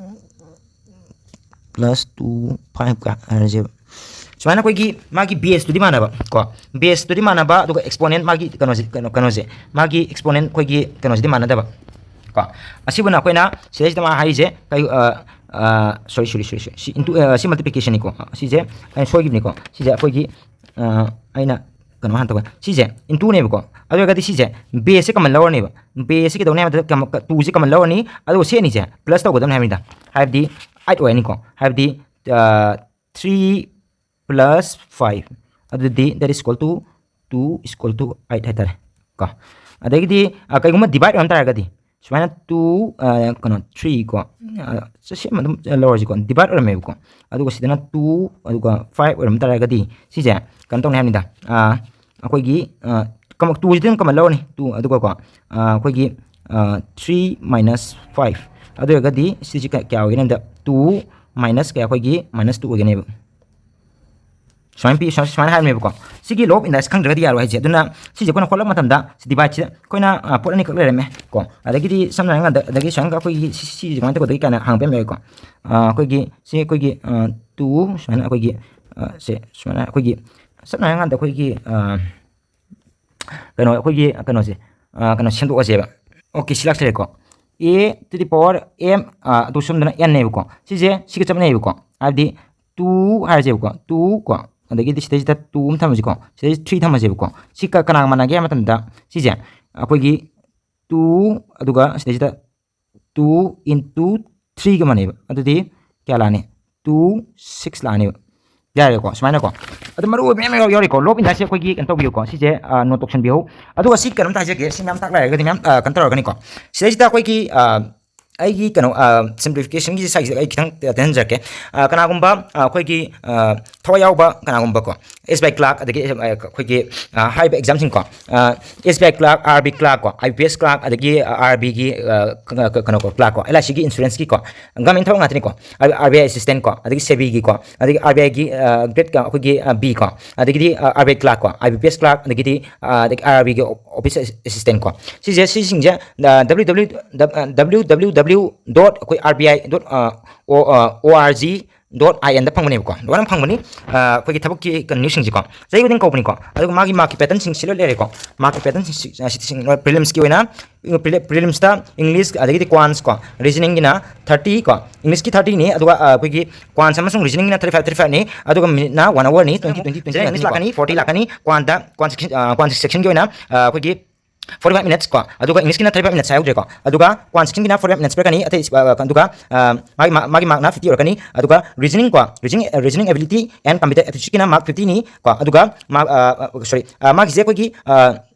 plus two five ꯀ ꯍꯥꯏꯔꯁꯦꯕ꯫ ꯁꯨꯃꯥꯏꯅ ꯑꯩꯈꯣꯏꯒꯤ ꯃꯥꯒꯤ base ꯇꯨꯗꯤ ꯃꯥꯟꯅꯕ ꯀꯣ, base ꯇꯨꯗꯤ ꯃꯥꯟꯅꯕ, ꯑꯗꯨꯒ exponent ꯃꯥꯒꯤ ꯀꯩꯅꯣꯁꯦ, ꯀꯩꯅꯣ, ꯀꯩꯅꯣꯁꯦ, ꯃꯥꯒꯤ exponent ꯑꯩꯈꯣꯏꯒꯤ ꯀꯩꯅꯣꯁꯤꯗꯤ ꯃꯥꯟꯅꯗꯕ ꯀꯣ꯫ ꯑꯁꯤꯕꯨꯅ ꯑꯩꯈꯣꯏꯅ ꯁꯤꯗꯩꯁꯤꯗ ꯃꯥ ꯍꯥꯏꯔꯤꯁꯦ ꯀꯩ, sorry, sorry, sorry, sorry, ꯁꯤ into, ꯁꯤ multiplication ꯅꯤꯀꯣ꯫ ꯁꯤꯁꯦ ꯑꯩꯅ ꯁꯣꯏꯈꯤꯕꯅꯤꯀꯣ꯫ ꯁꯤꯁꯦ ꯑꯩꯈꯣꯏꯒꯤ ꯑꯩꯅ ꯀꯩꯅꯣ ꯍꯥꯟꯅ ꯇꯧꯒꯦ꯫ ꯁꯤꯁꯦ into ꯅꯦꯕꯀꯣ꯫ ꯑꯗꯨ ꯑꯣꯏꯔꯒꯗꯤ ꯁꯤꯁꯦ base ꯁꯦ common ꯂꯧꯔꯅꯦꯕ꯫ Base ꯁꯦ ꯀꯩꯗꯧꯅꯤ ꯍꯥꯏꯕꯗ two ꯁꯦ common ꯂꯧꯔꯅꯤ, ꯑꯗꯨꯒ ꯁꯤ ꯑꯅꯤꯁꯦ plus ꯇꯧꯒꯗꯕꯅꯤ ꯍꯥꯏꯕꯅꯤꯗ꯫ ꯍꯥꯏꯕꯗꯤ eight ꯑꯣꯏꯔꯅꯤꯀꯣ꯫ ꯍꯥꯏꯕꯗꯤ three plus five, ꯑꯗꯨꯗꯤ that is equal to two is equal to eight ꯍꯥꯏꯇꯥꯔꯦ ꯀꯣ꯫ ꯑꯗꯒꯤꯗꯤ ꯀꯩꯒꯨꯝꯕ divide ꯑꯣꯏꯔꯝ ꯇꯥꯔꯒꯗꯤ, ꯁꯨꯃꯥꯏꯅ two, ꯀꯩꯅꯣ, three ꯀꯣ, ꯁꯦꯝ ꯑꯗꯨꯝ ꯂꯧꯔꯁꯤꯀꯣ, divide ꯑꯣꯏꯔꯝꯃꯦꯕꯀꯣ꯫ ꯑꯗꯨꯒ ꯁꯤꯗꯅ two, ꯑꯗꯨꯒ five ꯑꯣꯏꯔꯝ ꯇꯥꯔꯒꯗꯤ ꯁꯤꯁꯦ ꯀꯩꯅꯣ ꯇꯧꯅꯤ ꯍꯥꯏꯕꯅꯤꯗ꯫ ꯑꯩꯈꯣꯏꯒꯤ two ꯁꯤꯗꯤ ꯑꯗꯨꯝ common ꯂꯧꯔꯅꯤ, two, ꯑꯗꯨꯒꯀꯣ ꯑꯩꯈꯣꯏꯒꯤ three minus five, ꯑꯗꯨ ꯑꯣꯏꯔꯒꯗꯤ ꯁꯤꯁꯦ ꯀꯌꯥ ꯑꯣꯏꯒꯅꯤ ꯍꯥꯏꯕꯗ two minus ꯀꯌꯥ, ꯑꯩꯈꯣꯏꯒꯤ minus two ꯑꯣꯏꯒꯅꯦꯕ꯫ ꯁꯨꯃꯥꯏꯅ ꯄꯤ, ꯁꯨꯃꯥꯏꯅ ꯍꯥꯏꯔꯝꯃꯦꯕꯀꯣ꯫ ꯁꯤꯒꯤ law of indice ꯈꯪꯗ꯭ꯔꯒꯗꯤ ꯌꯥꯔꯣꯏ ꯍꯥꯏꯁꯦ꯫ ꯑꯗꯨꯅ ꯁꯤꯁꯦ ꯑꯩꯈꯣꯏꯅ ꯍꯣꯠꯂꯛꯄ ꯃꯇꯝꯗ ꯁꯤ divide ꯁꯤꯗ ꯑꯩꯈꯣꯏꯅ ꯄꯣꯠ ꯑꯅꯤꯈꯛ ꯂꯩꯔꯝꯃꯦ ꯀꯣ꯫ ꯑꯗꯒꯤꯗꯤ ꯁꯝꯅ ꯍꯥꯏꯔꯀꯥꯟꯗ ꯑꯗꯒꯤ ꯁꯨꯃꯥꯏꯅ ꯑꯩꯈꯣꯏꯒꯤ ꯁꯤ, ꯁꯤ, ꯁꯤꯁꯦ ꯀꯃꯥꯏꯅ ꯇꯧꯒꯗꯒꯦ ꯀꯥꯏꯅ ꯍꯪꯕ ꯌꯥꯝ ꯌꯥꯎꯏꯀꯣ꯫ ꯑꯩꯈꯣꯏꯒꯤ ꯁꯤ ꯑꯩꯈꯣꯏꯒꯤ two ꯁꯨꯃꯥꯏꯅ ꯑꯩꯈꯣꯏꯒꯤ ꯁꯦ ꯁꯨꯃꯥꯏꯅ ꯑꯩꯈꯣꯏꯒꯤ ꯁꯝꯅ ꯍꯥꯏꯔꯀꯥꯟꯗ ꯑꯩꯈꯣꯏꯒꯤ ꯀꯩꯅꯣ ꯑꯩꯈꯣꯏꯒꯤ ꯀꯩꯅꯣꯁꯦ ꯀꯩꯅꯣ ꯁꯦꯝꯗꯣꯛꯑꯁꯦꯕ꯫ Okay, ꯁꯤ ꯂꯥꯛꯆꯔꯦꯀꯣ꯫ A to the power M, ꯑꯗꯨ ꯁꯣꯝꯗꯅ N ꯅꯦꯕꯀꯣ꯫ ꯁꯤꯁꯦ ꯁꯤꯒ ꯆꯞ ꯃꯥꯟꯅꯩꯕꯀꯣ꯫ ꯍꯥꯏꯕꯗꯤ two ꯍꯥꯏꯔꯁꯦꯕꯀꯣ, two ꯀꯣ, ꯑꯗꯒꯤꯗꯤ ꯁꯤꯗꯩꯁꯤꯗ two ꯑꯃ ꯊꯝꯃꯁꯤꯀꯣ, ꯁꯤꯗꯩꯁꯤ three ꯊꯝꯃꯁꯦꯕꯀꯣ꯫ ꯁꯤ ꯀ-, ꯀꯅꯥꯒ ꯃꯥꯟꯅꯒꯦ ꯍꯥꯏꯕ ꯃꯇꯝꯗ, ꯁꯤꯁꯦ ꯑꯩꯈꯣꯏꯒꯤ two, ꯑꯗꯨꯒ ꯁꯤꯗꯩꯁꯤꯗ two into three ꯒ ꯃꯥꯟꯅꯩꯕ꯫ ꯑꯗꯨꯗꯤ ꯀꯌꯥ ꯂꯥꯛꯑꯅꯤ? Two six ꯂꯥꯛꯑꯅꯦꯕ꯫ ꯌꯥꯔꯦꯀꯣ, ꯁꯨꯃꯥꯏꯅꯀꯣ꯫ ꯑꯗꯨ ꯃꯔꯨ ꯑꯣꯏꯕ ꯃꯌꯥꯝ ꯌꯥꯎ-, ꯌꯥꯎꯔꯤꯀꯣ꯫ ꯂꯣꯞ ꯏꯟꯗꯥꯏꯁꯁꯦ ꯑꯩꯈꯣꯏꯒꯤ ꯀꯩꯅꯣ ꯇꯧꯕꯤꯌꯨꯀꯣ꯫ ꯁꯤꯁꯦ, ꯑ, ꯅꯣꯠ ꯇꯧꯁꯟꯕꯤꯍꯧ꯫ ꯑꯗꯨꯒ ꯁꯤ ꯀꯩꯅꯣꯝꯇ ꯍꯥꯏꯖꯒꯦ, ꯁꯤ ꯃꯌꯥꯝ ꯇꯥꯛ ꯂꯩꯔꯒꯗꯤ ꯃꯌꯥꯝ, ꯑ, ꯀꯩꯅꯣ ꯇꯧꯔꯒꯅꯤꯀꯣ꯫ ꯁꯤꯗꯩꯁꯤꯗ ꯑꯩꯈꯣꯏꯒꯤ, ꯑ, ꯑꯩꯒꯤ ꯀꯩꯅꯣ, ꯑ, ꯁꯤꯝꯄ꯭ꯂꯤꯐꯤꯀꯦꯁꯟꯒꯤ ꯁꯥꯏꯖꯁꯦ ꯑꯩ ꯈꯤꯇꯪ ꯇꯦꯟꯍꯟꯖꯔꯛꯀꯦ꯫ ꯑ, ꯀꯅꯥꯒꯨꯝꯕ, ꯑ, ꯑꯩꯈꯣꯏꯒꯤ, ꯑ, ꯊꯋꯥꯏ ꯌꯥꯎꯕ ꯀꯅꯥꯒꯨꯝꯕꯀꯣ, ꯑꯦꯁ ꯕꯤ ꯑꯥꯏ ꯀ꯭ꯂꯥꯔꯛ, ꯑꯗꯒꯤ, ꯑ, ꯑꯩꯈꯣꯏꯒꯤ, ꯑ, ꯍꯥꯏꯔꯤꯕ ꯑꯦꯛꯖꯥꯝꯁꯤꯡꯀꯣ, ꯑ, ꯑꯦꯁ ꯕꯤ ꯑꯥꯏ ꯀ꯭ꯂꯥꯔꯛ, ꯑꯥꯔ ꯕꯤ ꯀ꯭ꯂꯥꯔꯛ ꯀꯣ, ꯑꯥꯏ ꯕꯤ ꯄꯤ ꯑꯦꯁ ꯀ꯭ꯂꯥꯔꯛ, ꯑꯗꯒꯤ, ꯑ, ꯑꯥꯔ ꯕꯤꯒꯤ, ꯑ, ꯀ-, ꯀ-, ꯀꯩꯅꯣꯀꯣ, ꯀ꯭ꯂꯥꯔꯛ ꯀꯣ, ꯑꯦꯜ ꯑꯥꯏ ꯁꯤꯒꯤ ꯏꯟꯁꯨꯔꯦꯟꯁꯀꯤꯀꯣ, ꯒꯃꯦꯟ ꯊꯕꯛ ꯉꯥꯛꯇꯅꯤꯀꯣ, ꯑꯥꯔ ꯕꯤ ꯑꯥꯏ ꯑꯦꯁꯤꯁꯇꯦꯟꯠ ꯀꯣ, ꯑꯗꯒꯤ ꯁꯦꯕꯤꯒꯤ ꯀꯣ, ꯑꯗꯒꯤ ꯑꯥꯔ ꯕꯤ ꯑꯥꯏꯒꯤ, ꯑ, ꯒ꯭ꯔꯦꯗ ꯀ-, ꯑꯩꯈꯣꯏꯒꯤ, ꯑ, ꯕꯤ ꯀꯣ, ꯑꯗꯒꯤꯗꯤ, ꯑ, ꯑꯥꯔ ꯕꯤ ꯑꯥꯏ ꯀ꯭ꯂꯥꯔꯛ ꯀꯣ, ꯑꯥꯏ ꯕꯤ ꯄꯤ ꯑꯦꯁ ꯀ꯭ꯂꯥꯔꯛ, ꯑꯗꯒꯤꯗꯤ, ꯑ, ꯑꯗꯒꯤ ꯑꯥꯔ ꯑꯥꯔ ꯕꯤꯒꯤ ꯑꯣꯐꯤꯁ ꯑꯦꯁꯤꯁꯇꯦꯟꯠ ꯀꯣ꯫ ꯁꯤꯁꯦ, ꯁꯤꯁꯤꯡꯁꯦ, ꯑ, W W, W W W dot ꯑꯩꯈꯣꯏ R B I dot, ꯑ, O, ꯑ, O R G dot I N ꯗ ꯐꯪꯕꯅꯦꯕꯀꯣ, ꯂꯣꯏꯅ ꯐꯪꯕꯅꯤ꯫ ꯑ, ꯑꯩꯈꯣꯏꯒꯤ ꯊꯕꯛꯀꯤ ꯀꯩꯅꯣꯁꯤꯡꯁꯤꯀꯣ ꯆꯍꯤ ꯈꯨꯗꯤꯡ ꯀꯧꯕꯅꯤꯀꯣ꯫ ꯑꯗꯨꯒ ꯃꯥꯒꯤ ꯃꯥꯔꯛꯀꯤ ꯄꯦꯇꯔꯟꯁꯤꯡ ꯁꯤ ꯂꯣꯏ ꯂꯩꯔꯦꯀꯣ꯫ ꯃꯥꯔꯛꯀꯤ ꯄꯦꯇꯔꯟꯁꯤꯡ, ꯑ, ꯁꯤ-, ꯁꯤꯡ-, ꯄ꯭ꯔꯤꯂꯤꯝꯁꯀꯤ ꯑꯣꯏꯅ, ꯄ꯭ꯔꯤꯂꯤ-, ꯄ꯭ꯔꯤꯂꯤꯝꯁꯇ ꯏꯪꯂꯤꯁ, ꯑꯗꯒꯤꯗꯤ ꯀ꯭ꯋꯥꯟꯁ ꯀꯣ, ꯔꯤꯖꯅꯤꯡꯒꯤꯅ thirty ꯀꯣ, ꯏꯪꯂꯤꯁꯀꯤ thirty ꯅꯤ, ꯑꯗꯨꯒ, ꯑ, ꯑꯩꯈꯣꯏꯒꯤ ꯀ꯭ꯋꯥꯟꯁ ꯑꯃꯁꯨꯡ ꯔꯤꯖꯅꯤꯡꯒꯤꯅ thirty five, thirty five ꯅꯤ, ꯑꯗꯨꯒ ꯃꯤꯅꯤꯠꯅ one hour ꯅꯤ, twenty, twenty, twenty ꯏꯪꯂꯤꯁ ꯂꯥꯛꯀꯅꯤ, forty ꯂꯥꯛꯀꯅꯤ, ꯀ꯭ꯋꯥꯟꯗ, ꯀ꯭ꯋꯥꯟ ꯁꯦꯛꯁꯟ, ꯑ, ꯀ꯭ꯋꯥꯟ ꯁꯦꯛꯁꯟꯒꯤ ꯑꯣꯏꯅ, ꯑ, ꯑꯩꯈꯣꯏꯒꯤ forty five minutes ꯀꯣ, ꯑꯗꯨꯒ ꯏꯪꯂꯤꯁꯀꯤꯅ thirty five minutes ꯍꯥꯏꯍꯧꯗ꯭ꯔꯦꯀꯣ, ꯑꯗꯨꯒ ꯀ꯭ꯋꯥꯟ ꯁꯦꯛꯁꯟꯒꯤꯅ forty five minutes ꯄꯤꯔꯛꯀꯅꯤ, ꯑꯇꯩ, ꯑ, ꯑ, ꯑꯗꯨꯒ, ꯑ, ꯃꯥꯒꯤ ꯃꯥ-, ꯃꯥꯒꯤ ꯃꯥꯔꯛꯅ fifty ꯑꯣꯏꯔꯛꯀꯅꯤ, ꯑꯗꯨꯒ ꯔꯤꯖꯅꯤꯡ ꯀꯣ, ꯔꯤꯖꯅꯤꯡ, ꯑ, reasoning ability and computer aptitudeꯀꯤꯅ ꯃꯥꯔꯛ fifty ꯅꯤ ꯀꯣ, ꯑꯗꯨꯒ ꯃꯥꯔꯛ, ꯑ, ꯑ, sorry, ꯑ, ꯃꯥꯒꯤꯁꯦ ꯑꯩꯈꯣꯏꯒꯤ, ꯑ,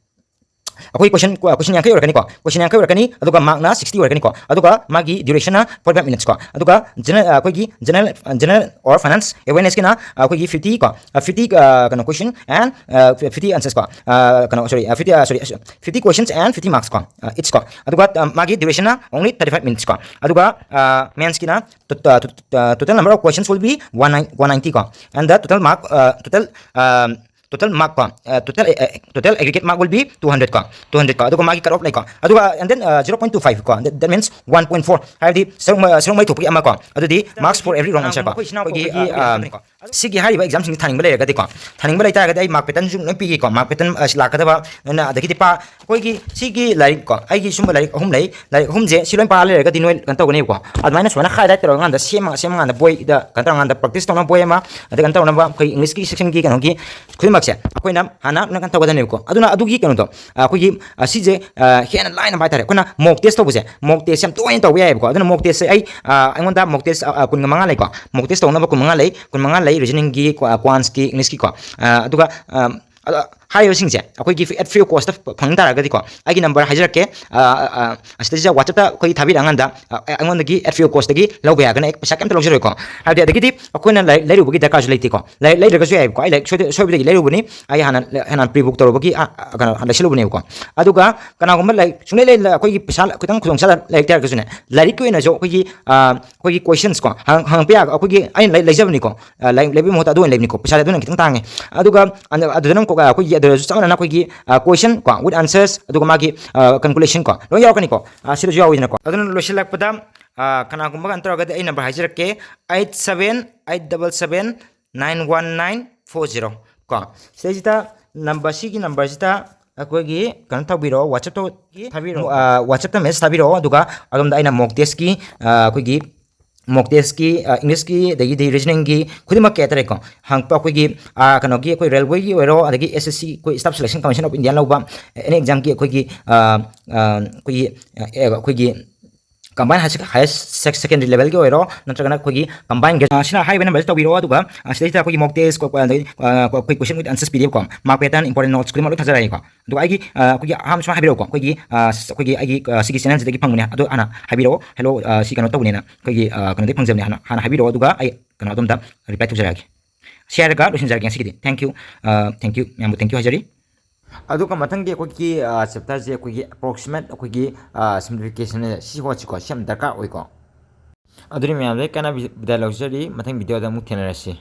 ꯑꯩꯈꯣꯏ question, question ꯌꯥꯡꯈꯩ ꯑꯣꯏꯔꯛꯀꯅꯤꯀꯣ, question ꯌꯥꯡꯈꯩ ꯑꯣꯏꯔꯛꯀꯅꯤ, ꯑꯗꯨꯒ ꯃꯥꯔꯛꯅ sixty ꯑꯣꯏꯔꯛꯀꯅꯤꯀꯣ, ꯑꯗꯨꯒ ꯃꯥꯒꯤ duration forty five minutes ꯀꯣ, ꯑꯗꯨꯒ general, ꯑ, ꯑꯩꯈꯣꯏꯒꯤ general, general or finance awarenessꯀꯤꯅ, ꯑ, ꯑꯩꯈꯣꯏꯒꯤ fifty ꯀꯣ, ꯑ, fifty, ꯑ, ꯀꯩꯅꯣ, question and, ꯑ, fifty answers ꯀꯣ, ꯑ, ꯀꯩꯅꯣ, sorry, ꯑ, fifty, ꯑ, sorry, fifty questions and fifty marks ꯀꯣ, ꯑ, each ꯀꯣ, ꯑꯗꯨꯒ, ꯑ, ꯃꯥꯒꯤ durationꯅ only thirty five minutes ꯀꯣ, ꯑꯗꯨꯒ, ꯑ, mainsꯀꯤꯅ to-, ꯑ, to-, ꯑ, total number of questions will be one ninety ꯀꯣ, and the total mark, ꯑ, total, ꯑ, total mark ꯀꯣ, ꯑ, total, ꯑ, total aggregate mark will be two hundred ꯀꯣ, two hundred ꯀꯣ, ꯑꯗꯨꯒ ꯃꯥꯒꯤ cut off ꯂꯩꯀꯣ, ꯑꯗꯨꯒ, and then, ꯑ, zero point two five ꯀꯣ, that, that means one point four, ꯍꯥꯏꯕꯗꯤ ꯁꯔꯨꯛ ꯃ-, ꯁꯔꯨꯛ ꯃꯔꯤ ꯊꯣꯛꯄꯒꯤ ꯑꯃ ꯀꯣ, ꯑꯗꯨꯗꯤ marks for every wrong answer ꯀꯣ꯫ ꯑꯩꯈꯣꯏꯒꯤ, ꯑ, ꯁꯤꯒꯤ ꯍꯥꯏꯔꯤꯕ ꯑꯦꯛꯖꯥꯝꯁꯤꯡꯁꯤ ꯊꯥꯅꯤꯡꯕ ꯂꯩꯔꯒꯗꯤꯀꯣ, ꯊꯥꯅꯤꯡꯕ ꯂꯩꯇꯥꯔꯒꯗꯤ ꯑꯩ ꯃꯥꯔꯛ ꯄꯦꯇꯔꯟꯁꯨ ꯂꯣꯏ ꯄꯤꯒꯦꯀꯣ꯫ ꯃꯥꯔꯛ ꯄꯦꯇꯔꯟ ꯑꯁꯤ ꯂꯥꯛꯀꯗꯕ, ꯑꯗꯨꯅ ꯑꯗꯒꯤꯗꯤ ꯄꯥ ꯑꯩꯈꯣꯏꯒꯤ ꯁꯤꯒꯤ ꯂꯥꯏꯔꯤꯛ ꯀꯣ, ꯑꯩꯒꯤ ꯁꯨꯝꯕ ꯂꯥꯏꯔꯤꯛ ꯑꯍꯨꯝ ꯂꯩ꯫ ꯂꯥꯏꯔꯤꯛ ꯑꯍꯨꯝꯁꯦ ꯁꯤ ꯂꯣꯏ ꯄꯥ ꯂꯩꯔꯒꯗꯤ ꯅꯣꯏ ꯀꯩꯅꯣ ꯇꯧꯒꯅꯦꯕꯀꯣ꯫ ꯑꯗꯨꯃꯥꯏꯅ ꯁꯨꯃꯥꯏꯅ ꯍꯥꯏꯂꯥꯏꯠ ꯇꯧꯔꯀꯥꯟꯗ ꯁꯦꯝꯃꯒ, ꯁꯦꯝꯃꯀꯥꯟꯗ ꯕꯣꯏꯗ ꯀꯩꯅꯣ ꯇꯧꯔꯀꯥꯟꯗ ꯄ꯭ꯔꯦꯛꯇꯤꯁ ꯇꯧꯅꯕ ꯕꯣꯏ ꯑꯃ, ꯑꯗꯩ ꯀꯩꯅꯣ ꯇꯧꯅꯕ ꯑꯩꯈꯣꯏ ꯏꯪꯂꯤꯁꯀꯤ ꯁꯦꯛꯁꯟꯒꯤ ꯀꯩꯅꯣꯒꯤ ꯈꯨꯗꯤꯡꯃꯛꯁꯦ ꯑꯩꯈꯣꯏꯅ ꯍꯥꯟꯅ ꯀꯩꯅꯣ ꯇꯧꯒꯗꯕꯅꯦꯕꯀꯣ꯫ ꯑꯗꯨꯅ ꯑꯗꯨꯒꯤ ꯀꯩꯅꯣꯗꯣ, ꯑꯩꯈꯣꯏꯒꯤ, ꯑ, ꯁꯤꯁꯦ, ꯑ, ꯍꯦꯟꯅ ꯂꯥꯏꯅꯕ ꯍꯥꯏꯇꯥꯔꯦ꯫ ꯑꯩꯈꯣꯏꯅ ꯃꯣꯛ ꯇꯦꯁ ꯇꯧꯕꯁꯦ, ꯃꯣꯛ ꯇꯦꯁꯁꯦ ꯌꯥꯝ ꯇꯣꯏꯅ ꯇꯧꯕ ꯌꯥꯏꯑꯕꯀꯣ꯫ ꯑꯗꯨꯅ ꯃꯣꯛ ꯇꯦꯁꯁꯦ ꯑꯩ, ꯑ, ꯑꯩꯉꯣꯟꯗ ꯃꯣꯛ ꯇꯦꯁ, ꯑ, ꯑ, ꯀꯨꯟꯒ ꯃꯉꯥ ꯂꯩꯀꯣ꯫ ꯃꯣꯛ ꯇꯦꯁ ꯇꯧꯅꯕ ꯀꯨꯟꯃꯉꯥ ꯂꯩ, ꯀꯨꯟꯃꯉꯥ ꯂꯩ ꯔꯤꯖꯅꯤꯡꯒꯤ, ꯀ꯭ꯋꯥ-, ꯀ꯭ꯋꯥꯟꯁꯀꯤ, ꯏꯪꯂꯤꯁꯀꯤꯀꯣ꯫ ꯑ, ꯑꯗꯨꯒ, ꯑ, ꯑꯗ ꯍꯥꯏꯔꯤꯕꯁꯤꯡꯁꯦ ꯑꯩꯈꯣꯏꯒꯤ at free of cost ꯐꯪ ꯇꯥꯔꯒꯗꯤꯀꯣ, ꯑꯩꯒꯤ ꯅꯝꯕꯔ ꯍꯥꯏꯖꯔꯛꯀꯦ꯫ ꯑ, ꯑ, ꯑ, ꯑꯁꯤꯗꯩꯁꯤꯗ WhatsApp-ꯇ ꯑꯩꯈꯣꯏ ꯊꯥꯕꯤꯔꯛꯑꯀꯥꯟꯗ, ꯑ, ꯑꯩꯉꯣꯟꯗꯒꯤ at free of cost-ꯇꯒꯤ ꯂꯧꯕ ꯌꯥꯒꯅꯤ꯫ ꯑꯩ ꯄꯩꯁꯥ ꯀꯩꯝꯇ ꯂꯧꯖꯔꯣꯏꯀꯣ꯫ ꯍꯥꯏꯕꯗꯤ ꯑꯗꯒꯤꯗꯤ ꯑꯩꯈꯣꯏꯅ ꯂꯥꯏꯔꯤꯛ ꯂꯩꯔꯨꯕꯒꯤ ꯗꯔꯀꯥꯔꯁꯨ ꯂꯩꯇꯦꯀꯣ꯫ ꯂꯥꯏꯔꯤꯛ ꯂꯩꯗ꯭ꯔꯒꯁꯨ ꯌꯥꯏꯕꯀꯣ꯫ ꯑꯩ ꯂꯥꯏꯔꯤꯛ ꯁꯣꯏꯗ-, ꯁꯣꯏꯕꯗꯒꯤ ꯂꯩꯔꯨꯕꯅꯤ꯫ ꯑꯩ ꯍꯥꯟꯅ, ꯍꯥꯟꯅ pre-book ꯇꯧꯔꯨꯕꯒꯤ, ꯑ, ꯑ, ꯀꯩꯅꯣ, ꯂꯩꯁꯜꯂꯨꯕꯅꯦꯕꯀꯣ꯫ ꯑꯗꯨꯒ ꯀꯅꯥꯒꯨꯝꯕ ꯂꯥꯏꯔꯤꯛ ꯁꯨꯡꯂꯩ ꯂꯩ-, ꯑꯩꯈꯣꯏꯒꯤ ꯄꯩꯁꯥ ꯈꯤꯇꯪ ꯈꯨꯗꯣꯡ ꯆꯥꯗ ꯂꯩꯔꯛ ꯇꯥꯔꯒꯁꯨꯅꯦ, ꯂꯥꯏꯔꯤꯛꯀꯤ ꯑꯣꯏꯅꯁꯨ ꯑꯩꯈꯣꯏꯒꯤ, ꯑ, ꯑꯩꯈꯣꯏꯒꯤ questions ꯀꯣ, ꯍꯪ-, ꯍꯪꯉꯛꯄ ꯌꯥ-, ꯑꯩꯈꯣꯏꯒꯤ ꯑꯩꯅ ꯂꯩ-, ꯂꯩꯖꯕꯅꯤꯀꯣ꯫ ꯑ, ꯂꯥꯏꯔꯤꯛ ꯂꯩꯕꯒꯤ ꯃꯍꯨꯠꯇ ꯑꯗꯨ ꯑꯣꯏꯅ ꯂꯩꯕꯅꯤꯀꯣ꯫ ꯄꯩꯁꯥꯗꯤ ꯑꯗꯨꯅ ꯈꯤꯇꯪ ꯇꯥꯡꯉꯦ꯫ ꯑꯗꯨꯒ ꯑꯗ-, ꯑꯗꯨꯗꯅ ꯑꯃꯨꯛꯀꯣ, ꯑꯩꯈꯣꯏꯒꯤ ꯑꯗꯨꯗꯁꯨ ꯆꯞ ꯃꯥꯟꯅꯅ ꯑꯩꯈꯣꯏꯒꯤ, ꯑ, question ꯀꯣ, with answers, ꯑꯗꯨꯒ ꯃꯥꯒꯤ, ꯑ, conclusion ꯀꯣ, ꯂꯣꯏ ꯌꯥꯎꯔꯛꯀꯅꯤꯀꯣ꯫ ꯑ, ꯁꯤꯗꯁꯨ ꯌꯥꯎꯋꯤꯗꯅꯀꯣ꯫ ꯑꯗꯨꯅ ꯂꯣꯏꯁꯤꯜꯂꯛꯄꯗ, ꯑ, ꯀꯅꯥꯒꯨꯝꯕ ꯀꯩꯅꯣ ꯇꯧꯔꯒꯗꯤ ꯑꯩ ꯅꯝꯕꯔ ꯍꯥꯏꯖꯔꯛꯀꯦ, eight seven eight double seven nine one nine four zero ꯀꯣ꯫ ꯁꯤꯗꯩꯁꯤꯗ ꯅꯝꯕꯔ, ꯁꯤꯒꯤ ꯅꯝꯕꯔꯁꯤꯗ ꯑꯩꯈꯣꯏꯒꯤ ꯀꯩꯅꯣ ꯇꯧꯕꯤꯔꯛꯑꯣ, WhatsApp-ꯇ ꯊꯥꯕꯤꯔꯛꯑꯣ꯫ ꯑ, WhatsApp-ꯇ message ꯊꯥꯕꯤꯔꯛꯑꯣ, ꯑꯗꯨꯒ ꯑꯗꯣꯝꯗ ꯑꯩꯅ mock test-ꯀꯤ, ꯑ, ꯑꯩꯈꯣꯏꯒꯤ mock test-ꯀꯤ, ꯑ, English-ꯀꯤ, ꯑꯗꯒꯤꯗꯤ reasoning-ꯒꯤ ꯈꯨꯗꯤꯡꯃꯛ ꯀꯩ ꯍꯥꯏꯇꯥꯔꯦꯀꯣ, ꯍꯪꯉꯛꯄ ꯑꯩꯈꯣꯏꯒꯤ, ꯑ, ꯀꯩꯅꯣꯒꯤ ꯑꯩꯈꯣꯏ railway-ꯒꯤ ꯑꯣꯏꯔꯣ, ꯑꯗꯒꯤ S S C, ꯑꯩꯈꯣꯏ Staff Selection Commission of India ꯂꯧꯕ any exam-ꯒꯤ ꯑꯩꯈꯣꯏꯒꯤ, ꯑ, ꯑ, ꯑꯩꯈꯣꯏꯒꯤ, ꯑ, ꯑꯩꯈꯣꯏꯒꯤ combined higher sec-, higher sec-, secondary level-ꯒꯤ ꯑꯣꯏꯔꯣ, ꯅꯠꯇ꯭ꯔꯒꯅ ꯑꯩꯈꯣꯏꯒꯤ combined gra-, ꯑ, ꯁꯤꯅ ꯍꯥꯏꯔꯤꯕ number-ꯁꯤ ꯇꯧꯕꯤꯔꯛꯑꯣ, ꯑꯗꯨꯒ, ꯑ, ꯁꯤꯗꯩꯁꯤꯗ ꯑꯩꯈꯣꯏꯒꯤ mock test, ꯀꯣ-, ꯑꯗꯒꯤ, ꯑ, ꯑꯩꯈꯣꯏ question with answers P D F ꯀꯣ, mark pattern, important notes ꯈꯨꯗꯤꯡꯃꯛ ꯂꯣꯏ ꯊꯥꯖꯔꯛꯑꯒꯦꯀꯣ꯫ ꯑꯗꯨꯒ ꯑꯩꯒꯤ, ꯑ, ꯑꯩꯈꯣꯏꯒꯤ ꯑꯍꯥꯟꯕ ꯁꯨꯃꯥꯏꯅ ꯍꯥꯏꯕꯤꯔꯛꯎꯀꯣ, ꯑꯩꯈꯣꯏꯒꯤ, ꯑ, ꯁ-, ꯑꯩꯈꯣꯏꯒꯤ, ꯑꯩꯒꯤ, ꯑ, ꯁꯤꯒꯤ channel-ꯁꯤꯗꯒꯤ ꯐꯪꯕꯅꯦ, ꯑꯗꯣ ꯍꯥꯟꯅ ꯍꯥꯏꯕꯤꯔꯛꯑꯣ, "Hello, ꯑ, ꯁꯤ ꯀꯩꯅꯣ ꯇꯧꯕꯅꯦꯅ", ꯑꯩꯈꯣꯏꯒꯤ, ꯑ, ꯀꯩꯅꯣꯗꯒꯤ ꯐꯪꯖꯕꯅꯦ, ꯍꯥꯟꯅ, ꯍꯥꯟꯅ ꯍꯥꯏꯕꯤꯔꯛꯑꯣ, ꯑꯗꯨꯒ ꯑꯩ ꯀꯩꯅꯣ ꯑꯗꯣꯝꯗ reply ꯇꯧꯖꯔꯛꯑꯒꯦ꯫ ꯁꯤ ꯍꯥꯏꯔꯒ ꯂꯣꯏꯁꯤꯟꯖꯔꯒꯦ ꯉꯁꯤꯒꯤꯗꯤ꯫ Thank you, ꯑ, thank you, ꯃꯌꯥꯝꯕꯨ thank you ꯍꯥꯏꯖꯔꯤ꯫ ꯑꯗꯨꯒ ꯃꯊꯪꯒꯤ ꯑꯩꯈꯣꯏꯒꯤ, ꯑ, chapter-ꯁꯦ ꯑꯩꯈꯣꯏꯒꯤ approximate ꯑꯩꯈꯣꯏꯒꯤ, ꯑ, simplification-ꯁꯦ ꯁꯤ ꯍꯣꯠꯁꯤꯀꯣ, ꯁꯤ ꯌꯥꯝ ꯗꯔꯀꯥꯔ ꯑꯣꯏꯀꯣ꯫ ꯑꯗꯨꯅꯤ ꯃꯌꯥꯝꯗꯒꯤ ꯀꯥꯟꯅꯕ ꯕꯤꯗꯥꯏ ꯂꯧꯖꯔꯤ꯫ ꯃꯊꯪ video-ꯗ ꯑꯃꯨꯛ ꯊꯦꯡꯅꯔꯁꯤ꯫